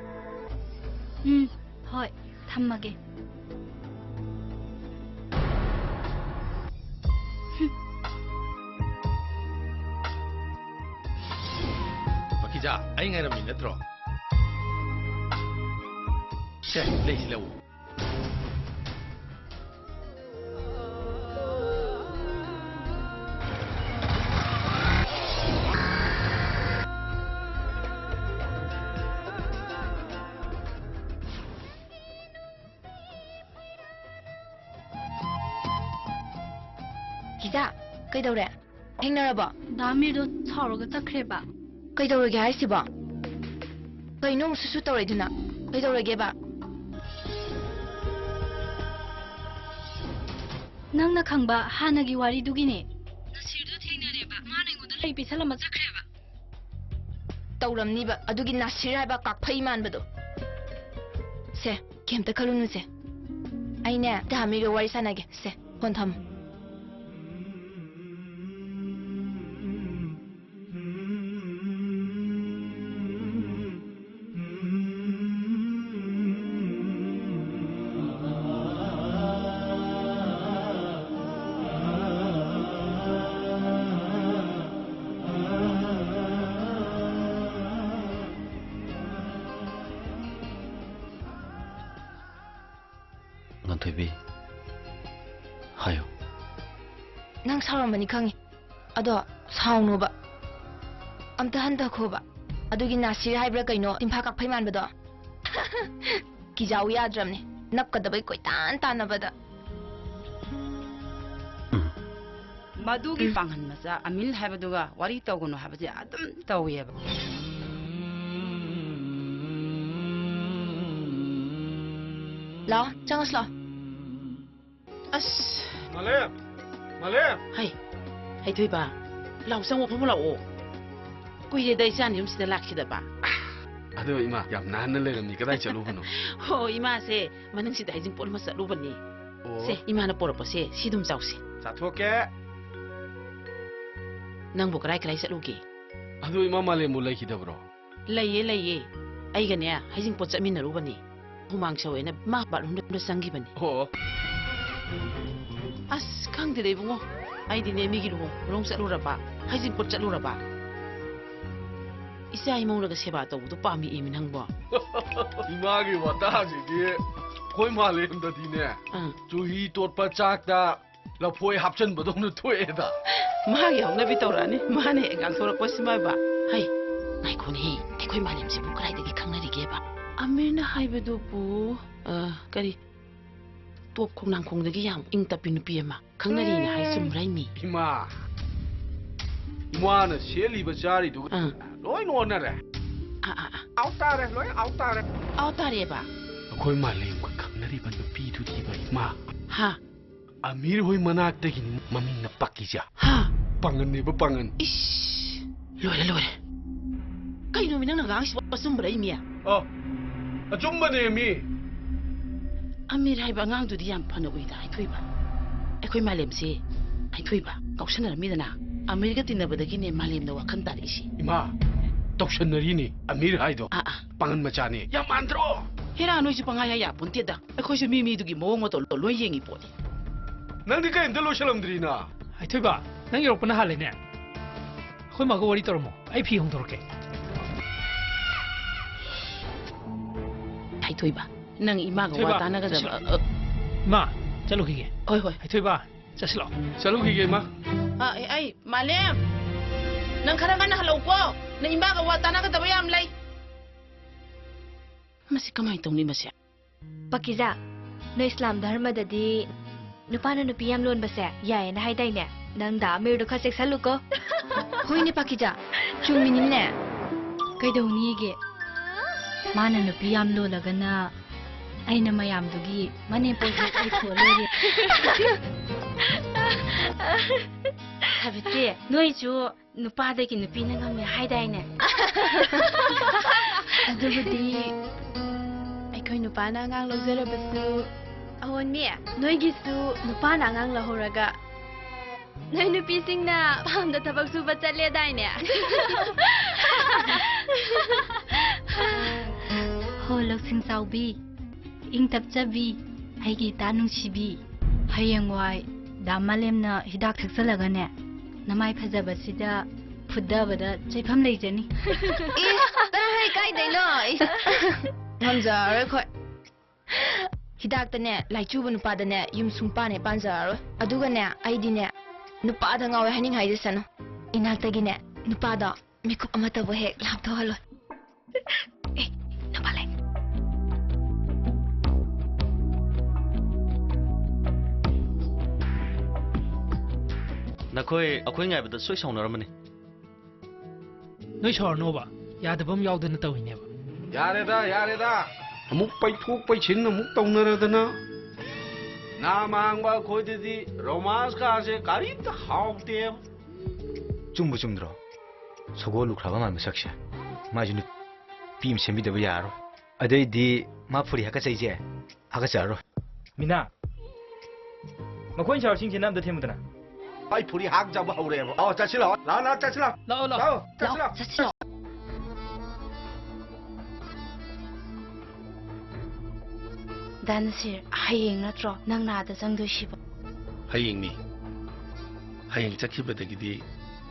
ꯎꯝ, ꯍꯣꯏ, ꯊꯝꯃꯒꯦ꯫ ꯄꯀꯤꯖꯥ, ꯑꯩ ꯉꯥꯏꯔꯝꯃꯤ ꯅꯠꯇ꯭ꯔꯣ? ꯁꯦ, ꯂꯩꯁꯤ ꯂꯧ꯫ ꯀꯤꯖꯥ, ꯀꯩꯗꯧꯔꯦ? ꯊꯦꯡꯅꯔꯕꯣ? ꯗꯥ ꯑꯃꯤꯔꯗꯣ ꯁꯥꯎꯔꯒ ꯆꯠꯈ꯭ꯔꯦꯕ꯫ ꯀꯩꯗꯧꯔꯒꯦ ꯍꯥꯏꯁꯤꯕꯣ? ꯀꯩꯅꯣ ꯑꯃꯨꯛ ꯁꯨꯁꯨ ꯇꯧꯔꯛꯏꯗꯨꯅ? ꯀꯩꯗꯧꯔꯒꯦꯕ? ꯅꯪꯅ ꯈꯪꯕ ꯍꯥꯟꯅꯒꯤ ꯋꯥꯔꯤꯗꯨꯒꯤꯅꯦ꯫ ꯅꯁꯤꯔꯗꯣ ꯊꯦꯡꯅꯔꯦꯕ꯫ ꯃꯥꯅ ꯑꯩꯉꯣꯟꯗ ꯂꯩ ꯄꯤꯁꯜꯂꯝꯃ ꯆꯠꯈ꯭ꯔꯦꯕ꯫ ꯇꯧꯔꯝꯅꯤꯕ ꯑꯗꯨꯒꯤ ꯅꯥꯁꯤꯔ ꯍꯥꯏꯕ ꯀꯥꯛꯐꯩ ꯃꯥꯟꯕꯗꯣ꯫ ꯁꯦ, ꯀꯩꯝꯇ ꯈꯜꯂꯨꯅꯨꯁꯦ꯫ ꯑꯩꯅꯦ ꯗꯥ ꯑꯃꯤꯔꯒ ꯋꯥꯔꯤ ꯁꯥꯟꯅꯒꯦ꯫ ꯁꯦ, ꯐꯣꯟ ꯊꯝꯃꯣ꯫ ꯉꯥꯟꯊꯣꯏꯕꯤ, ꯍꯥꯏꯌꯨ꯫ ꯅꯪ ꯁꯥꯎꯔꯝꯃꯅꯤ ꯈꯪꯉꯤ꯫ ꯑꯗꯣ ꯁꯥꯎꯅꯣꯕ꯫ ꯑꯝꯇ ꯍꯟꯊꯈꯣꯕ꯫ ꯑꯗꯨꯒꯤ ꯅꯥꯁꯤꯔ ꯍꯥꯏꯕ꯭ꯔꯥ ꯀꯩꯅꯣ, ꯇꯤꯟꯐꯥ ꯀꯥꯛꯐꯩ ꯃꯥꯟꯕꯗꯣ? ꯀꯤꯖꯥꯎ ꯌꯥꯗ꯭ꯔꯕꯅꯦ꯫ ꯅꯞꯀꯗꯕꯩ ꯀꯣꯏꯇꯥꯟ ꯇꯥꯟꯅꯕꯗ꯫ ꯎꯝ꯫ ꯃꯗꯨꯒꯤ ꯎꯝ꯫ ꯄꯥꯡꯒꯜ ꯃꯆꯥ ꯑꯃꯤꯜ ꯍꯥꯏꯕꯗꯨꯒ ꯋꯥꯔꯤ ꯇꯧꯒꯅꯨ ꯍꯥꯏꯕꯁꯦ ꯑꯗꯨꯝ ꯇꯧꯋꯦꯕ꯫ ꯂꯥꯛꯑꯣ, ꯆꯪꯉꯁꯤ ꯂꯥꯛꯑꯣ꯫ ꯑꯁ꯫ ꯃꯥꯂꯦꯝ! ꯃꯥꯂꯦꯝ! ꯍꯩ, ꯍꯩꯊꯣꯏꯕ, ꯂꯥꯎ, ꯆꯪꯉꯣ, ꯐꯝꯃꯣ ꯂꯥꯛꯑꯣ꯫ ꯀꯨꯏꯔꯦꯗ ꯏꯆꯥꯅ ꯌꯨꯝꯁꯤꯗ ꯂꯥꯛꯈꯤꯗꯕ꯫ ꯑꯗꯣ ꯏꯃꯥ, ꯌꯥꯝ ꯅꯥꯟꯅ ꯂꯩꯔꯝꯃꯤ, ꯀꯗꯥꯏ ꯆꯠꯂꯨꯕꯅꯣ? ꯍꯣ, ꯏꯃꯥꯁꯦ ꯃꯅꯤꯡꯁꯤꯗ ꯍꯩꯖꯤꯡꯄꯣꯠ ꯑꯃ ꯆꯠꯂꯨꯕꯅꯤ꯫ ꯑꯣ꯫ ꯁꯦ, ꯏꯃꯥꯅ ꯄꯣꯔꯛꯄꯁꯦ, ꯁꯤ ꯑꯗꯨꯝ ꯆꯥꯎꯁꯦ꯫ ꯆꯥꯊꯣꯛꯀꯦ꯫ ꯅꯪꯕꯨ ꯀꯔꯥꯏ ꯀꯔꯥꯏ ꯆꯠꯂꯨꯒꯦ? ꯑꯗꯨ ꯏꯃꯥ ꯃꯥꯂꯦꯝꯕꯨ ꯂꯩꯈꯤꯗꯕ꯭ꯔꯣ? ꯂꯩꯌꯦ, ꯂꯩꯌꯦ꯫ ꯑꯩꯒꯅꯦ ꯍꯩꯖꯤꯡꯄꯣꯠ ꯆꯠꯃꯤꯟꯅꯔꯨꯕꯅꯤ꯫ ꯍꯨꯃꯥꯡ ꯁꯧꯋꯦꯅ ꯃꯥ ꯕꯥꯠꯔꯨꯝꯗ ꯆꯪꯈꯤꯕꯅꯤ꯫ ꯑꯣ꯫ ꯑꯁ, ꯈꯪꯗꯦꯗ ꯏꯕꯨꯡꯉꯣ꯫ ꯑꯩꯗꯤꯅꯦ ꯃꯤꯒꯤ ꯂꯨꯍꯣꯡ ꯈꯣꯡꯗꯣꯡ ꯆꯠꯂꯨꯔꯕ, ꯍꯩꯖꯤꯡꯄꯣꯠ ꯆꯠꯂꯨꯔꯕ꯫ ꯏꯆꯥ ꯏꯃꯧꯅꯒ ꯁꯦꯕꯥ ꯇꯧꯕꯗꯣ ꯄꯥꯝꯃꯛꯑꯦꯃꯤ ꯅꯪꯕꯣ꯫ ꯏꯃꯥꯒꯤ ꯋꯥꯇꯥꯁꯤꯗꯤ ꯑꯩꯈꯣꯏ ꯃꯥꯂꯦꯝꯗꯗꯤꯅꯦ, ꯑꯥ꯫ ꯆꯨꯍꯤ ꯇꯣꯠꯄ ꯆꯥꯛꯇ ꯂꯐꯣꯏ ꯍꯥꯞꯆꯟꯕꯗꯧꯅ ꯊꯣꯛꯑꯦꯗ꯫ ꯃꯥꯒꯤ ꯍꯧꯅꯕꯤ ꯇꯧꯔꯛꯑꯅꯤ꯫ ꯃꯥꯅ ꯍꯦꯛ ꯉꯥꯡꯊꯣꯔꯛꯄꯁꯤꯃꯕ꯫ ꯍꯩ, ꯉꯥꯏꯈꯣꯅꯦꯍꯦ, ꯑꯩꯈꯣꯏ ꯃꯥꯂꯦꯝꯁꯤꯕꯨ ꯀꯗꯥꯏꯗꯒꯤ ꯈꯪꯅꯔꯤꯒꯦꯕ? ꯑꯃꯤꯔꯅ ꯍꯥꯏꯕꯗꯨꯕꯨ, ꯑ, ꯀꯔꯤ, ꯇꯣꯞ ꯈꯣꯡꯅꯥꯡꯈꯣꯡꯗꯒꯤ ꯌꯥꯝ ꯏꯪ ꯇꯞꯄꯤ ꯅꯨꯄꯤ ꯑꯃ ꯈꯪꯅꯔꯤꯅ ꯍꯥꯏ, ꯎꯝ꯫ ꯆꯨꯝꯕ꯭ꯔꯥ ꯏꯃꯤ? ꯏꯃꯥ, ꯏꯃꯥꯅ ꯁꯦꯠꯂꯤꯕ ꯆꯥꯔꯤꯗꯨꯒ ꯑꯥ꯫ ꯂꯣꯏꯅ ꯑꯣꯟꯅꯔꯦ꯫ ꯑꯥ, ꯑꯥ, ꯑꯥ꯫ ꯑꯥꯎ ꯇꯥꯔꯦ, ꯂꯣꯏ ꯑꯥꯎ ꯇꯥꯔꯦ꯫ ꯑꯥꯎ ꯇꯥꯔꯦꯕ? ꯑꯩꯈꯣꯏ ꯃꯥꯂꯦꯝꯒ ꯈꯪꯅꯔꯤꯕ ꯅꯨꯄꯤꯗꯨꯗꯤꯕ ꯏꯃꯥ꯫ ꯍꯥ? ꯑꯃꯤꯔ ꯍꯣꯏ ꯃꯅꯥꯛꯇꯒꯤꯅꯤ ꯃꯃꯤꯡꯅ ꯄꯛꯀꯤꯁꯦ꯫ ꯍꯥ? ꯄꯥꯡꯒꯟꯅꯦꯕ, ꯄꯥꯡꯒꯟ꯫ ꯏꯁ! ꯂꯣꯏꯔꯦ, ꯂꯣꯏꯔꯦ꯫ ꯀꯩꯅꯣꯃꯤ ꯅꯪꯅ ꯉꯥꯡꯉꯤꯁꯤꯕꯣ? ꯑꯆꯨꯝꯕꯔ ꯏꯃꯤ? ꯑ, ꯑꯆꯨꯝꯕꯅꯦ ꯃꯤ꯫ ꯑꯃꯤꯔ ꯍꯥꯏꯕ ꯑꯉꯥꯡꯗꯨꯗꯤ ꯌꯥꯝ ꯐꯅ ꯎꯏꯗ, ꯍꯩꯊꯣꯏꯕ꯫ ꯑꯩꯈꯣꯏ ꯃꯥꯂꯦꯝꯁꯦ, ꯍꯩꯊꯣꯏꯕ, ꯉꯥꯎꯁꯟꯅꯔꯝꯃꯤꯗꯅ꯫ ꯑꯃꯤꯔꯒ ꯇꯤꯟꯅꯕꯗꯒꯤꯅꯦ ꯃꯥꯂꯦꯝꯗ ꯋꯥꯈꯜ ꯇꯥꯔꯛꯏꯁꯤ꯫ ꯏꯃꯥ, ꯇꯧꯁꯟꯅꯔꯤꯅꯤ ꯑꯃꯤꯔ ꯍꯥꯏꯗꯣ꯫ ꯑꯥ, ꯑꯥ꯫ ꯄꯥꯡꯒꯟ ꯃꯆꯥꯅꯦ꯫ ꯌꯥꯝ ꯃꯥꯟꯗ꯭ꯔꯣ? ꯍꯦꯔꯥ, ꯅꯣꯏꯁꯨ ꯄꯪꯍꯥꯏ ꯍꯥꯏ ꯌꯥꯄꯣꯟꯇꯦꯗ꯫ ꯑꯩꯈꯣꯏꯁꯨ ꯃꯤ ꯃꯤꯗꯨꯒꯤ ꯃꯑꯣꯡ ꯃꯇꯧ ꯂꯣꯏ ꯌꯦꯡꯉꯤ ꯄꯣꯠꯅꯤ꯫ ꯅꯪꯗꯤ ꯀꯔꯤꯝꯇ ꯂꯣꯏꯁꯤꯜꯂꯝꯗ꯭ꯔꯤꯅ? ꯍꯩꯊꯣꯏꯕ, ꯅꯪ ꯌꯧꯔꯛꯄꯅ ꯍꯥꯜꯂꯦꯅꯦ꯫ ꯑꯩꯈꯣꯏ ꯃꯥꯒ ꯋꯥꯔꯤ ꯇꯧꯔꯝꯃꯣ, ꯑꯩ ꯐꯤ ꯍꯣꯡꯗꯣꯔꯛꯀꯦ꯫ ꯍꯩꯊꯣꯏꯕ, ꯅꯪ ꯏꯃꯥꯒ ꯋꯥ ꯍꯩꯊꯣꯏꯕ, ꯇꯥꯟꯅꯒꯗꯕ, ꯆꯠꯁꯤ꯫ ꯑ, ꯏꯃꯥ, ꯆꯠꯂꯨꯈꯤꯒꯦ꯫ ꯍꯣꯏ, ꯍꯣꯏ꯫ ꯍꯩꯊꯣꯏꯕ, ꯆꯠꯁꯤꯂꯣ꯫ ꯆꯠꯂꯨꯈꯤꯒꯦ, ꯏꯃꯥ꯫ ꯑ, ꯑꯦ, ꯑꯩ, ꯃꯥꯂꯦꯝ, ꯅꯪ ꯈꯔ ꯉꯟꯅ ꯍꯜꯂꯛꯎꯀꯣ꯫ ꯅꯪ ꯏꯃꯥꯒ ꯋꯥ ꯇꯥꯟꯅꯒꯗꯕ ꯌꯥꯝ ꯂꯩ꯫ ꯃꯁꯤ ꯀꯃꯥꯏꯅ ꯇꯧꯅꯤ ꯃꯁꯦ? ꯄꯀꯤꯖꯥ, ꯅꯣꯏ ꯏꯁꯂꯥꯝ ꯙꯔꯃꯗꯗꯤ ꯅꯨꯄꯥꯅ ꯅꯨꯄꯤ ꯌꯥꯝ ꯂꯣꯟꯕꯁꯦ ꯌꯥꯏꯌꯦꯅ ꯍꯥꯏꯗꯥꯏꯅꯦ? ꯅꯪ ꯗꯥ ꯑꯃꯤꯔꯗꯣ ꯈꯔ ꯆꯦꯛꯁꯜꯂꯨꯀꯣ꯫ ꯍꯣꯏꯅꯦ ꯄꯀꯤꯖꯥ, ꯆꯨꯝꯃꯤꯅꯤꯅꯦ꯫ ꯀꯩꯗꯧꯅꯤꯒꯦ? ꯃꯥꯅ ꯅꯨꯄꯤ ꯌꯥꯝ ꯂꯣꯜꯂꯒꯅ ꯑꯩꯅ ꯃꯌꯥꯝꯗꯨꯒꯤ ꯃꯅꯦꯝꯄꯣꯛ ꯍꯦꯛ ꯑꯣꯏꯊꯣꯛꯑ ꯂꯣꯏꯔꯦ꯫ ꯁꯥꯕꯤꯇ꯭ꯔꯤ, ꯅꯣꯏꯁꯨ ꯅꯨꯄꯥꯗꯒꯤ ꯅꯨꯄꯤꯅ ꯉꯝꯃꯦ ꯍꯥꯏꯗꯥꯏꯅꯦ? ꯑꯗꯨꯕꯨꯗꯤ ꯑꯩꯈꯣꯏ ꯅꯨꯄꯥꯅ ꯑꯉꯥꯡ ꯂꯧꯖꯔꯕꯁꯨ꯫ ꯑꯋꯣꯟꯃꯤ, ꯅꯣꯏꯒꯤꯁꯨ ꯅꯨꯄꯥꯅ ꯑꯉꯥꯡ ꯂꯧꯍꯧꯔꯒ ꯅꯣꯏ ꯅꯨꯄꯤꯁꯤꯡꯅ ꯐꯥꯝꯗ ꯊꯕꯛ ꯁꯨꯕ ꯆꯠꯂꯦꯗꯥꯏꯅꯦ? ꯍꯣ, ꯂꯧꯁꯤꯡ ꯆꯥꯎꯕꯤ, ꯏꯪ ꯇꯞꯆꯕꯤ, ꯑꯩꯒꯤ ꯏꯇꯥ ꯅꯨꯡꯁꯤꯕꯤ, ꯍꯌꯦꯡꯋꯥꯏ ꯗꯥ ꯃꯥꯂꯦꯝꯅ ꯍꯤꯗꯥꯛ ꯊꯛꯆꯜꯂꯒꯅꯦ, ꯅꯃꯥꯏ ꯐꯖꯕꯁꯤꯗ ꯐꯨꯗꯕꯗ ꯆꯩꯐꯝ ꯂꯩꯖꯅꯤ꯫ ꯏꯁ, ꯆꯠꯂꯣꯍꯦ, ꯀꯥꯏꯗꯩꯅꯣ? ꯏꯁ꯫ ꯉꯝꯖꯔꯔꯣꯏ ꯑꯩꯈꯣꯏ꯫ ꯍꯤꯗꯥꯛꯇꯅꯦ, ꯂꯥꯏꯆꯨꯕ ꯅꯨꯄꯥꯗꯅꯦ, ꯌꯨꯝ ꯁꯨꯡꯄꯥꯟ ꯍꯦꯛ ꯄꯥꯟꯖꯔꯔꯣꯏ꯫ ꯑꯗꯨꯒꯅꯦ, ꯑꯩꯗꯤꯅꯦ, ꯅꯨꯄꯥꯗ ꯉꯥꯎꯋꯦ ꯍꯥꯏꯅꯤꯡ ꯍꯥꯏꯖꯁꯅꯨ꯫ ꯏꯅꯥꯛꯇꯒꯤꯅꯦ, ꯅꯨꯄꯥꯗꯣ ꯃꯤꯀꯨꯞ ꯑꯃꯠꯇꯕꯨ ꯍꯦꯛ ꯂꯥꯞꯊꯣꯛꯍꯜꯂꯣꯏ꯫ ꯑꯦ, ꯅꯨꯄꯥ ꯂꯩ꯫ ꯅꯈꯣꯏ ꯑꯩꯈꯣꯏ ꯉꯥꯏꯕꯗ ꯁꯣꯏ ꯁꯥꯎꯅꯔꯝꯃꯅꯤ꯫ ꯅꯣꯏ ꯁꯥꯎꯔꯅꯣꯕ, ꯌꯥꯗꯕ ꯑꯃ ꯌꯥꯎꯗꯅ ꯇꯧꯔꯤꯅꯦꯕ꯫ ꯌꯥꯔꯦꯗ, ꯌꯥꯔꯦꯗ꯫ ꯑꯃꯨꯛ ꯄꯩꯊꯣꯛ ꯄꯩꯁꯤꯟ ꯑꯃꯨꯛ ꯇꯧꯅꯔꯗꯅ꯫ ꯅꯥ ꯃꯥꯡꯕ ꯑꯩꯈꯣꯏꯗꯗꯤ ꯔꯣꯃꯥꯟꯁ ꯀꯥꯁꯦ ꯀꯔꯤꯝꯇ ꯍꯥꯎꯇꯦꯕ꯫ ꯆꯨꯝꯕꯨ ꯆꯨꯝꯗ꯭ꯔꯣ? ꯁꯒꯣꯜꯂꯨꯈ꯭ꯔꯕ ꯃꯥꯟꯕ ꯁꯛꯁꯦ꯫ ꯃꯥꯏꯁꯨ ꯅꯨꯄꯤ ꯑꯃ ꯁꯦꯝꯕꯤꯗꯕ ꯌꯥꯔꯔꯣꯏ꯫ ꯑꯗꯩꯗꯤ ꯃꯥ ꯐꯨꯔꯤ ꯍꯥꯀꯠꯆꯩꯁꯦ ꯍꯥꯀꯠꯆꯔꯔꯣꯏ꯫ ꯃꯤꯅꯥ, ꯃꯈꯣꯏꯅ ꯁꯥꯎꯔꯤꯁꯤꯡꯁꯤꯅ ꯑꯝꯇ ꯊꯦꯝꯃꯨꯗꯅ꯫ ꯑꯩ ꯐꯨꯔꯤ ꯍꯥꯛ ꯆꯥꯕ ꯍꯧꯔꯦꯕ꯫ ꯑꯣ, ꯆꯠꯁꯤꯜꯂꯣ꯫ ꯂꯥꯛꯑꯣ, ꯂꯥꯛꯑꯣ, ꯆꯠꯁꯤꯜꯂꯣ꯫ ꯂꯥꯛꯑꯣ, ꯂꯥꯛꯑꯣ꯫ ꯂꯥꯛꯑꯣ, ꯆꯠꯁꯤꯜꯂꯣ꯫ ꯆꯠꯁꯤꯜꯂꯣ꯫ ꯗꯥ ꯅꯁꯤꯔ, ꯍꯌꯦꯡ ꯅꯠꯇ꯭ꯔꯣ ꯅꯪ ꯅꯥꯗ ꯆꯪꯗꯣꯏꯁꯤꯕꯣ? ꯍꯌꯦꯡꯅꯤ꯫ ꯍꯌꯦꯡ ꯆꯠꯈꯤꯕꯗꯒꯤꯗꯤ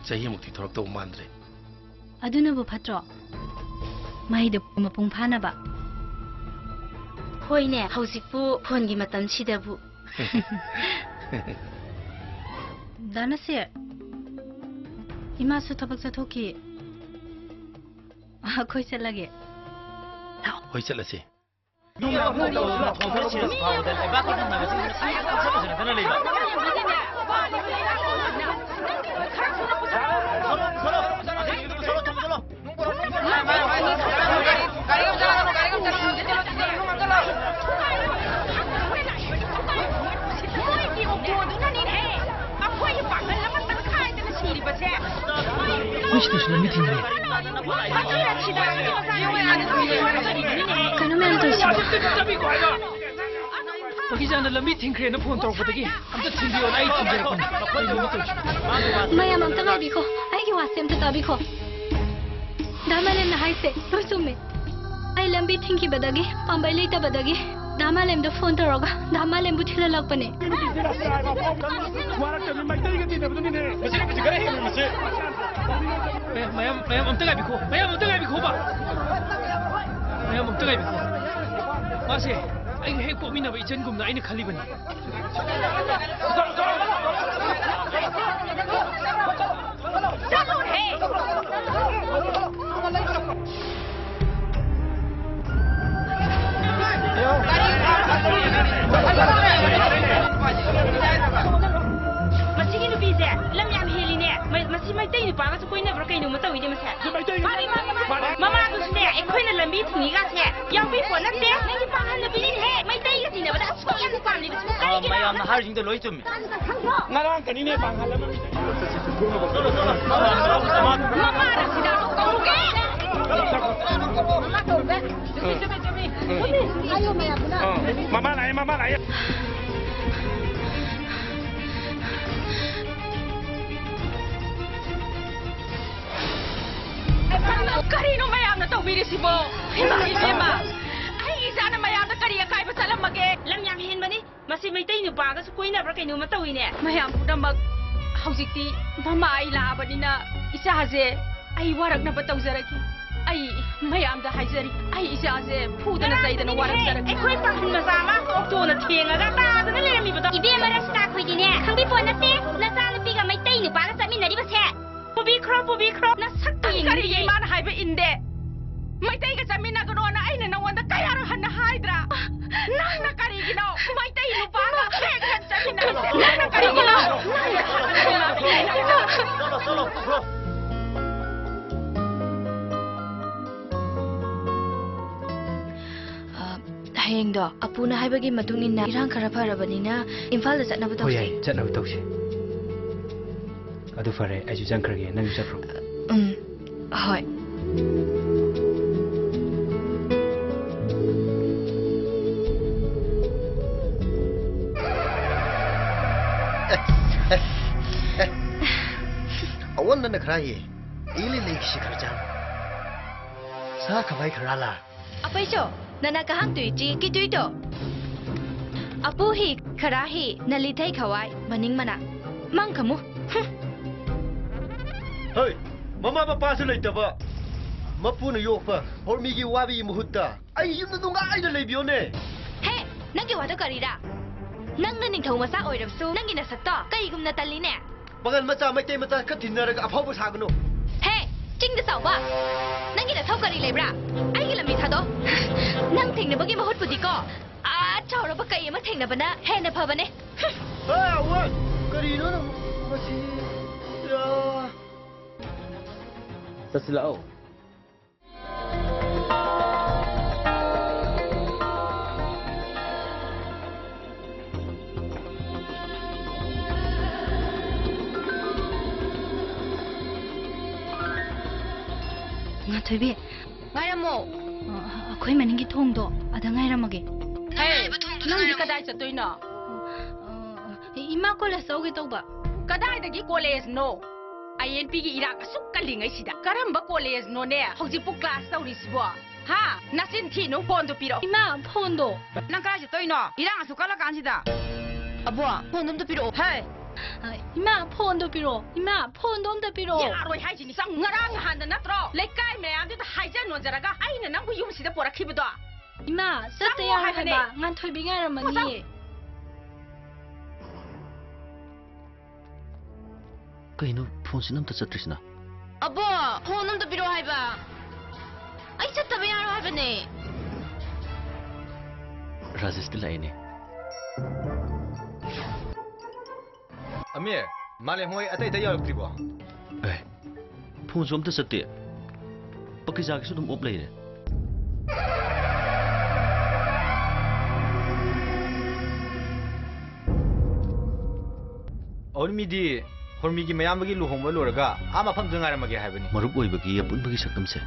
ꯆꯍꯤꯃꯨꯛꯇꯤ ꯊꯣꯔꯛꯇꯧ ꯃꯥꯟꯗ꯭ꯔꯦ꯫ ꯑꯗꯨꯅꯕꯨ ꯐꯠꯇ꯭ꯔꯣ? ꯃꯍꯩꯗꯣ ꯃꯄꯨꯡ ꯐꯥꯅꯕ꯫ ꯍꯣꯏꯅꯦ, ꯍꯧꯖꯤꯛꯄꯨ ꯐꯣꯟꯒꯤ ꯃꯇꯝꯁꯤꯗꯕꯨ꯫ ꯗꯥ ꯅꯁꯤꯔ, ꯏꯃꯥꯁꯨ ꯊꯕꯛ ꯆꯠꯊꯣꯛꯈꯤ꯫ ꯑꯩꯈꯣꯏ ꯆꯠꯂꯒꯦ꯫ ꯂꯥꯛꯑꯣ꯫ ꯍꯣꯏ, ꯆꯠꯂꯁꯤ꯫ ꯂꯩꯕꯥꯛꯀꯤ ꯊꯪꯅꯕꯁꯤꯡꯁꯤꯅ ꯁꯨꯝ ꯀꯛꯊꯠꯂꯁꯤꯅ ꯂꯩꯕ꯫ ꯁꯣꯂꯣ, ꯁꯣꯂꯣ, ꯁꯣꯂꯣ, ꯊꯝꯃꯣ, ꯁꯣꯂꯣ꯫ ꯃꯣꯏꯒꯤ ꯑꯣꯛꯇꯣꯗꯨꯅꯅꯤꯅꯦ ꯑꯩꯈꯣꯏꯒꯤ ꯄꯥꯡꯒꯜ ꯑꯃ ꯇꯪꯈꯥꯏꯗꯅ ꯁꯤꯔꯤꯕꯁꯦ꯫ ꯑꯩꯈꯣꯏ ꯁꯤꯗꯁꯨ ꯂꯝꯕꯤ ꯊꯤꯡꯉꯦ꯫ ꯀꯩꯅꯣ ꯃꯌꯥꯝ ꯇꯧꯔꯤꯁꯤꯕꯣ? ꯄꯀꯤꯖꯥꯅ ꯂꯝꯕꯤ ꯊꯤꯡꯈ꯭ꯔꯦꯅ ꯐꯣꯟ ꯇꯧꯔꯛꯄꯗꯒꯤ ꯑꯝꯇ ꯊꯤꯟꯕꯤꯌꯣꯅ ꯑꯩ ꯊꯤꯟꯖꯔꯛꯄꯅꯤ꯫ ꯀꯩꯅꯣ ꯑꯃ ꯇꯧꯔꯤꯁꯤꯕꯣ? ꯃꯌꯥꯝ ꯑꯝꯇ ꯉꯥꯏꯕꯤꯈꯣ, ꯑꯩꯒꯤ ꯋꯥꯁꯦ ꯑꯝꯇ ꯇꯥꯕꯤꯈꯣ꯫ ꯗꯥ ꯃꯥꯂꯦꯝꯅ ꯍꯥꯏꯁꯦ ꯂꯣꯏ ꯆꯨꯝꯃꯦ꯫ ꯑꯩ ꯂꯝꯕꯤ ꯊꯤꯡꯈꯤꯕꯗꯒꯤ, ꯄꯥꯝꯕꯩ ꯂꯩꯇꯕꯗꯒꯤ ꯗꯥ ꯃꯥꯂꯦꯝꯗ ꯐꯣꯟ ꯇꯧꯔꯒ ꯗꯥ ꯃꯥꯂꯦꯝꯕꯨ ꯊꯤꯜꯍꯜꯂꯛꯄꯅꯦ꯫ ꯋꯥꯔꯛꯇꯕꯤ ꯃꯩꯇꯩꯒ ꯇꯤꯟꯅꯕꯗꯨꯅꯤꯅꯦ꯫ ꯃꯁꯤ ꯍꯧꯖꯤꯛ ꯈꯔ ꯍꯦꯟꯅ ꯃꯁꯤ꯫ ꯃꯌꯥꯝ, ꯃꯌꯥꯝ, ꯃꯌꯥꯝ ꯑꯝꯇ ꯉꯥꯏꯕꯤꯈꯣ, ꯃꯌꯥꯝ ꯑꯝꯇ ꯉꯥꯏꯕꯤꯈꯣꯕ꯫ ꯃꯌꯥꯝ ꯑꯝꯇ ꯉꯥꯏꯕꯤꯈꯣ꯫ ꯃꯥꯁꯦ ꯑꯩꯒ ꯍꯦꯛ ꯄꯣꯛꯃꯤꯟꯅꯕ ꯏꯆꯟꯒꯨꯝꯅ ꯑꯩꯅ ꯈꯜꯂꯤꯕꯅꯤ꯫ ꯆꯠꯂꯣꯍꯦ! ꯃꯁꯤꯒꯤ ꯅꯨꯄꯤꯁꯦ ꯂꯝ ꯌꯥꯝ ꯍꯦꯜꯂꯤꯅꯦ꯫ ꯃ-, ꯃꯁꯤ ꯃꯩꯇꯩ ꯅꯨꯄꯥꯒꯁꯨ ꯀꯣꯏꯅꯕ꯭ꯔꯥ ꯀꯩꯅꯣꯝꯃ ꯇꯧꯋꯤꯅꯦ ꯃꯁꯦ꯫ ꯃꯥꯅꯤ, ꯃꯥꯅꯤ, ꯃꯥꯅꯤ꯫ ꯃꯃꯥꯗꯨꯁꯨꯅꯦ ꯑꯩꯈꯣꯏꯅ ꯂꯝꯕꯤ ꯊꯤꯡꯉꯤꯒꯥꯁꯦ ꯌꯥꯎꯕꯤ ꯄꯣꯠ ꯅꯠꯇꯦ꯫ ꯅꯪꯒꯤ ꯄꯥꯡꯒꯜ ꯅꯨꯄꯤꯅꯤꯅꯦꯍꯦ꯫ ꯃꯩꯇꯩꯒ ꯇꯤꯟꯅꯕꯗ ꯑꯁꯨꯛ ꯌꯥꯝꯅ ꯄꯥꯝꯂꯤꯕꯁꯤꯕꯨ ꯑꯥ, ꯀꯔꯤꯒꯤꯅꯣ? ꯃꯌꯥꯝꯅ ꯍꯥꯏꯔꯤꯁꯤꯡꯗꯣ ꯂꯣꯏ ꯆꯨꯝꯃꯤ꯫ ꯉꯔꯥꯡ ꯀꯅꯤꯅꯦ ꯄꯥꯡꯒꯜ ꯑꯃ ꯃꯤꯇꯩ꯫ ꯃꯃꯥꯅ ꯁꯤꯗ ꯀꯧꯔꯨꯒꯦ꯫ ꯃꯃꯥ ꯀꯧꯔꯨꯒꯦ꯫ ꯆꯨꯝꯃꯤ, ꯆꯨꯝꯃꯤ, ꯆꯨꯝꯃꯤ꯫ ꯆꯨꯝꯃꯤ꯫ ꯑꯥ, ꯃꯃꯥ ꯂꯥꯛꯑꯦ, ꯃꯃꯥ ꯂꯥꯛꯑꯦ꯫ ꯀꯔꯤꯅꯣ ꯃꯌꯥꯝꯅ ꯇꯧꯕꯤꯔꯤꯁꯤꯕꯣ? ꯏꯃꯥ, ꯏꯕꯦꯝꯃ, ꯑꯩ ꯏꯆꯥꯅ ꯃꯌꯥꯝꯗ ꯀꯔꯤ ꯑꯀꯥꯏꯕ ꯆꯠꯂꯝꯃꯒꯦ? ꯂꯝ ꯌꯥꯝ ꯍꯦꯟꯕꯅꯤ꯫ ꯃꯁꯤ ꯃꯩꯇꯩ ꯅꯨꯄꯥꯒꯁꯨ ꯀꯣꯏꯅꯕ꯭ꯔꯥ ꯀꯩꯅꯣꯝꯃ ꯇꯧꯏꯅꯦ꯫ ꯃꯌꯥꯝ ꯄꯨꯝꯅꯃꯛ ꯍꯧꯖꯤꯛꯇꯤ ꯃꯃꯥ ꯑꯩ ꯂꯥꯛꯑꯕꯅꯤꯅ ꯏꯆꯥꯁꯦ ꯑꯩ ꯋꯥꯔꯛꯅꯕ ꯇꯧꯖꯔꯒꯦ꯫ ꯑꯩ ꯃꯌꯥꯝꯗ ꯍꯥꯏꯖꯔꯤ, ꯑꯩ ꯏꯆꯥꯁꯦ ꯐꯨꯗꯅ ꯆꯩꯗꯅ ꯋꯥꯔꯛꯆꯔꯒꯦ꯫ ꯑꯩꯈꯣꯏ ꯄꯥꯡꯒꯜ ꯃꯆꯥ ꯑꯃ ꯑꯣꯛꯇꯣꯅ ꯊꯦꯡꯉꯒ ꯇꯥꯗꯅ ꯂꯩꯔꯝꯃꯤꯕꯗꯣ꯫ ꯏꯕꯦꯝꯃ ꯔꯆꯤꯇꯥ ꯈꯣꯏꯗꯤꯅꯦ, ꯈꯪꯕꯤꯄꯣꯠ ꯅꯠꯇꯦ, ꯅꯆꯥꯅꯨꯄꯤꯒ ꯃꯩꯇꯩ ꯅꯨꯄꯥꯒ ꯆꯠꯃꯤꯟꯅꯔꯤꯕꯁꯦ꯫ ꯄꯨꯕꯤꯈ꯭ꯔꯣ, ꯄꯨꯕꯤꯈ꯭ꯔꯣ, ꯅꯁꯛꯇꯣ ꯌꯦꯡꯅꯤꯡꯗꯤꯌꯦ꯫ ꯀꯔꯤꯒꯤ ꯏꯃꯥꯅ ꯍꯥꯏꯕ ꯏꯟꯗꯦ? ꯃꯩꯇꯩꯒ ꯆꯠꯃꯤꯟꯅꯒꯅꯣꯅ ꯑꯩꯅ ꯅꯉꯣꯟꯗ ꯀꯌꯥꯔꯛ ꯍꯟꯅ ꯍꯥꯏꯗ꯭ꯔꯥ? ꯅꯪꯅ ꯀꯔꯤꯒꯤꯅꯣ ꯃꯩꯇꯩ ꯅꯨꯄꯥꯒ ꯍꯦꯛ ꯍꯦꯛ ꯆꯠꯃꯤꯟꯅꯔꯤꯁꯦ? ꯅꯪꯅ ꯀꯔꯤꯒꯤꯅꯣ? ꯆꯠꯂꯣ, ꯆꯠꯂꯣ, ꯄꯨꯈ꯭ꯔꯣ꯫ ꯑ, ꯍꯌꯦꯡꯗꯣ ꯑꯄꯨꯅ ꯍꯥꯏꯕꯒꯤ ꯃꯇꯨꯡ ꯏꯟꯅ ꯏꯔꯥꯡ ꯈꯔ ꯐꯔꯕꯅꯤꯅ ꯏꯝꯐꯥꯜꯗ ꯆꯠꯅꯕ ꯍꯣꯏ, ꯇꯧꯁꯦ꯫ ꯌꯥꯏ, ꯆꯠꯅꯕ ꯇꯧꯁꯦ꯫ ꯑꯗꯨ ꯐꯔꯦ, ꯑꯩꯁꯨ ꯆꯪꯈ꯭ꯔꯒꯦ, ꯅꯪꯁꯨ ꯆꯠꯈ꯭ꯔꯣ꯫ ꯎꯝ, ꯍꯣꯏ꯫ ꯑꯋꯣꯟꯗꯅ ꯈꯔ ꯌꯦ, ꯏꯂꯤ ꯂꯩꯈꯤꯁꯤ ꯈꯔ ꯆꯥ꯫ ꯁꯥ ꯈꯕꯥꯏ ꯈꯔ ꯂꯥ꯫ ꯑꯄꯩꯆꯣ, ꯅꯅꯥ ꯀꯍꯥꯟ ꯇꯨꯏꯆꯤ ꯀꯤꯇꯨꯏꯇꯣ꯫ ꯑꯄꯨ ꯍꯤ ꯈꯔꯥ ꯍꯤ ꯅꯂꯤ ꯊꯩ ꯈꯋꯥꯏ ꯃꯅꯤꯡ ꯃꯅꯥ꯫ ꯃꯪ ꯈꯃꯨ꯫ ꯍꯝ꯫ ꯍꯩ, ꯃꯃꯥ ꯃꯄꯥꯁꯨ ꯂꯩꯇꯕ ꯃꯄꯨꯅ ꯌꯣꯛꯄ ꯍꯣꯔꯃꯤꯒꯤ ꯋꯥꯕꯤꯒꯤ ꯃꯍꯨꯠꯇ ꯑꯩ ꯌꯨꯝꯗ ꯅꯨꯡꯉꯥꯏꯅ ꯂꯩꯕꯤꯌꯣꯅꯦ꯫ ꯍꯦ, ꯅꯪꯒꯤ ꯋꯥꯗꯣ ꯀꯔꯤꯔꯥ? ꯅꯪꯅ ꯅꯤꯡꯊꯧ ꯃꯆꯥ ꯑꯣꯏꯔꯕꯁꯨ ꯅꯪꯒꯤ ꯅꯁꯛꯇꯣ ꯀꯩꯒꯨꯝꯅ ꯇꯜꯂꯤꯅꯦ꯫ ꯄꯥꯉꯜ ꯃꯆꯥ, ꯃꯩꯇꯩ ꯃꯆꯥ ꯈꯔ ꯇꯤꯟꯅꯔꯒ ꯑꯐꯥꯎꯕ ꯁꯥꯒꯅꯨ꯫ ꯍꯦ, ꯆꯤꯡꯗ ꯆꯥꯎꯕ! ꯅꯪꯒꯤ ꯅꯊꯧ ꯀꯔꯤ ꯂꯩꯕ꯭ꯔꯥ? ꯑꯩꯒꯤ ꯂꯝꯕꯤ ꯊꯥꯗꯣ꯫ ꯅꯪ ꯊꯦꯡꯅꯕꯒꯤ ꯃꯍꯨꯠꯄꯨꯗꯤꯀꯣ, ꯑꯥ, ꯆꯥꯎꯔꯕ ꯀꯩ ꯑꯃ ꯊꯦꯡꯅꯕꯅ ꯍꯦꯟꯅ ꯐꯕꯅꯦ꯫ ꯍꯦ, ꯑꯋꯣꯟ! ꯀꯔꯤꯅꯣ ꯅꯪ ꯃꯁꯤ? ꯑꯥ꯫ ꯆꯠꯁꯤꯜꯂꯛꯑꯣ꯫ ꯉꯥꯊꯣꯏꯕꯤ꯫ ꯉꯥꯏꯔꯝꯃꯣ꯫ ꯑ, ꯑꯩꯈꯣꯏ ꯃꯅꯤꯡꯒꯤ ꯊꯣꯡꯗꯣ ꯑꯗ ꯉꯥꯏꯔꯝꯃꯒꯦ꯫ ꯍꯦ, ꯅꯪꯗꯤ ꯀꯗꯥꯏ ꯆꯠꯇꯣꯏꯅꯣ? ꯑ, ꯏꯃꯥ ꯀꯣꯂꯦꯖ ꯆꯧꯒꯦ ꯇꯧꯕ꯫ ꯀꯗꯥꯏꯗꯒꯤ ꯀꯣꯂꯦꯖꯅꯣ? ꯑꯥꯏ ꯑꯦꯟ ꯄꯤꯒꯤ ꯏꯔꯥꯡ ꯑꯁꯨꯛ ꯀꯜꯂꯤꯉꯩꯁꯤꯗ ꯀꯔꯝꯕ ꯀꯣꯂꯦꯖꯅꯣꯅꯦ ꯍꯧꯖꯤꯛꯄꯨ ꯀ꯭ꯂꯥꯁ ꯇꯧꯔꯤꯁꯤꯕꯣ? ꯍꯥ? ꯅꯆꯤꯟ ꯊꯤꯅꯨ, ꯐꯣꯟꯗꯣ ꯄꯤꯔꯛꯑꯣ꯫ ꯏꯃꯥ, ꯐꯣꯟꯗꯣ꯫ ꯅꯪ ꯀꯥꯏ ꯆꯠꯇꯣꯏꯅꯣ? ꯏꯔꯥꯡ ꯑꯁꯨꯛ ꯀꯜꯂ ꯀꯥꯟꯁꯤꯗ꯫ ꯑꯕꯣ, ꯐꯣꯟꯗꯣ ꯑꯝꯇ ꯄꯤꯔꯛꯑꯣ꯫ ꯍꯦ! ꯑ, ꯏꯃꯥ, ꯐꯣꯟꯗꯣ ꯄꯤꯔꯛꯑꯣ꯫ ꯏꯃꯥ, ꯐꯣꯟꯗꯣ ꯑꯝꯇ ꯄꯤꯔꯛꯑꯣ꯫ ꯌꯥꯔꯣꯏ ꯍꯥꯏꯁꯤꯅꯤ꯫ ꯆꯪ, ꯉꯔꯥꯡ ꯅꯍꯥꯟꯗ ꯅꯠꯇ꯭ꯔꯣ ꯂꯩꯀꯥꯏ ꯃꯌꯥꯝꯗꯨꯗ ꯍꯥꯏꯖ ꯅꯣꯟꯖꯔꯒ ꯑꯩꯅ ꯅꯪꯕꯨ ꯌꯨꯝꯁꯤꯗ ꯄꯣꯔꯛꯈꯤꯕꯗꯣ? ꯏꯃꯥ, ꯆꯠꯇ ꯆꯪꯉꯣ ꯌꯥꯔꯣꯏ ꯍꯥꯏꯕꯅꯦ꯫ ꯍꯥꯏꯕ꯫ ꯉꯥꯟꯊꯣꯏꯕꯤ ꯉꯥꯏꯔꯝꯃꯅꯤꯌꯦ꯫ ꯆꯪꯉꯣ꯫ ꯀꯩꯅꯣ ꯐꯣꯟꯁꯤꯅ ꯑꯝꯇ ꯆꯠꯇ꯭ꯔꯤꯁꯤꯅ? ꯑꯕꯣ, ꯐꯣꯟ ꯑꯝꯇ ꯄꯤꯔꯛꯑꯣ ꯍꯥꯏꯕ꯫ ꯑꯩ ꯆꯠꯇꯕ ꯌꯥꯔꯣꯏ ꯍꯥꯏꯕꯅꯦ꯫ ꯔꯥꯖꯦꯁꯇꯤ ꯂꯥꯛꯏꯅꯦ꯫ ꯑꯃꯤꯔ, ꯃꯥꯂꯦꯝ ꯍꯣꯏ ꯑꯇꯩ ꯑꯇꯩ ꯌꯧꯔꯛꯇ꯭ꯔꯤꯕꯣ? ꯑꯦ, ꯐꯣꯟꯁꯨ ꯑꯝꯇ ꯆꯠꯇꯦ꯫ ꯄꯀꯤꯖꯥꯒꯤꯁꯨ ꯑꯗꯨꯝ ꯑꯣꯞ ꯂꯩꯔꯦ꯫ ꯑꯎꯔꯃꯤꯗꯤ ꯍꯣꯔꯃꯤꯒꯤ ꯃꯌꯥꯝꯕꯒꯤ ꯂꯨꯍꯣꯡꯕ ꯂꯣꯏꯔꯒ ꯑꯥ ꯃꯐꯝꯗꯨꯗ ꯉꯥꯏꯔꯝꯃꯒꯦ ꯍꯥꯏꯕꯅꯤ꯫ ꯃꯔꯨꯞ ꯑꯣꯏꯕꯒꯤ ꯑꯄꯨꯟꯕꯒꯤ ꯁꯛꯇꯝꯁꯦ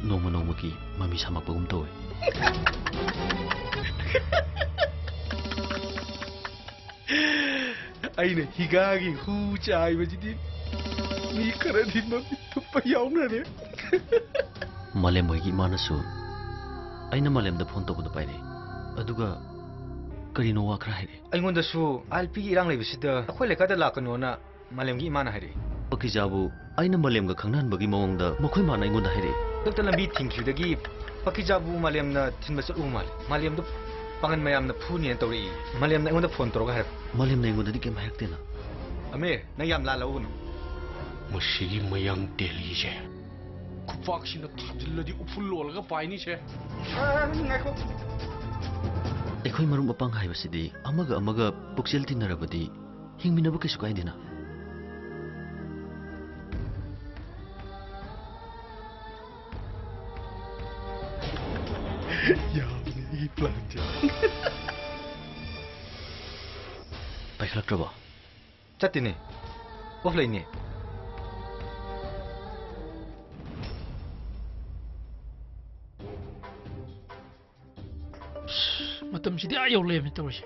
ꯅꯣꯡꯃ ꯅꯣꯡꯃꯒꯤ ꯃꯃꯤ ꯁꯥꯃꯛꯄꯒꯨꯝ ꯇꯧꯋꯦ꯫ ꯑꯩꯅ ꯍꯤꯒꯥꯒꯤ ꯍꯨ ꯆꯥꯏꯕꯁꯤꯗꯤ ꯃꯤ ꯈꯔꯗꯤ ꯃꯃꯤꯠ ꯊꯨꯞꯄ ꯌꯥꯎꯅꯔꯦ꯫ ꯃꯥꯂꯦꯝ ꯍꯣꯏꯒꯤ ꯏꯃꯥꯅꯁꯨ ꯑꯩꯅ ꯃꯥꯂꯦꯝꯗ ꯐꯣꯟ ꯇꯧꯕꯗ ꯄꯥꯏꯔꯛꯏ꯫ ꯑꯗꯨꯒ ꯀꯔꯤꯅꯣ ꯋꯥ ꯈꯔ ꯍꯥꯏꯔꯛꯏ꯫ ꯑꯩꯉꯣꯟꯗꯁꯨ ꯑꯥꯏ ꯑꯦꯜ ꯄꯤꯒꯤ ꯏꯔꯥꯡ ꯂꯩꯕꯁꯤꯗ ꯑꯩꯈꯣꯏ ꯂꯩꯀꯥꯏꯗ ꯂꯥꯛꯀꯅꯣꯅ ꯃꯥꯂꯦꯝꯒꯤ ꯏꯃꯥꯅ ꯍꯥꯏꯔꯛꯏ꯫ ꯄꯀꯤꯖꯥꯕꯨ ꯑꯩꯅ ꯃꯥꯂꯦꯝꯒ ꯈꯪꯅꯍꯟꯕꯒꯤ ꯃꯑꯣꯡꯗ ꯃꯈꯣꯏ ꯃꯥꯅ ꯑꯩꯉꯣꯟꯗ ꯍꯥꯏꯔꯛꯏ꯫ ꯈꯨꯗꯛꯇ ꯂꯝꯕꯤ ꯊꯤꯡꯈꯤꯕꯗꯒꯤ ꯄꯀꯤꯖꯥꯕꯨ ꯃꯥꯂꯦꯝꯅ ꯊꯤꯟꯕ ꯆꯠꯂꯨꯕ ꯃꯥꯜꯂꯦ꯫ ꯃꯥꯂꯦꯝꯗ ꯄꯥꯡꯒꯟ ꯃꯌꯥꯝꯅ ꯐꯨꯅꯤꯅ ꯇꯧꯔꯛꯏ꯫ ꯃꯥꯂꯦꯝꯅ ꯑꯩꯉꯣꯟꯗ ꯐꯣꯟ ꯇꯧꯔꯒ ꯍꯥꯏꯔꯛꯄ꯫ ꯃꯥꯂꯦꯝꯅ ꯑꯩꯉꯣꯟꯗꯗꯤ ꯀꯩꯝ ꯍꯥꯏꯔꯛꯇꯦꯅ꯫ ꯑꯃꯤꯔ, ꯅꯪ ꯌꯥꯝ ꯂꯥꯜꯂꯧꯒꯅꯨ꯫ ꯃꯁꯤꯒꯤ ꯃꯌꯥꯡ ꯇꯦꯂꯤꯁꯦ ꯈꯨꯄꯥꯛꯁꯤꯅ ꯊꯥꯖꯤꯜꯂꯗꯤ ꯎꯐꯨꯜ ꯑꯣꯜꯂꯒ ꯄꯥꯏꯅꯤꯁꯦ꯫ ꯑ, ꯉꯥꯏꯈꯣ꯫ ꯑꯩꯈꯣꯏ ꯃꯔꯨꯞ ꯃꯄꯥꯡ ꯍꯥꯏꯕꯁꯤꯗꯤ ꯑꯃꯒ ꯑꯃꯒ ꯄꯨꯛꯆꯦꯜ ꯇꯤꯟꯅꯔꯕꯗꯤ ꯍꯤꯡꯃꯤꯟꯅꯕ ꯀꯩꯁꯨ ꯀꯥꯏꯗꯦꯅ꯫ ꯌꯥꯕꯅꯦ ꯑꯩꯒꯤ ꯄ꯭ꯂꯥꯟꯁꯦ꯫ ꯄꯥꯏꯈꯠꯂꯛꯇ꯭ꯔꯕꯣ? ꯆꯠꯇꯦꯅꯦ꯫ ꯑꯣꯐ ꯂꯩꯅꯦ꯫ ꯑꯁ, ꯃꯇꯝꯁꯤꯗꯤ ꯑꯥ ꯌꯧ ꯂꯩꯔꯝꯃꯦ ꯇꯧꯔꯤꯁꯦ꯫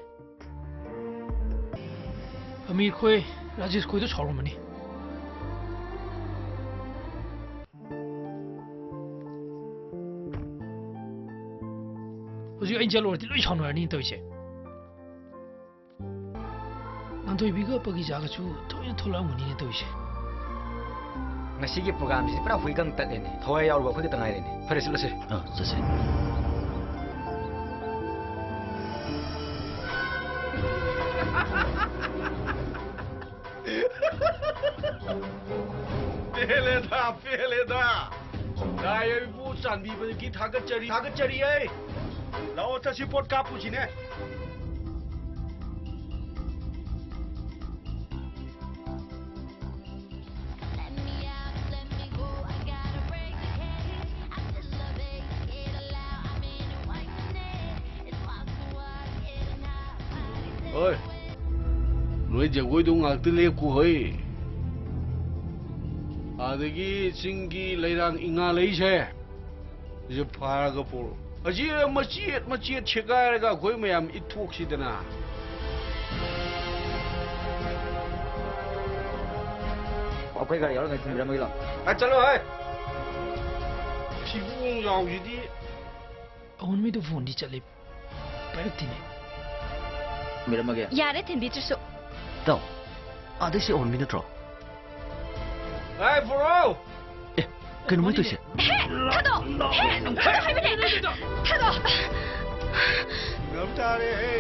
ꯑꯃꯤꯔ ꯈꯣꯏ, ꯔꯥꯖꯦꯁ ꯈꯣꯏꯗꯣ ꯁꯥꯎꯔꯝꯃꯅꯤ꯫ ꯍꯧꯖꯤꯛ ꯑꯩꯅ ꯆꯠꯂꯨꯔꯗꯤ ꯂꯣꯏ ꯁꯥꯎꯅꯔꯅꯤ ꯇꯧꯔꯤꯁꯦ꯫ ꯉꯥꯟꯊꯣꯏꯕꯤꯒ ꯄꯒꯤꯖꯥꯒꯁꯨ ꯇꯣꯏꯅ ꯊꯣꯛꯂꯛꯑꯝꯒꯅꯤꯅꯦ ꯇꯧꯔꯤꯁꯦ꯫ ꯉꯁꯤꯒꯤ ꯄ꯭ꯔꯣꯒꯥꯝꯁꯤꯗꯤ ꯄꯨꯔꯥ ꯍꯨꯏꯒꯪ ꯇꯠꯂꯦꯅꯦ꯫ ꯊꯋꯥꯏ ꯌꯥꯎꯔꯨꯕ ꯑꯩꯈꯣꯏ ꯈꯛꯇ ꯉꯥꯏꯔꯦꯅꯦ꯫ ꯐꯔꯦ, ꯆꯠꯂꯁꯦ꯫ ꯑꯥ, ꯆꯠꯁꯦ꯫ ꯄꯦꯜꯂꯦꯗ, ꯄꯦꯜꯂꯦꯗ꯫ ꯂꯥꯏ ꯑꯩꯕꯨ ꯆꯥꯟꯕꯤꯕꯗꯒꯤ ꯊꯥꯒꯠꯆꯔꯤ, ꯊꯥꯒꯠꯆꯔꯤ ꯑꯩ꯫ ꯂꯥꯛꯑꯣ, ꯆꯠꯁꯤ, ꯄꯣꯠ ꯀꯥꯞꯄꯨꯁꯤꯅꯦ꯫ ꯍꯣꯏ, ꯅꯣꯏ ꯖꯒꯣꯏꯗꯣ ꯉꯥꯛꯇ ꯂꯦꯞꯀꯣ ꯍꯣꯏ꯫ ꯑꯗꯒꯤ ꯆꯤꯡꯒꯤ ꯂꯩꯔꯥꯡ ꯏꯉꯥ ꯂꯩꯁꯦ, ꯁꯤꯁꯦ ꯐꯥꯔꯒ ꯄꯨꯔꯛꯑꯣ꯫ ꯑꯁꯤ ꯃꯆꯦꯠ ꯃꯆꯦꯠ ꯁꯦꯒꯥꯏꯔꯒ ꯑꯩꯈꯣꯏ ꯃꯌꯥꯝ ꯏꯠꯊꯣꯛꯁꯤꯗꯅ꯫ ꯑꯩꯈꯣꯏ ꯒꯥꯔꯤ ꯌꯥꯎꯔꯝꯒꯅꯤ, ꯊꯤꯟꯕꯤꯔꯝꯃꯒꯦ ꯂꯥꯎ꯫ ꯑ, ꯆꯠꯂꯣ ꯍꯦ꯫ ꯐꯤꯕꯣꯡ ꯌꯥꯎꯁꯤꯗꯤ꯫ ꯑꯑꯣꯟꯕꯤꯗꯣ ꯐꯣꯟꯗꯤ ꯆꯠꯂꯤ꯫ ꯄꯥꯏꯔꯛꯇꯦꯅꯦ꯫ ꯊꯤꯟꯕꯤꯔꯝꯃꯒꯦ꯫ ꯌꯥꯔꯦ, ꯊꯤꯟꯕꯤꯗ꯭ꯔꯁꯨ꯫ ꯏꯇꯥꯎ, ꯑꯥꯗꯩꯁꯦ ꯑꯑꯣꯟꯕꯤ ꯅꯠꯇ꯭ꯔꯣ? ꯍꯦ, ꯕ꯭ꯔꯣ! ꯑꯦ, ꯀꯩꯅꯣ ꯃꯣꯏ ꯇꯧꯔꯤꯁꯦ? ꯍꯦ, ꯊꯥꯗꯣꯛ! ꯍꯦ, ꯊꯥꯗꯣꯛ ꯍꯥꯏꯕꯅꯦ! ꯊꯥꯗꯣꯛ! ꯉꯝ ꯇꯥꯔꯦ, ꯍꯦ!